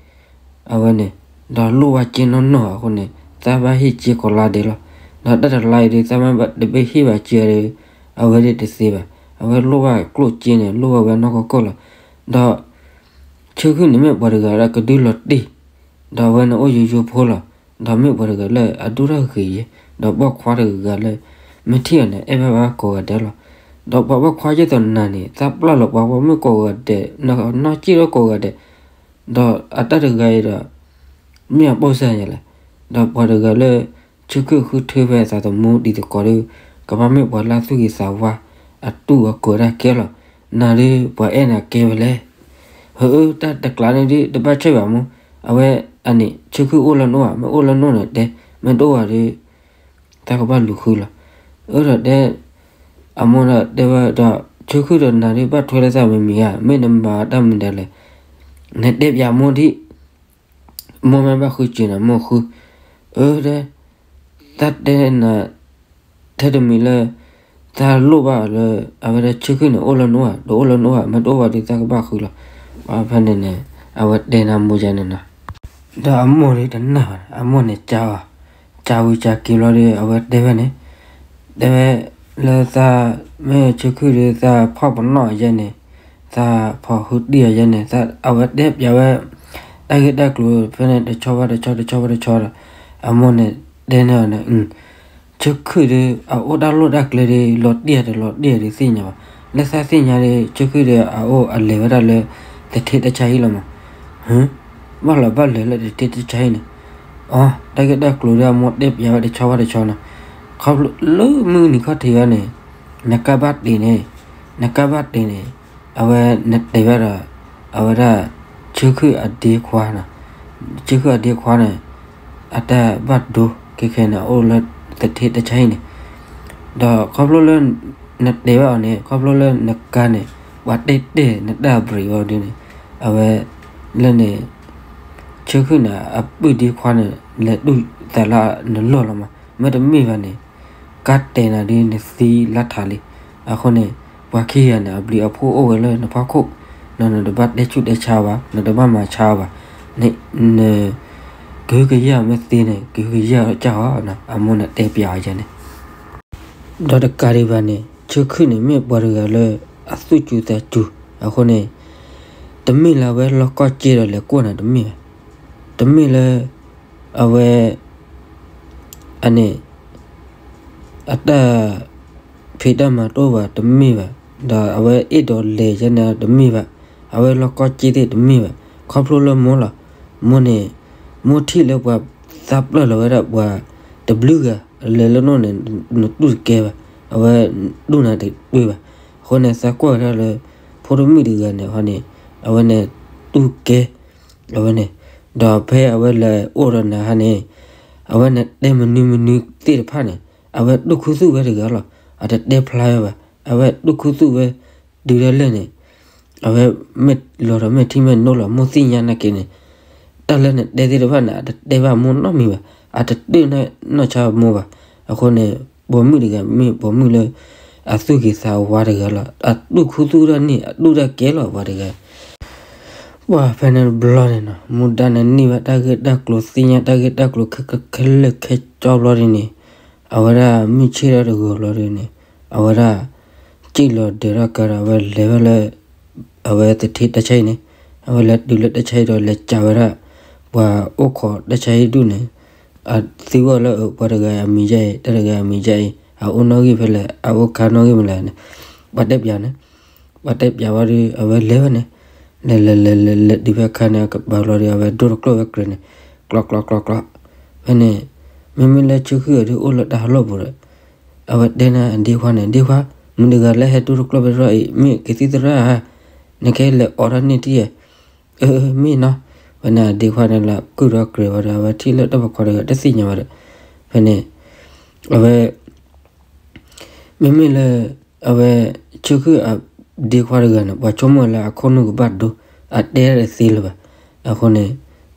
အဝဲန့ၣ်, ဒီးလိၣ်ဘၣ်စ့နီၢ်နီၢ်အဃိန့ၣ် သးဘၣ်ဟ့ၣ်စ့ကိးလါဒဲးလီၤ. ဒီးတၢ်တလါအံၤဒီး သးမ့ၢ်တဘၣ်ဟ့ၣ်ဘၣ်စ့ဒီး အဝဲဒၣ်တသ့ဘၣ်. အဝဲလိၣ်ဘၣ်ကျိၣ်စ့န့ၣ် လိၣ်ဘၣ်ဝဲနီၢ်ကီၢ်ကီၢ်လီၤ. ဒီး ဆၢခုၣ်န့ၣ်မ့ၢ်ပှၤတဂၤလၢကဒုလီၤတံၢ် ဒီးအဝဲန့ၣ်အိၣ်ယိယိဖိလီၤ. ဒီးမ့ၢ်ပှၤတဂၤလၢအဒိၣ်ထီၣ်ဂ့ၤယဲၢ်, ဒီးပိာ်ခွါတဂၤလၢ မ့ၢ်ထံၣ်အီၤန့ၣ် အဲၣ်ဘၣ်ဘၣ်ကိးဂၤဒဲးလီၤ. ဒီးပှၤပိာ်ခွါယဲၢ်သနာ်န့ၣ် သးပျၢ်လီၤပှၤပိာ်မုၣ်ကိးဂၤဒဲး, နီၢ်ကံၣ်ထီၣ်ကိးဂၤဒဲး, ဒီးအတၢ်တဂၤအံၤဒီး မ့ၢ်အပိာ်စၢ်ယဲၢ်လဲၣ်. ဒီးပှၤတဂၤလၢ ဆၢခုၣ်ဃုထၢဖဲအသးသမူတံၤသကိးဒီး ကဘၣ်မ့ၢ်ပှၤလၢသူၣ်ဂ့ၤသးဝါ အတူၢ်အကိးတၢ်ကဲလီၤ. နၤဒီးပှၤအဲၣ်နၤကဲဝဲလဲၣ်. ဟၢအၢ တၢ်တကျးန့ၣ်ဒ်တဘၣ်ဆၢဘၣ်မူ အဝဲအန့ၣ် ဆၢခုၣ်အိၣ်လၢနအိၣ်ဧါ, မ့ၢ်အိၣ်လၢနအိၣ်န့ၣ်တဲ, မ့ၢ်တအိၣ်ဘၣ်ဒီး တၢ်ကဘၣ်လူၤဃုလီၤ. အၢဒီးတဲ, အမိၢ်ဒီးတဲဝဲဒီး ဆၢခုၣ်ဒီးနၤဒုးဘၣ်ထွဲလၢသးမံၤမံၤဧါ, မ့ၢ်နမၤတၢ်မနုၤလဲၣ်, နတဲပျးမိၢ်ဒံး, မိၢ်မ့ၢ်ဘၣ်ဃုစၢၤနၤ မိၢ်ဃု, အၢတဲ တၢ်တဲနၤ ထဲတမံၤလၢ တၢ်လိၣ်ဘၣ်လၢ အဝဲဒၣ်ဆၢခုၣ်န့ၣ် အိၣ်လၢနအိၣ်ဧါ, တအိၣ်လၢနအိၣ်ဧါ, မ့ၢ်တအိၣ်ဘၣ်ဒီး တၢ်ကဘၣ်ဃုလီၤ. ဘၣ်ဖဲန့ၣ်န့ၣ် အဝဲတဲနၤမိၢ်ယါန့ၣ်နီၤ. ဒီးအမိၢ်ဒုးတနာ်ဘၣ်, အမိၢ်န့ၣ်ကၢအီၤ, ကၢဝံၤကၢက့ၤဘျီဒီး အဝဲတဲဝဲန့ၣ်, တဲဝဲလၢသး မ့ၢ်ဆၢခုၣ်ဒီး သးဖီၣ်ပနီၣ်အယဲန့ၣ်, သးဖီၣ်ဟုတံၢ်အယဲန့ၣ်, အဝဲတဲပျးဝဲ တၢ်ဂ့ၢ်တၢ်ကျိၤဖဲန့ၣ် တဆီဘၣ်တဆီ တဆီဘၣ်တဆီဒီး အမိၢ်န့ၣ်တဲန့ၢ်အီၤန့ၣ်, ဆၢခုၣ်ဒီး အအိၣ်တၢ်လီၢ်တၢ်ကျဲဒီး လီၤတံၢ်ဧါတလီၤတံၢ်ဧါဒီးသ့ၣ်ညါဘၣ်. လၢသးသ့ၣ်ညါဒီး ဆၢခုၣ်ဒီး အအိၣ်အလဲၤဝဲဒၣ်လၢ သထ့တၢ်ဆါဟံၣ်လီၤမး. ဟၢ, ဘၣ်လီၤဘၣ်လဲၤလၢသထ့တၢ်ဆါဟံၣ်န့ၣ်, အီ, တၢ်ဂ့ၢ်တၢ်ကျိၤဒီး အမိၢ်တဲပျးဝဲတဆီဘၣ်တဆီနီၤ. ခီဖျိလၢမုၢ်နံၤခီၣ်ထံးဝဲန့ၣ် နကါဘၣ်တ့ၢ်န့ၣ်, နကါဘၣ်တ့ၢ်န့ၣ်, အဝဲနတဲဘၣ်ဒီး အဝဲဒၣ် ဆၢခုၣ်အဒ့ခွါနီၤ, ဆၢခုၣ်အဒ့ခွါန့ၣ် အတၢ်ဘၣ်ဒိခဲခဲန့ၣ် အအိၣ်လၢသထ့တၢ်ဆါဟံၣ်န့ၣ်, ဒီးခီဖျိလၢ နတဲဘၣ်အီၤန့ၣ် ခီဖျိလၢနကါန့ၣ် ပှၤတဲတဲနတၢ်ဘြံးဝဲဒ်န့ၣ်, အဝဲ လၢန့ၣ် ဆၢခုၣ်န့ၣ် အပုၢ်ဒ့ခွါန့ၣ် လဲၤတူၢ်သးလၢနလီၢ်လီၤမး, မ့တမ့ၢ်ဘၣ်န့ၣ် ကါတဲာ်နၤဒ်နသံလၢထးလံ. အဃိန့ၣ် ပှၤခံဂၤန့ၣ် အဘျုးအဖှိၣ်အိၣ်ဝဲလၢနဖီခိၣ်, နတဘၣ်တဲဆူၣ်တဲဆါဘၣ်, နတဘၣ်မၤဆါဘၣ်, န ကဟုကယာ်မ့ၢ်သ့န့ၣ် ကဟုကယာ်ကၢ်အီၤ, အမိၢ်န့ၣ်တဲပျးအီၤယဲန့ၣ် ဒီးတကးဒံးဘၣ်န့ၣ် ဆၢခုၣ်န့ၣ် မ့ၢ်ပှၤတဂၤလၢ အသူၣ်စူၤသးစူၤအဃိန့ၣ်, တမ့ၢ်လၢအဝဲလီၢ်ကီၢ်စ့ဒီးလဲၤကိးနၤတမ့ၢ်ဘၣ်, တမ့ၢ်လၢ အဝဲ အန့ၣ် အတၢ်ဖံးတၢ်မၤတအိၣ်ဘၣ်တမ့ၢ်ဘၣ်, ဒီးအဝဲအဲၣ်ဒိးလဲၤယဲန့ၣ်တမ့ၢ်ဘၣ်, အဝဲလီၢ်ကီၢ်စ့သ့ၣ်တမ့ၢ်ဘၣ်, ခီဖျိလၢမိၢ်လီၤ. မိၢ်န့ၣ် မိၢ်ထံၣ်လၢပှၤသးပျၢၢ်လီၤဝဲဒၣ်ပှၤတဘျုးဂၤ လဲၤလၢနအိၣ်န့ၣ် နတူၢ်တကဲဘၣ်, အဝဲတူၢ်နၤတပၢၢ်ဘၣ်. အဃိန့ၣ် သးကွၢ်ဝဲဒၣ်လၢ ဖိတမုၣ်တဂၤန့ၣ်ဟီန့ၣ် အဝဲန့ၣ်တူၢ်ကဲ အဝဲန့ၣ်, ဒီးဖဲအဝဲလဲၤအိၣ်ဒီးနၤဟီန့ၣ် အဝဲန့ၣ်တဲမနုၤမနုၤသ့ၣ်တဖၣ်န့ၣ် အဝဲတူၢ်ခူသူၣ်ဝဲတဂၤလီၤ. အတတဲဖျါဝဲဘၣ်, အဝဲတူၢ်ခူသူၣ်ဝဲ တုၤဒၣ်လဲာ်န့ၣ် အဝဲမ့ၢ်လီၤဒီးမ့ၢ်ထံၣ်မ့ၢ်နိလီၤ မိၢ်သ့ၣ်ညါနာ်က့န့ၣ် တၢ်လၢနတဲသ့ၣ်တဖၣ်န့ၣ် အတတဲဘၣ်မိၢ်နီတမံၤဘၣ်, အတတဲနီၢ်ဆါမိၢ်ဘၣ်. အဃိန့ၣ် ပိာ်မုၣ်တဂၤမ့ၢ်ပိာ်မုၣ်လၢ အသူၣ်ဂ့ၤသးဝါတဂၤလီၤ. အတူၢ်ခူသူၣ်တၢ်န့ၣ် အတူၢ်တၢ်ကဲလီၤပှၤတဂၤ ပှၤဖဲန့ၣ်တဘျီန့ၣ်နီၤ မူဒါန့ၣ်န့ၢ်ဘၣ်တၢ်ဂ့ၢ်တၢ်ကျိၤသ့ၣ်ညါတၢ်ဂ့ၢ်တၢ်ကျိၤခဲလၢာ်ခဲဆ့ဘျီဒ်န့ၣ် အဝဲဒၣ်မုၢ်ဆ့ၣ်ထီၣ်တဂီၤဘျီဒ်န့ၣ် အဝဲဒၣ် စံၣ်လီၤဒၢးထီၣ်ကါဒီး အဝဲလဲၤဝဲလၢ အဝဲသထ့တၢ်ဆါဟံၣ်န့ၣ် အဝဲလဲၤတုၤလၢတၢ်ဆါဟံၣ်ဒီးလဲၤစံးဝဲဒၣ် ပှၤအိၣ်ခိးတၢ်ဆါဟံၣ်ဒူၣ်န့ၣ် အသံကွၢ်လၢပှၤတဂၤအမံၤယါအံၤ တၢ်တဂၤအမံၤယါအံၤ အအိၣ်နီၣ်ဂံၢ်ဖဲလဲၣ် အအိၣ်ခါနီၣ်ဂံၢ်ဖဲလဲၣ်န့ၣ် ပှၤတဲပျးန့ၣ် ပှၤတဲပျးဝဲဒီး အဝဲလဲၤဝဲန့ၣ် လဲၤလဲၤလဲၤလဲၤလဲၤတုၤဖဲခါန့ၣ် ကပၤဘျီဒီး အဝဲဒိတကျိၣ်ဝဲကြၢးန့ၣ် ကျီကျီကျီကျီ ဖဲန့ၣ် မ့မ့ၢ်လၢဆၢခုၣ်အဒုးအိၣ်လၢတၢ်ဟးလီၢ်ပူၤဒီး အဝဲတဲန့ၣ်အဒ့ခွါန့ၣ် ဒ့ခွါ မုၢ်တဂၤလၢဟဲဒိတကျိၣ်ဖဲတရီအံၤ မ့ၢ်ကသံၣ်သရၣ်ဧါ နကလဲၤအိးထီၣ်န့ၢ်တံၢ်ဧါ အၢ မ့ၢ်နီၤ ဖဲန့ၣ်အဒ့ခွါန့ၣ်လၢကုၢ်ဒီးကြၢးဝဲဒီး အဝဲထံၣ်လၢတၢ်ဖိခွါတဂၤတသ့ၣ်ညါဝဲဒီး ဖဲန့ၣ် အဝဲ မ့မ့ၢ်လၢ အဝဲ ဆၢခုၣ်အဒ့ခွါတဂၤန့ၣ် ပှၤဆိကမိၣ်လၢအခိၣ်နူာ်ကဘၣ်ဒိ အတဲတသ့လၢၤဘၣ်. အဃိန့ၣ်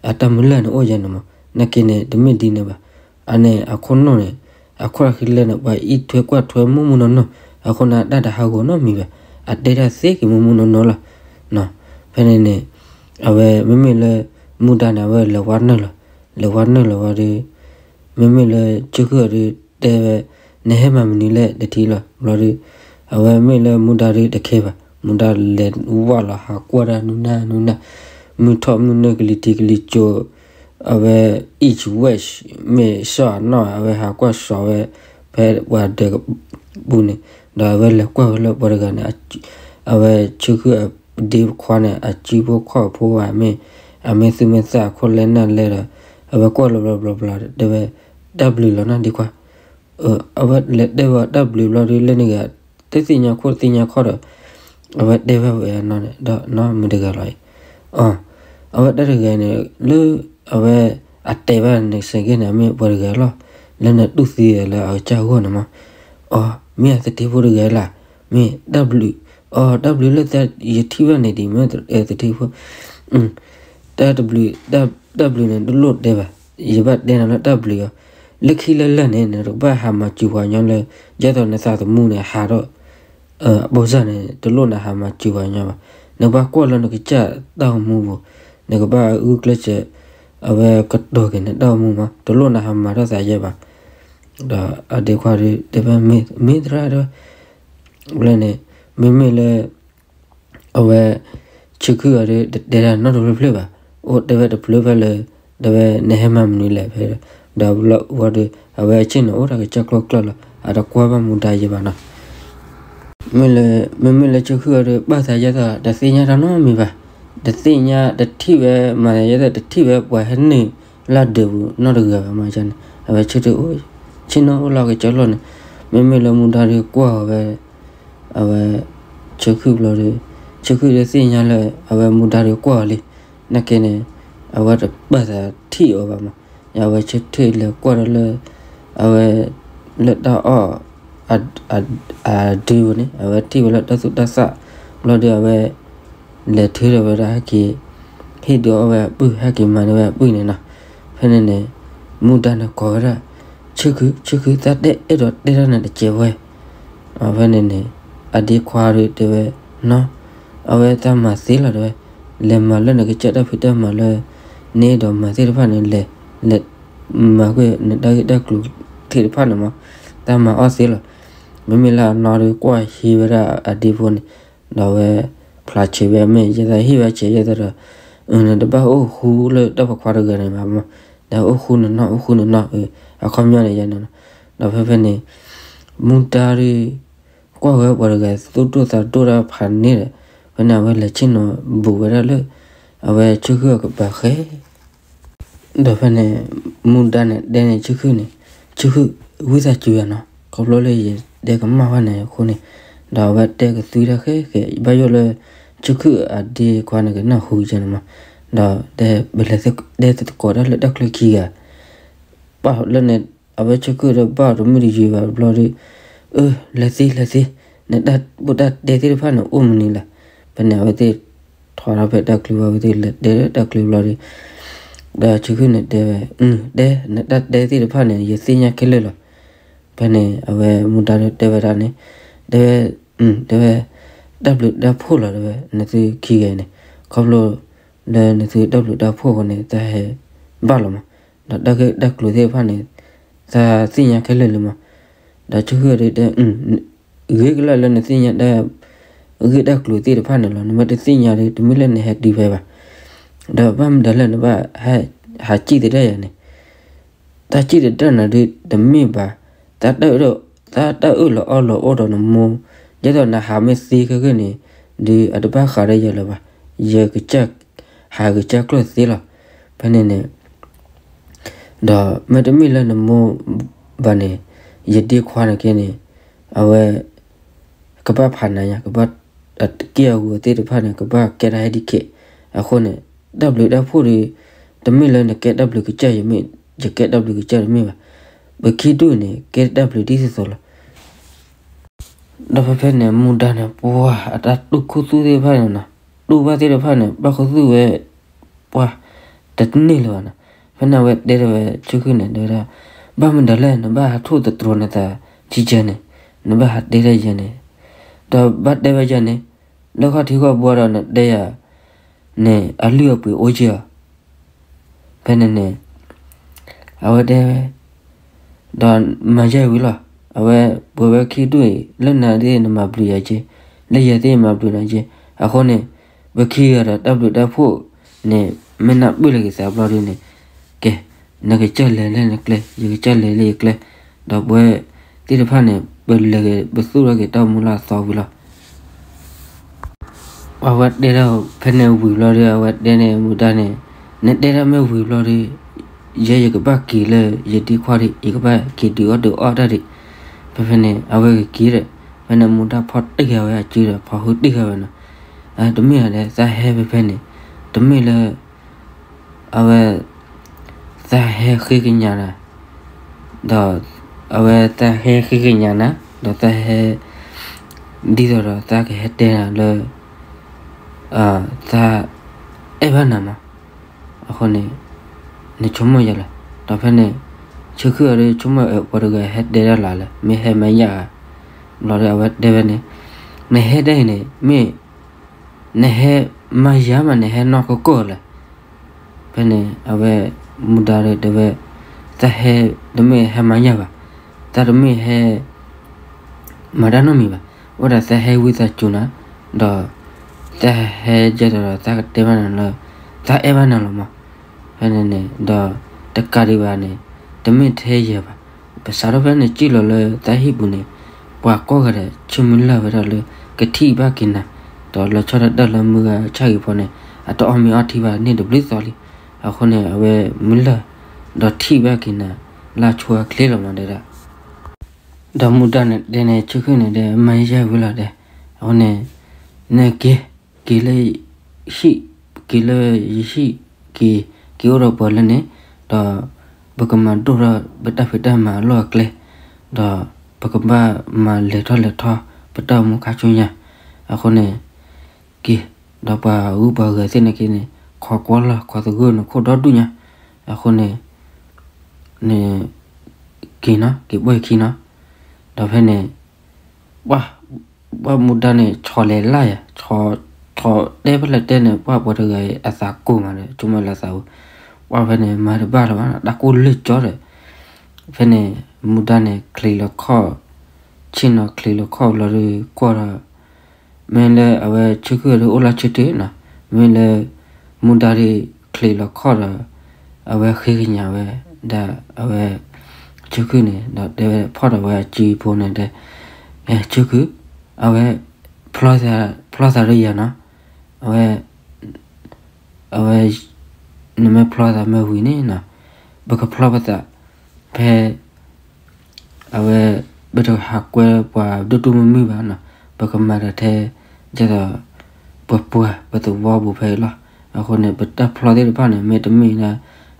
အတၢ်မုၢ်လၢ်န့ၣ်အိၣ်ယဲန့ၣ်မး နာ်က့န့ၣ် တမ့ၢ်ဒ်န့ၣ်ဘၣ်. အန့ၣ်အခိၣ်နူာ်န့ၣ် အခိၣ်အဃံလၢာ်န့ၣ် ပှၤအံးထွဲကွၢ်ထွဲမုၢ်မုၢ်နီၢ်နီၢ် အဃိန့ၣ် အတၢ်တဟးဂီၤနီတမံၤဘၣ်. အတဲတၢ်သ့က့ၤမုၢ်မုၢ်နီၢ်နီၢ်လီၤ. ဖဲန့ၣ်န့ၣ် အဝဲမ့မ့ၢ်လၢ မူဒါန့ၣ် အဝဲလဲၤဝါနုာ်လီၤ လဲၤဝါနုာ်လီၤဝဲဒီး မ့မ့ၢ်လၢဆၢခုၣ်အီၤဒီး တဲဝဲ နဟဲမၤမနုၤလဲၣ်တထံၣ်လီၤ ဘျီဒီး အဝဲမ့ၢ်လၢမူဒါဒီးတခဲဘၣ် မူဒါလဲၤဝါလီၤ ဟးကွၢ်တၢ်နုာ်နၢ်နုာ်နၢ် မုၢ်ထီၣ်မုၢ်နုာ်ကလံၤထံးကလံၤစိး အဝဲ east west မ့ၢ်စီၣ်အနီၣ် အဝဲဟးကွၢ်စီၤဝဲ ဖဲပှၤဒၢးပူၤန့ၣ် ဒီးအဝဲလဲၤကွၢ်ဝဲလၢပှၤတဂၤန့ၣ် အဝဲဆၢခုၣ်အဒ့ခွါန့ၣ် အစုဖိခီၣ်ဖိဝဲမ့ၢ် အမ့ၢ်သူၣ်မ့ၢ်သၣ်အခိၣ်လဲၢ်နၢ်လဲၢ်ဒီး အဝဲကွၢ်လီၤဘျီဘျီဘျီ တဲဝဲ တၢ်ဘျုးလီၤနီၤဒ့ခွါ အဝဲလဲၤတဲဝဲတၢ်ဘျုးဘျီဒီး လၢန့ၣ်ဂၤ တသ့ၣ်ညါခိၣ်တသ့ၣ်ညါခီၣ်ဒီး အဝဲတဲဘၣ်ဝဲနီၤန့ၣ် ဒီးနီၤမုၢ်တဂၤလီၤအံၤ အ အဝဲတၢ်တဂၤန့ၣ် လၢအဝဲအတဲဘၣ်န့ၣ်စ့ၢ်ကီးန့ၣ် မ့ၢ်ပှၤတဂၤလီၤ, လၢနတူၢ်သံလၢအကစၢ်အဂီၢ်န့ၣ်မး, အိ မ့ၢ်အသထ့ဖိတဂၤလၢ်, မ့ၢ်တၢ်ဘျုး, အိ တၢ်ဘျုးလၢယထံၣ်ဘၣ်န့ၣ်ဒ်မ့ၢ်သထ့ဖိ တၢ်တဘျုး, တၢ်ဘျုးန့ၣ်တလိၣ်တဲဘၣ်, ယဘၣ်တဲနၤလၢတၢ်ဘျုးအီၤ, လၢခံလၢ်လၢ်န့ၣ် နတဘၣ်ဟးမၤစူၤပှၤညီလၢ ဒ်သိးနသးသမူန့ၣ်ဟးထီၣ် အဘိစၢ်န့ၣ် တလိၣ်နဟးမၤစူၤပှၤညီဘၣ်, နကဘၣ်ကွၢ်လၢနကစၢ်တၢ်အိၣ်မူပူၤ, နကဘၣ်ဂုာ်ကျဲးစၢး အဝဲကတီၤက့ၤနတၢ်အိၣ်မူမး, တလိၣ်နဟးမၤထီၣ်သးယဲဘၣ်, ဒီးအဒ့ခွါဒီးတဲဝဲ မ့ၢ်သရၣ်ဒီး လၢန့ၣ် မ့မ့ၢ်လၢ အဝဲ ဆၢခုၣ်အီၤဒီး တတဲတၢ်နီတဖျၢၣ်ဖျၢၣ်ဘၣ်, အိၣ်တဲဝဲတဖျၢၣ်ဖဲလၢ တဲဝဲနဟဲမၤမနုၤလဲၣ်ဖဲ, ဒီးဘျီဝံၤဒီး အဝဲဆ့ၣ်နီၤအိၣ်တၢ်ကစၢ်ကျီကျီလီၤ, အတကွၢ်ဘၣ်မူဒါယဲဘၣ်နီၤ, မ့ၢ်လၢ မ့မ့ၢ်လၢဆၢခုၣ်အီၤဒီး ဘၣ်သးယဲသိး တသ့ၣ်ညါတၢ်နီတမံၤဘၣ်, တသ့ၣ်ညါ တထံၣ်ဝဲ မၤသးယဲသိး တထံၣ်ဝဲပှၤဟဲနုာ်လၢဒၢးပူၤနီတဂၤဘၣ်မးန့ၣ် အဝဲဆၢထၢၣ်အိၣ် ဆ့ၣ်နီၤအိၣ်လၢကစၢၢ်လီၢ်န့ၣ်, မ့မ့ၢ်လၢမူဒါဒီးကွၢ်အီၤဝဲ အဝဲ ဆၢခုၣ်ဘျီဒီး ဆၢခုၣ်ဒီးသ့ၣ်ညါလၢ အဝဲမူဒါဒီးကွၢ်အီၤလံ, နာ်က့န့ၣ် အဝဲတဘၣ်သးထံၣ်အီၤဘၣ်မး, အဝဲဆၢထၢၣ်လဲၤကွၢ်ဒီးလၢ အဝဲ လၢတၢ်အီၣ် အဒုပူၤန့ၣ် အဝဲထံၣ်ဝဲလၢတၢ်သူၣ်တၢ်သၣ်, ဘျီဒီးအဝဲ လဲၤထုးထီၣ်ဝဲဒၣ်ဟဲက့ၤ ဟ့ၣ်ဒုးအီၣ်ဝဲအပုၢ် ဟဲက့ၤမၤန့ၢ်ဝဲအပုၢ်န့ၣ်နီၤ, ဖဲန့ၣ်န့ၣ် မူဒါန့ၣ်ကိးဝဲဒၣ် ဆၢခုၣ် ဆၢခုၣ် သးတဲအဲၣ်ဒိးတဲတၢ်န့ၣ်တစဲးဝဲ, ဖဲန့ၣ်န့ၣ် အဒ့ခွါဒီးတဲဝဲ နီၤ, အဝဲသးမၤသ့လီၤတဲဝဲ, လဲၤမၤလၢနကစၢ်တၢ်ဖံးတၢ်မၤလၢ နအဲၣ်ဒိးမၤသ့ၣ်တဖၣ်န့ၣ် လဲၤ လဲၤမၤကွံာ်နတၢ်ဂ့ၢ်တၢ်ကျိၤသ့ၣ်တဖၣ်န့ၣ်မး, သးမၤအီၣ်သ့လီၤ, မ့မ့ၢ်လၢအနီၢ်ဒီးကွၢ်ဟံးဝဲဒၣ်အဒ့ဖိန့ၣ်, ဒီးအဝဲ ဖျါဆဲးဝဲအမဲာ် ယဲသးဟ့ၣ်ဝဲဆဲးယဲသးဒီး, နတဘၣ်အိၣ်ဃူလၢတၢ်ပိာ်ခွါတဂၤန့ၣ်ဘၣ်မး, ဒီးအိၣ်ဃူနနီၢ် အိၣ်ဃူနနီၢ်, အခီပညီန့ၣ်ယဲန့ၣ်, ဒီးဖဲဖဲန့ၣ် မူဒါဒီး ကွၢ်ဝဲပှၤတဂၤသူၣ်ဒိၣ်သးဒိၣ်တၢ်ဖးန့ၣ်ဒီး, ဖဲန့ၣ်အဝဲလဲၤဆ့ၣ်နီၤဘူးဝဲဒၣ်လၢ အဝဲဆၢခုၣ်အကပၤဃဲ ဒီးဖဲန့ၣ် မူဒါန့ၣ်တဲန့ၣ် ဆၢခုၣ်န့ၣ်, ဆၢခုၣ် ဝံသးစူၤယၤနီၤ, ခီဖျိလၢယတဲကမၣ်ဘၣ်န့ၣ်အဃိန့ၣ်, ဒီးအဝဲတဲကသွံတၢ်ဃဲဃဲ ဘၣ်ယိၣ်လၢ ဆၢခုၣ်အဒ့ခွါန့ၣ်ကနၢ်ဟူယဲန့ၣ်မး, ဒီးတဲ ပလဲၤတဲသကိးတၢ်လၢတၢ်ချၢခံဂၤ ပာ်လၢန့ၣ် အဝဲဆၢခုၣ်ဒီးဘၣ်အီၤတမုာ်တယုာ်ဘၣ်ဘျီဒီး, အၢ လဲၤသ့လဲၤသ့, နတၢ်ဘိၣ်တၢ်တဲသ့ၣ်တဖၣ်န့ၣ် အိၣ်မနုၤလဲၣ်, ဖဲန့ၣ်အဝဲသ့ၣ် ထီထီၣ်ဖဲတၢ်ကျုၤဘၣ် အဝဲသ့ၣ်လဲၤတဲတၢ်ကျုၤဘျီဒီး, ဒီးဆၢခုၣ်န့ၣ်တဲဝဲ, တဲ နတၢ်တဲသ့ၣ်တဖၣ်န့ၣ် ယသ့ၣ်ညါခဲလၢာ်လီၤ, ဖဲန့ၣ် အဝဲမူဒါဒီးတဲဝဲဒၣ်န့ၣ်, တဲဝဲ, တဲဝဲ, တၢ်ဘျုးတၢ်ဖှိၣ်လီၤတဲဝဲ နသုခံဂၤအံၤန့ၣ်, ခီဖျိ လၢနသုတၢ်ဘျုးတၢ်ဖှိၣ်အဃိန့ၣ် သးဟဲဘၣ်လီၤမး, ဒီးတၢ်ဂ့ၢ်တၢ်ကျိၤသ့ၣ်တဖၣ်န့ၣ် သးသ့ၣ်ညါခဲလၢာ်လံမး, ဒီးဆၢခုၣ်ဒီးတဲ ဂ့ၤကလၢာ်လၢနသ့ၣ်ညါတၢ် ဂ့ၢ်တၢ်ကျိၤသ့ၣ်တဖၣ်န့ၣ်လီၤ, နမ့ၢ်တသ့ၣ်ညါဒီး တမ့ၢ်လၢနဟဲတုၤဖဲဘၣ်, ဒီးဘၣ်မနုၤလၢနဘၣ်ဟးစံၣ်သဒၢယၤန့ၣ်, တၢ်စံၣ်သဒၢနၤဒုးတမ့ၢ်ဘၣ်, တၢ်တၢ်အၢၣ်လီၤအီလီၤအိၣ်ဒီးနမိၢ်, ဒ်သိးနဟးမ့ၢ်သ့ခဲကနံၣ်န့ၣ် ဒုးအတဘၣ်ဃးဒီးယၤလၢၤဘၣ်, ယကစၢ် ဟးကစၢ်ကျိၣ်သ့လီၤ, ဖဲန့ၣ်န့ၣ် ဒီးမ့တမ့ၢ်လၢနမိၢ်ဘၣ်န့ၣ်, ယဒ့ခွါန့ၣ်က့န့ၣ်, အဝဲ ကဘၣ်ဖးနးညါ ကဘၣ် က့ၢ်အဂီၤသ့ၣ်တဖၣ်န့ၣ် ကဘၣ်ကဲတၢ်ဟဲဒ်ခဲ, အဃိန့ၣ် တၢ်ဘျုးတၢ်ဖှိၣ်ဒီး တမ့ၢ်လၢနကဲတၢ်ဘျုးကစၢ်ယမ့ၢ် ယကဲတၢ်ဘျုးကစၢ်တမ့ၢ်ဘၣ်, ပခံဒူၣ်န့ၣ် ကဲတၢ်ဘျုးဒ်သိးသိးလီၤ. ဒီးဖဲဖဲန့ၣ် မူဒါန့ၣ် ပှၤအတၢ်တူၢ်ခူသူၣ်သ့ၣ်တဖၣ်န့ၣ်နီၤ, တူၢ်ဘၣ်သ့ၣ်တဖၣ်န့ၣ် ဘၣ်ခူသူၣ်ဝဲ ပှၤတန့ၢ်လၢၤဘၣ်နီၤ. ဖဲန့ၣ်အဝဲတဲထီၣ်ဝဲဆၢခုၣ်န့ၣ် တဲဝဲဒၣ်, ဘၣ်မနုၤလဲၣ် နဘၣ်ဟးထိၣ်သတြီၤနသး ကံကဲန့ၣ်, နဘၣ်ဟးတဲတၢ်ယဲန့ၣ်, ဒီးဘၣ်တဲဝဲယဲန့ၣ်, လၢခီၣ်ထံးခီၣ်ဘိဒီးနတဲယၤ န့ၣ် အလုၢ်အပှ့ၤအိၣ်က့ၤအီၤ ဖဲန့ၣ်န့ၣ် အဝဲတဲဝဲ, ဒီးမၤယဲဝံၤလီၤ. အဝဲပှဲၤဝဲခံဒူၣ်အံၤ လၢနၤသ့ၣ်နမၤဘျုးယၤက့, လၢယၤသ့ၣ်မၤဘျုးနၤက့, အဃိန့ၣ် ပခံဂၤဒီးတၢ်ဘျုးတၢ်ဖှိၣ်န့ၣ် မ့ၢ်နၢ်ပၢၢ်လၢက့ၤသးဘျီဒ်န့ၣ်, ကဲ, နကစၢ်လဲၤလၢနကျဲ, ယကစၢ်လဲၤလၢယကျဲ, ဒီးပဝဲသ့ၣ်တဖၣ်န့ၣ် ပလဲၤက့ၤ ပသူၣ်ထီၣ်က့ၤတၢ်မူလၢအသီဝံၤလီၤ. အဝဲတဲဒၣ်ဖဲန့ၣ်ဝံၤဘျီဒီး အဝဲတဲန့ၣ်မူဒါန့ၣ်, နတဲဒၣ်မ့ၢ်ဝံၤဘျီဒီး ယဲယကဘၣ်က့ၤလၢယဒ့ခွါဒီး ယကဘၣ်က့ၤဒုးအီၣ်ဒုးအီတၢ်ဒီး, ဖဲဖဲန့ၣ် အဝဲကက့ၤဒီး, ဖဲန့ၣ်မူဒါဖီၣ်တ့ၢ်ဃာ်ဝဲအစုဒီး ဖီၣ်ဃုတ့ၢ်ဃာ်ဝဲနီၤ. တမ့ၢ်ဧါဒီး သးဟဲဖဲဖဲန့ၣ်, တမ့ၢ်လၢ အဝဲ သးဟဲဃ့ကညးနၤ, ဒီး အဝဲသးဟဲဃ့ကညးနၤ, ဒီးသးဟဲ ဒ်သိးဒီးသးကဟဲတဲနၤလၢ သးအဲၣ်ဘၣ်နၤမး, အဃိန့ၣ် နဆိကမိၣ်ယၤလဲၣ်. ဒီးဖဲန့ၣ် ဆၢခုၣ်အီၤဒီး ဆိကမိၣ်အပှၤတဂၤဟဲတဲဒၣ်လၢ်လဲၣ်, မ့ၢ်ဟဲမၤယၤဧါ, ဘျီဒီးအဝဲတဲဝဲန့ၣ်, နဟဲဒ်အံၤန့ၣ် မ့ၢ် နဟဲမၤယၤမး နဟဲနီၢ်ကီၢ်ကီၢ်လဲၣ်. ဖဲန့ၣ် အဝဲ မူဒါဒီးတဲဝဲ, သးဟဲ တမ့ၢ်ဟဲမၤယၤဘၣ်, သးတမ့ၢ်ဟဲ မၤတၢ်နီတမံၤဘၣ်, အိၣ်ဒၣ်သးဟဲဝံသးစူၤနၤ, ဒီး သးဟဲယဲၢ်ဒီး သးကတဲဘၣ်နၤလၢ သးအဲၣ်ဘၣ်နၤလီၤမး. ဖဲန့ၣ်န့ၣ် ဒီးတကးဒံးဘၣ်န့ၣ် တမ့ၢ်ထဲယဲၢ်ဘၣ်, ပစးထီၣ်ဖဲန့ၣ် စံၣ်လီၤလၢသးဟံၣ်ပူၤန့ၣ် ပှၤကိးဂၤဒဲး ဆၢမုၢ်လၢ်ဝဲဒၣ်လၢ ကထံၣ်ဘၣ်က့ၤနၤ, ဒီးလီၤဆီဒၣ်တၢ်လၢမုၢ်ဂၤဆၣ်ဂ့ၤဖီန့ၣ် အတအီၣ်မ့ၤအီထံဘၣ်န့ၣ်တဘျုးသီလံ. အဃိန့ၣ် အဝဲမုၢ်လၢ် ဒီးထံၣ်ဘၣ်က့ၤနၤ လၢအဆိအချ့လီၤမးဒဲဒၣ်. ဒီးမူဒါန့ၣ်တဲန့ၣ် ဆၢခုၣ်န့ၣ်ဒီး မၤယဲၢ်ဝံၤလီၤဒီး, အဃိန့ၣ် နက့ၤ က့ၤလၢ ဟံၣ်, က့ၤလၢယဟံၣ်, က့ၤ က့ၤအိၣ်ဒီးပှၤလၢန့ၣ်, ဒီး ပကမၤဒိၣ်ထီၣ် ပတၢ်ဖံးတၢ်မၤအလီၢ်အကျဲ, ဒီး ပကဘၣ်မၤလဲၤထီၣ်လဲၤထီ ပတၢ်အိၣ်မူခါဆူညါ, အဃိန့ၣ် က့ၤ, ဒီးပှၤဂုၤပှၤဂၤသ့ၣ်န့ၣ်က့ၤန့ၣ် ခိးကွၢ်လီၤ ခိးသဂၢၢ်န့ၣ် ခိၣ်ဒီဒူၣ်ညါ, အဃိန့ၣ် န့ၣ် က့ၤနီၤ က့ၤဘီၣ်ခံနီၤ, ဒီးဖဲန့ၣ် ပှၤ ပှၤမူဒါန့ၣ် ဆီလဲၤလၢ်ယၤ, ဆီတဲဖဲလဲၣ်တဲန့ၣ် ပှၤပှၤတဂၤအံၤ အသးကိၢ်မးဒီး ဆိကမိၣ်လၢသးဝဲ, ပှၤဖဲန့ၣ် မၤတဘၣ်လၢၤဘၣ်နီၤ တၢ်ကိၢ်လၢာ်ကၠီဒီး, ဖဲန့ၣ် မူဒါန့ၣ် ချံးလီၤခီၣ်, ဆ့ၣ်နီၤချံးလီၤခီၣ်ဘျီဒီး ကွၢ်ဒီး မ့ၢ်လၢအဝဲဆၢခုၣ်ဒီးအိၣ်လၢဆၢထၢၣ်နီၤ, မ့ၢ်လၢ မူဒါဒီး ချံးလီၤခီၣ်ဒီး အဝဲဃ့ကညးဝဲဒၣ်အဝဲ ဆၢခုၣ်န့ၣ် ဒီးတဲဝဲဖီၣ်ဒီးဝဲအစုဖိန့ၣ်ဒီး ဆၢခုၣ် အဝဲ ဖျီသးဒီးယၤနီၤ, အဝဲ အဝဲ နမ့ၢ်ဖျီသးမ့ၢ်ဝံၤန့ၣ်နီၤ, ပကဖျီပသး ဖဲ အဝဲ ပတဟးကွဲပှၤဒိၣ်ဒိၣ်မုၢ်မုၢ်ဘၣ်နီၤ, ပကမၤဒီးထဲ ဒ်သိး ပပှၤပသဝီပူၤဖဲအံၤလီၤ. အဃိန့ၣ် ပတၢ်ဖျီသ့ၣ်တဖၣ်န့ၣ် မ့ၢ်တမ့ၢ်ဒၣ်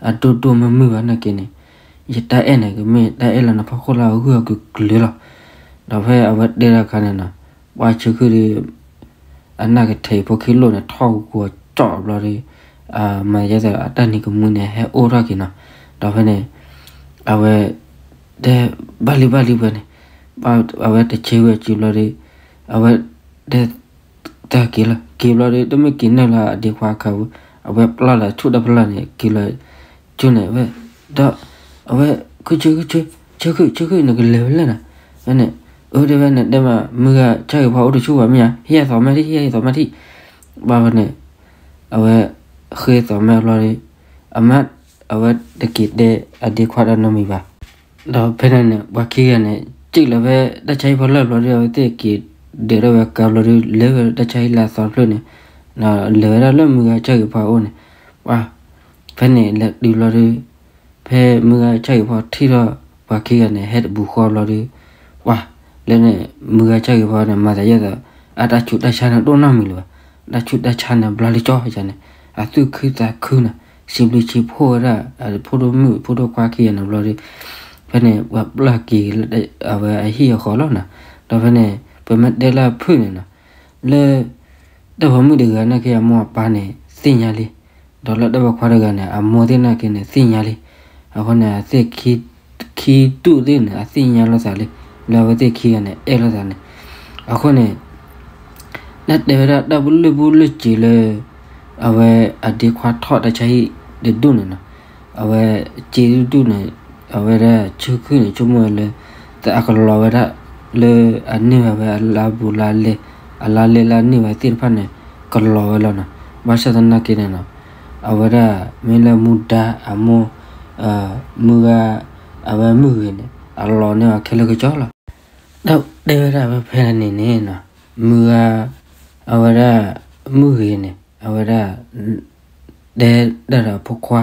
အဒိၣ်ဒိၣ်မုၢ်မုၢ်ဘၣ်နာ်က့န့ၣ်, ယတၢ်အဲၣ်န့ၣ် ကမ့ၢ်တၢ်အဲၣ်လၢနဖီခိၣ်လၢအဂၢၢ်အကျၢၤလီၤ. ဒီးဖဲအဝဲတဲတၢ်အခါန့ၣ်နီၤ, ပှၤဆၢခုၣ်ဒီး အနၢ်ကထဲအံၤဖိခံလိၣ်န့ၣ် ထီၣ်ဂီၤကၠီၣ်ဘျီဒီး မၤယဲၢ်သးအတၢ်နံၤကမှံန့ၣ် ဟဲအိၣ်ထီၣ်က့ၤနီၤ. ဒီးဖဲန့ၣ် အဝဲ တဲ ဘၣ်လံဘၣ်လံဝဲန့ၣ်, အဝဲတဆ့ဝဲစုဘျီဒီး အဝဲ တဲ တၢ်က့ၤလီၤ က့ၤဘျီဒီး တမ့ၢ်က့ၤနုာ်လၢအဒ့ခွါအခါပူၤ, အဝဲပျၢ်လီၤဆူၣ်တၢ်ဖျၢၣ်န့ၣ် က့ၤလီၤ ဆူၣ်န့ၣ်ဝဲ, ဒီး အဝဲ ခုၣ်ဆၢ ခုၣ်ဆၢ ဆၢခုၣ် ဆၢခုၣ် နကလဲၤဝဲလဲၣ်နီၤ, ဝဲန့ၣ် အၢ တဲဝဲန့ၣ် တဲမး မုၢ်ဂၤဆၣ်ဂ့ၤဖီအိၣ်တဆူၣ်ဘၣ်မ့ၢ်ဧါ, ဟ့ၣ်ယသီမဲထံၣ် ဟ့ၣ်ယသီမဲထံၣ်, ဘၣ်ဝဲန့ၣ် အဝဲ ဃ့သီမဲဘျီဒီး အမါ အဝဲတက့ၤတဲအဒ့ခွါတၢ်နီတမံၤဘၣ်. ဒီးဖဲန့ၣ်န့ၣ် ပှၤခံဂၤန့ၣ် စံၣ်လီၤဖဲတၢ်ဆါဟံၣ်ဖီလာ်ဘျီဒီး အဝဲသ့ၣ်က့ၤဒဲးထီၣ်ဝဲကါဘျီဒီး လဲၤဝဲတၢ်ဆါဟံၣ်လၢအသီတဖျၢၣ်န့ၣ်, လဲၤဝဲဒၣ်လၢမုၢ်ဂၤဆၣ်ဂ့ၤဖီအအိၣ်န့ၣ်, ပှၤ ဖဲန့ၣ်လဲၤတုၤဘျီဒီး ဖဲမုၢ်ဂၤဆၣ်ဂ့ၤဖီထံၣ်ထီၣ်ပှၤခံဂၤန့ၣ် ဟဲတဘူးဃီဘျီဒီး ပှၤ လၢန့ၣ် မုၢ်ဂၤဆၣ်ဂ့ၤဖီန့ၣ် မၤသးယဲၢ်သီး အတၢ်ဆူးတၢ်ဆါန့ၣ် ဒိၣ်နီတမံၤလၢၤဘၣ်. တၢ်ဆူးတၢ်ဆါန့ၣ် ဘျါလံကၠီယၤန့ၣ် အသူၣ်ခုသးခုန့ၣ် စံးဘျုးစံးဖှိၣ်ဝဲဒၣ် ဖိဒိၣ်မုၣ်ဖိဒိၣ်ခွါခံဂၤန့ၣ်ဘျီဒီး ဖဲန့ၣ် ပှၤပျၢ်က့ၤ အဝဲအဟံၣ်အဃီလီၤနီၤ. ဒီးဖဲန့ၣ် ပမ့ၢ်တဲလၢအဖုၣ်န့ၣ်နီၤ လၢ တၢ်ပိာ်မုၣ်တဂၤနာ်က့ အမိၢ်အပၢ်န့ၣ် သ့ၣ်ညါလံ. ဒီးလၢတၢ်ပိာ်ခွါတဂၤန့ၣ် အမိၢ်သ့ၣ်နာ်က့န့ၣ် သ့ၣ်ညါလံ. အဃိန့ၣ် အသ့ၣ်ခံ ခံဒူၣ်သ့ၣ်န့ၣ် အသ့ၣ်ညါလိာ်သးလံ လၢအဝဲသ့ၣ်ခံဂၤန့ၣ် အဲၣ်လိာ်သးန့ၣ်. အဃိန့ၣ် တၢ်တဲဝဲဒၣ်တၢ်ပလၢၢ်ပူၤလၢၢ်စ့ၤလၢ အဝဲအဒ့ခွါထီၣ်တၢ်ဆါဟံၣ်တဒူၣ်န့ၣ်နီၤ. အဝဲစ့ဒူၣ်ဒူၣ်န့ၣ် အဝဲဒၣ်ဆၢခုၣ်န့ၣ် ဆိကမိၣ်ဝဲလၢ အကလီၤဝဲဒၣ် လၢအန့ၢ်ဘၣ်ဝဲအလါပူၤလါလဲ အလါလဲလၢအန့ၢ်ဘၣ်သ့ၣ်တဖၣ်န့ၣ် ကလီၤဝဲလီၤနီၤ. ဘၣ်ဆၣ်သနာ်က့န့ၣ်နီၤ အဝဲဒၣ်မ့ၢ်လၢမူဒါအမိၢ် မုၢ်ဂၤ အဝဲမုၢ်ဂ့ၤန့ၣ် အလီၤန့ၢ်အီၤခဲလၢာ်ကစီလီၤ. ဒီးတဲဝဲဒၣ်ဝဲဖဲန့ၣ်န့ၣ်နီၤ မုၢ်ဂၤ အဝဲဒၣ် မုၢ်ဂ့ၤန့ၣ် အဝဲဒၣ် တဲဒၣ်ဒီးအဖိခွါ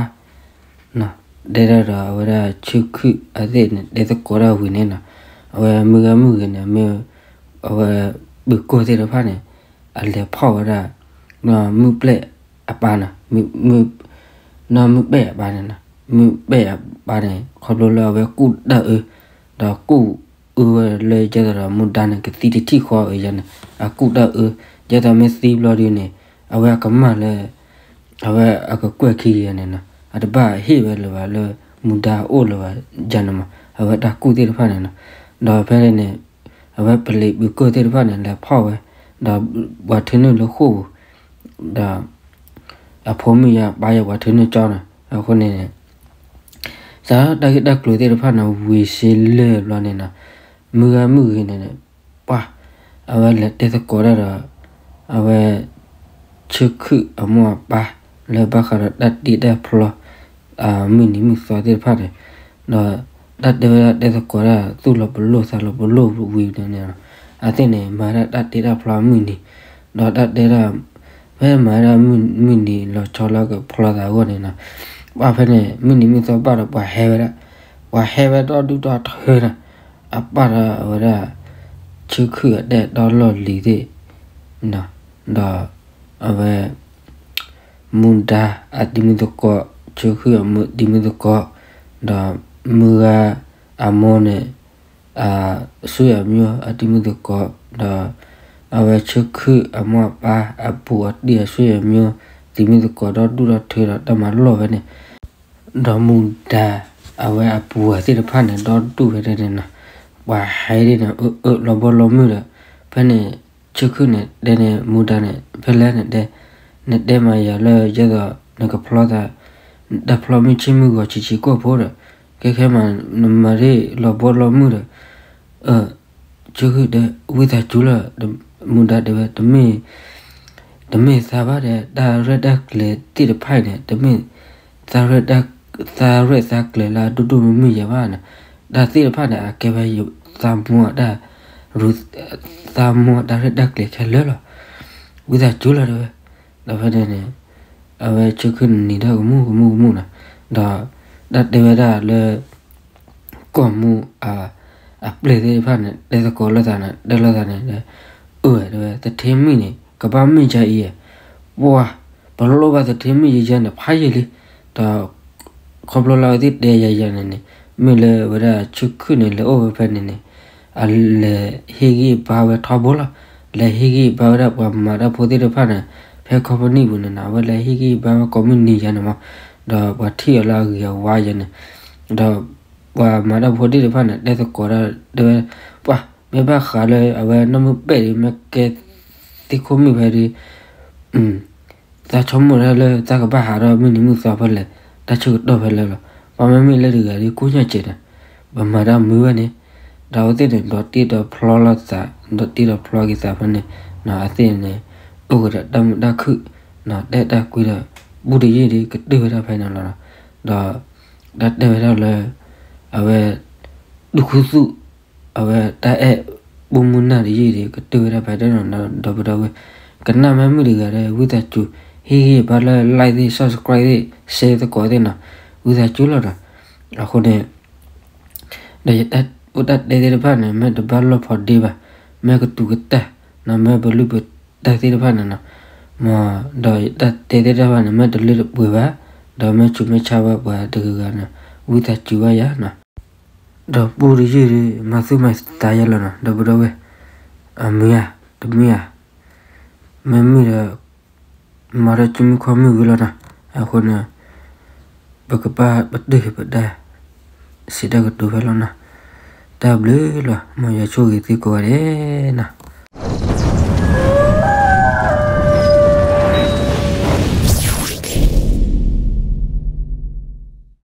တဲဒၣ်ဒီးအဝဲဒၣ်ဆၢခုၣ်အသ့ၣ်န့ၣ် တဲသကိးတၢ်ဝံၤန့ၣ်နီၤ အဝဲမုၢ်ဂၤမုၢ်ဂ့ၤန့ၣ် မ့ၢ် အဝဲ ပၢၤကီၢ်သ့ၣ်တဖၣ်န့ၣ် အလဲၤဖီၣ်ဝဲဒၣ် မုၢ်ပျဲၢ်အပၢ်နီၤ မုၢ် နီၢ်မုၢ်ပဲၣ်အပၢ်န့ၣ်နီၤ, မုၢ်ပဲၣ်အပၢ်န့ၣ် ခီဖျိလၢအဝဲကူၣ်တၢ်အၢ, ဒီးကူၣ်အၢဝဲလၢယဲသိးဒီး မူဒါန့ၣ် ကသံတထံၣ်ဃီအၢယဲန့ၣ် အကူၣ်တၢ်အၢ, ယဲသိးမ့ၢ်သံဘျီဒုန့ၣ် အဝဲအကမၢ်လၢ အဝဲအကကွဲၢ်ခံဂ့ၤန့ၣ်နီၤ, အတဘၣ်ဟ့ၣ်ဝဲလၢၤဘၣ်လၢ မူဒါအိၣ်လၢၤဘၣ်ယဲန့ၣ်မး, အဝဲတၢ်ကူၣ်သ့ၣ်တဖၣ်န့ၣ်နီၤ, ဒီးဖဲန့ၣ်န့ၣ် အဝဲပလံးပူၤကၢၢ်သ့ၣ်တဖၣ်န့ၣ် လဲၤဖီၣ်ဝဲ, ဒီးပှၤထုးနုာ်လၢဃိာ်ပူၤ, ဒီး အဖိမုၣ်ယါပၢ်ယဲပှၤထုးနုာ်ကၠီန့ၣ် အဃိန့ၣ် စးတၢ်ဂ့ၢ်တၢ်ကျိၤသ့ၣ်တဖၣ်န့ၣ် ဝံၤစ့လၢာ်ဘျီန့ၣ်နီၤ, မုၢ်ဂၤမုၢ်ဂ့ၤန့ၣ်န့ၣ် ပှၤ အဝဲလဲၤတဲသကိးတၢ်ဒီး အဝဲ ဆၢခုၣ်အမိၢ်အပၢ် လၢဘၣ်ဃးဒီးတၢ်တ့တၢ်ဖျီ မုၢ်နံၤမုၢ်သီသ့ၣ်တဖၣ်န့ၣ်, ဒီးတၢ်တဲဝဲဒၣ်တဲသကိးတၢ်သူၣ်လီၤပလိာ်သးလီၤပလိာ်ဝံၤန့ၣ်န့ၣ်, အသ့ၣ်န့ၣ် မၤဒၣ်တၢ်တ့တၢ်ဖျီမုၢ်နံၤ, ဒီးတၢ်တဲဒၣ် ဖဲမၤဒၣ်မုၢ်နံၤလီၤဆီလၢကဖျီသးအဂီၢ်န့ၣ်နီၤ, ပှၤဖဲန့ၣ် မုၢ်နံၤမုၢ်သီဘၣ်ဒီးပှၤဟဲဝဲဒၣ်, ပှၤဟဲဝဲဒီဒူၣ်ဒီထၢနီၤ, အပၣ်ဒီးအဝဲဒၣ် ဆၢခုၣ်အတဲတီလီၢ်လံၤသ့ၣ် ဒီး အဝဲ မူဒါအတံၤမုၢ်သကိး, ဆၢခုၣ်အတံၤမုၢ်သကိး, ဒီးမုၢ်ဂၤအမိၢ်န့ၣ် အဆွေမျိုးအတံၤမုၢ်သကိး, ဒီး အဝဲဆၢခုၣ်အမိၢ်အပၢ်အပူၤအတံၤအဆွေမျိုး တံၤမုၢ်သကိးဒီဒူၣ်ဒီထၢဒီးတၢ်မၤလီၢ်ဝဲန့ၣ်, ဒီးမူဒါအဝဲအပူၤအသ့ၣ်တဖၣ်န့ၣ် ဒီဒူၣ်ဝဲဒၣ်န့ၣ်နီၤ, ပှၤဟဲဒ်န့ၣ် အၢ အၢ လီၤဘီလီၤမုၢ်ဒီး ဖဲန့ၣ် ဆၢခုၣ်န့ၣ် တဲန့ၣ် မူဒါန့ၣ် ဖဲလဲၣ်န့ၣ်တဲ, နတဲမၤယၤလၢယဲသိး နကဖျီသး တၢ်ဖျီမုၢ်ဆ့ၣ်မုၢ်ဂီၤဆံးဆံးကိာ်ဖိဒီး ကဲခဲမး နမၤဒ်လီၤဘီလီၤမုၢ်ဒီး ဆၢခုၣ်တဲ ဝံသးစူၤလီၤ, မူဒါတဲဝဲ တမ့ၢ်သးဘၣ်ဒီး တၢ်ရဲၣ်တၢ်ကျဲၤသ့ၣ်တဖၣ်အံၤန့ၣ် တမ့ၢ် သးရဲၣ်သးကျဲၤလၢအဒိၣ်ဒိၣ်မုၢ်မုၢ်ယဲဘၣ်န့ၣ်, တၢ်သ့ၣ်တဖၣ်န့ၣ် အကဲဝဲယသးမူအတၢ် သးမူအတၢ်ရဲၣ်တၢ်ကျဲၤခဲလၢာ်လီၤ. ဝံသးစူၤလီၤတဲဝဲ, ဒီးဖဲန့ၣ်န့ၣ် အဝဲဆၢခုၣ်န့ၣ်နံၤထီၣ်ကမူၣ်ကမူၣ်ကမူၣ်နီၤ, ဒီးတၢ်တဲဝဲဒၣ်လၢ ကီၢ်မူၣ်အပျဲၢ်သ့ၣ်တဖၣ်န့ၣ် တဲသကိးလိာ်သးန့ၣ် တဲလိာ်သးန့ၣ် အၢ တဲဝဲ သထ့မုၣ်န့ၣ် ကဘၣ်မုာ်ယါအံၤ, ပှၤ ပလိၣ်ဘၣ်သထ့မုၣ်ယါယါန့ၣ် ဖးယံာ်လံ, ဒီး ခီဖျိလၢအဝဲသ့ၣ်တဲယါယါန့ၣ်န့ၣ် မ့ၢ်လၢဝဲဒၣ်ဆၢခုၣ်န့ၣ် လဲၤအိၣ်ဝဲဖဲန့ၣ်န့ၣ် အလဲၤဟ့ၣ်ဂံၢ်ဘါဝဲထီဘိလီၤ, လဲၤဟ့ၣ်ဂံၢ်ဘါဝဲဒၣ်ပှၤမၤတၢ်ဖိသ့ၣ်တဖၣ်န့ၣ် ဖဲ company ပူၤန့ၣ်နီၤ အဝဲလဲၤဟ့ၣ်ဂံၢ်ဘါဝဲကိးမုၢ်နံၤယါန့ၣ်မး, ဒီးပှၤထံၣ်အီၤလၢအဂ့ၤအဝါယါန့ၣ်, ဒီးပှၤမၤတၢ်ဖိသ့ၣ်တဖၣ်န့ၣ် တဲသကိးဒၣ်တဲဝဲ, ပှၤ မ့ၢ်ဘၣ်ဃးလၢအဝဲနီၢ်မုၢ်ပဲၣ်ဒီး မ့ၢ်ကဲသ့ၣ်ခိၣ်မုၣ်ဖဲဒီး သးဆိကမိၣ်ဒၣ်လၢသးကဘၣ်ဟးထီၣ်မုၢ်နံၤမုၢ်သီဖဲလဲၣ်, တၢ်ဆၢကတီၢ်ဖဲလဲၣ်လီၤ. ပှၤမ့မ့ၢ်လၢတဂၤဒီး ကိၣ်ညါစဲးန့ၣ် ပမၤတၢ်မုာ်ဝဲန့ၣ်, ဒီးအဝဲသ့ၣ်န့ၣ် ဒီးတ့ဒီးဖျီလိာ်သး, ဒီးတ့ဒီးဖျီက့ၤသးဖဲန့ၣ်, အသ့ၣ်န့ၣ် အိၣ်ကဒီးတၢ်မုာ်တၢ်ခုၣ်, တဲတၢ်ကွံဒီး ပူတယုၢ်ဒီး ကတၢၢ်ဝဲဒၣ်ဖဲန့ၣ်လီၤ. ဒီး တၢ်တဲဝဲဒၣ်လၢ အဝဲ ဒူၣ်ခူသူၣ် အဝဲတၢ်အဲၣ် ပူမုၢ်နၢ်တယုၢ်ဒီး ကတၢၢ်ဝဲဒၣ်ဖဲန့ၣ်လီၤ. ဒီပုၢ်ဒီဝဲၢ် ကနၣ်မ့ၢ်မုာ်တဂၤဒီး ဝံသးစူၤ ဟ့ၣ်ဂံၢ်ဘါလၢ like သ့ၣ် subscribe သ့ၣ် share သကိးသ့ၣ်နီၤ, ဝံသးစူၤလီၤဒီး အဃိန့ၣ် ဒီးယတၢ်အိၣ်တၢ်တဲသ့ၣ်တဖၣ်န့ၣ် မ့ၢ်တဘၣ်လီၢ်ဖီဒ့ဘၣ်, မ့ၢ်ကတူၤကတၢၢ်နီၤ, မ့ၢ်ပလုၢ်ပတၢ်သ့ၣ်တဖၣ်န့ၣ်နီၤ, မ့ၢ်ဒီးယတၢ်တဲသ့ၣ်တဖၣ်န့ၣ် မ့ၢ်တလၢတပှဲၤဘၣ်, ဒီးမ့ၢ်ဆူးမ့ၢ်ဆါဝဲပှၤတဂၤဂၤန့ၣ် ဝံသးစူၤဘၣ်ယၤနီၤ. ဒီးပူတယုၢ်ဒီး မၤသူၣ်မၤသးယၤလီၤနီၤ ဒီပုၢ်ဒီဝဲၢ်, အမုာ်ဧါ, တမုာ်ဧါ, မ့ၢ်မုာ်ဒီး မၤထီၣ်စုမုၢ်ခီၣ်မုၢ်ဝံၤလီၤနီၤ. အဃိန့ၣ် ပကဘၣ်ပတုာ်ပဒါ စံးတၢ်ကတိၤဖဲလီၤနီၤ. တၢ်ဘျုးလီၤ မ်ယွၤဆိၣ်ဂ့ၤသုကိးဂၤဒဲးနီၤ.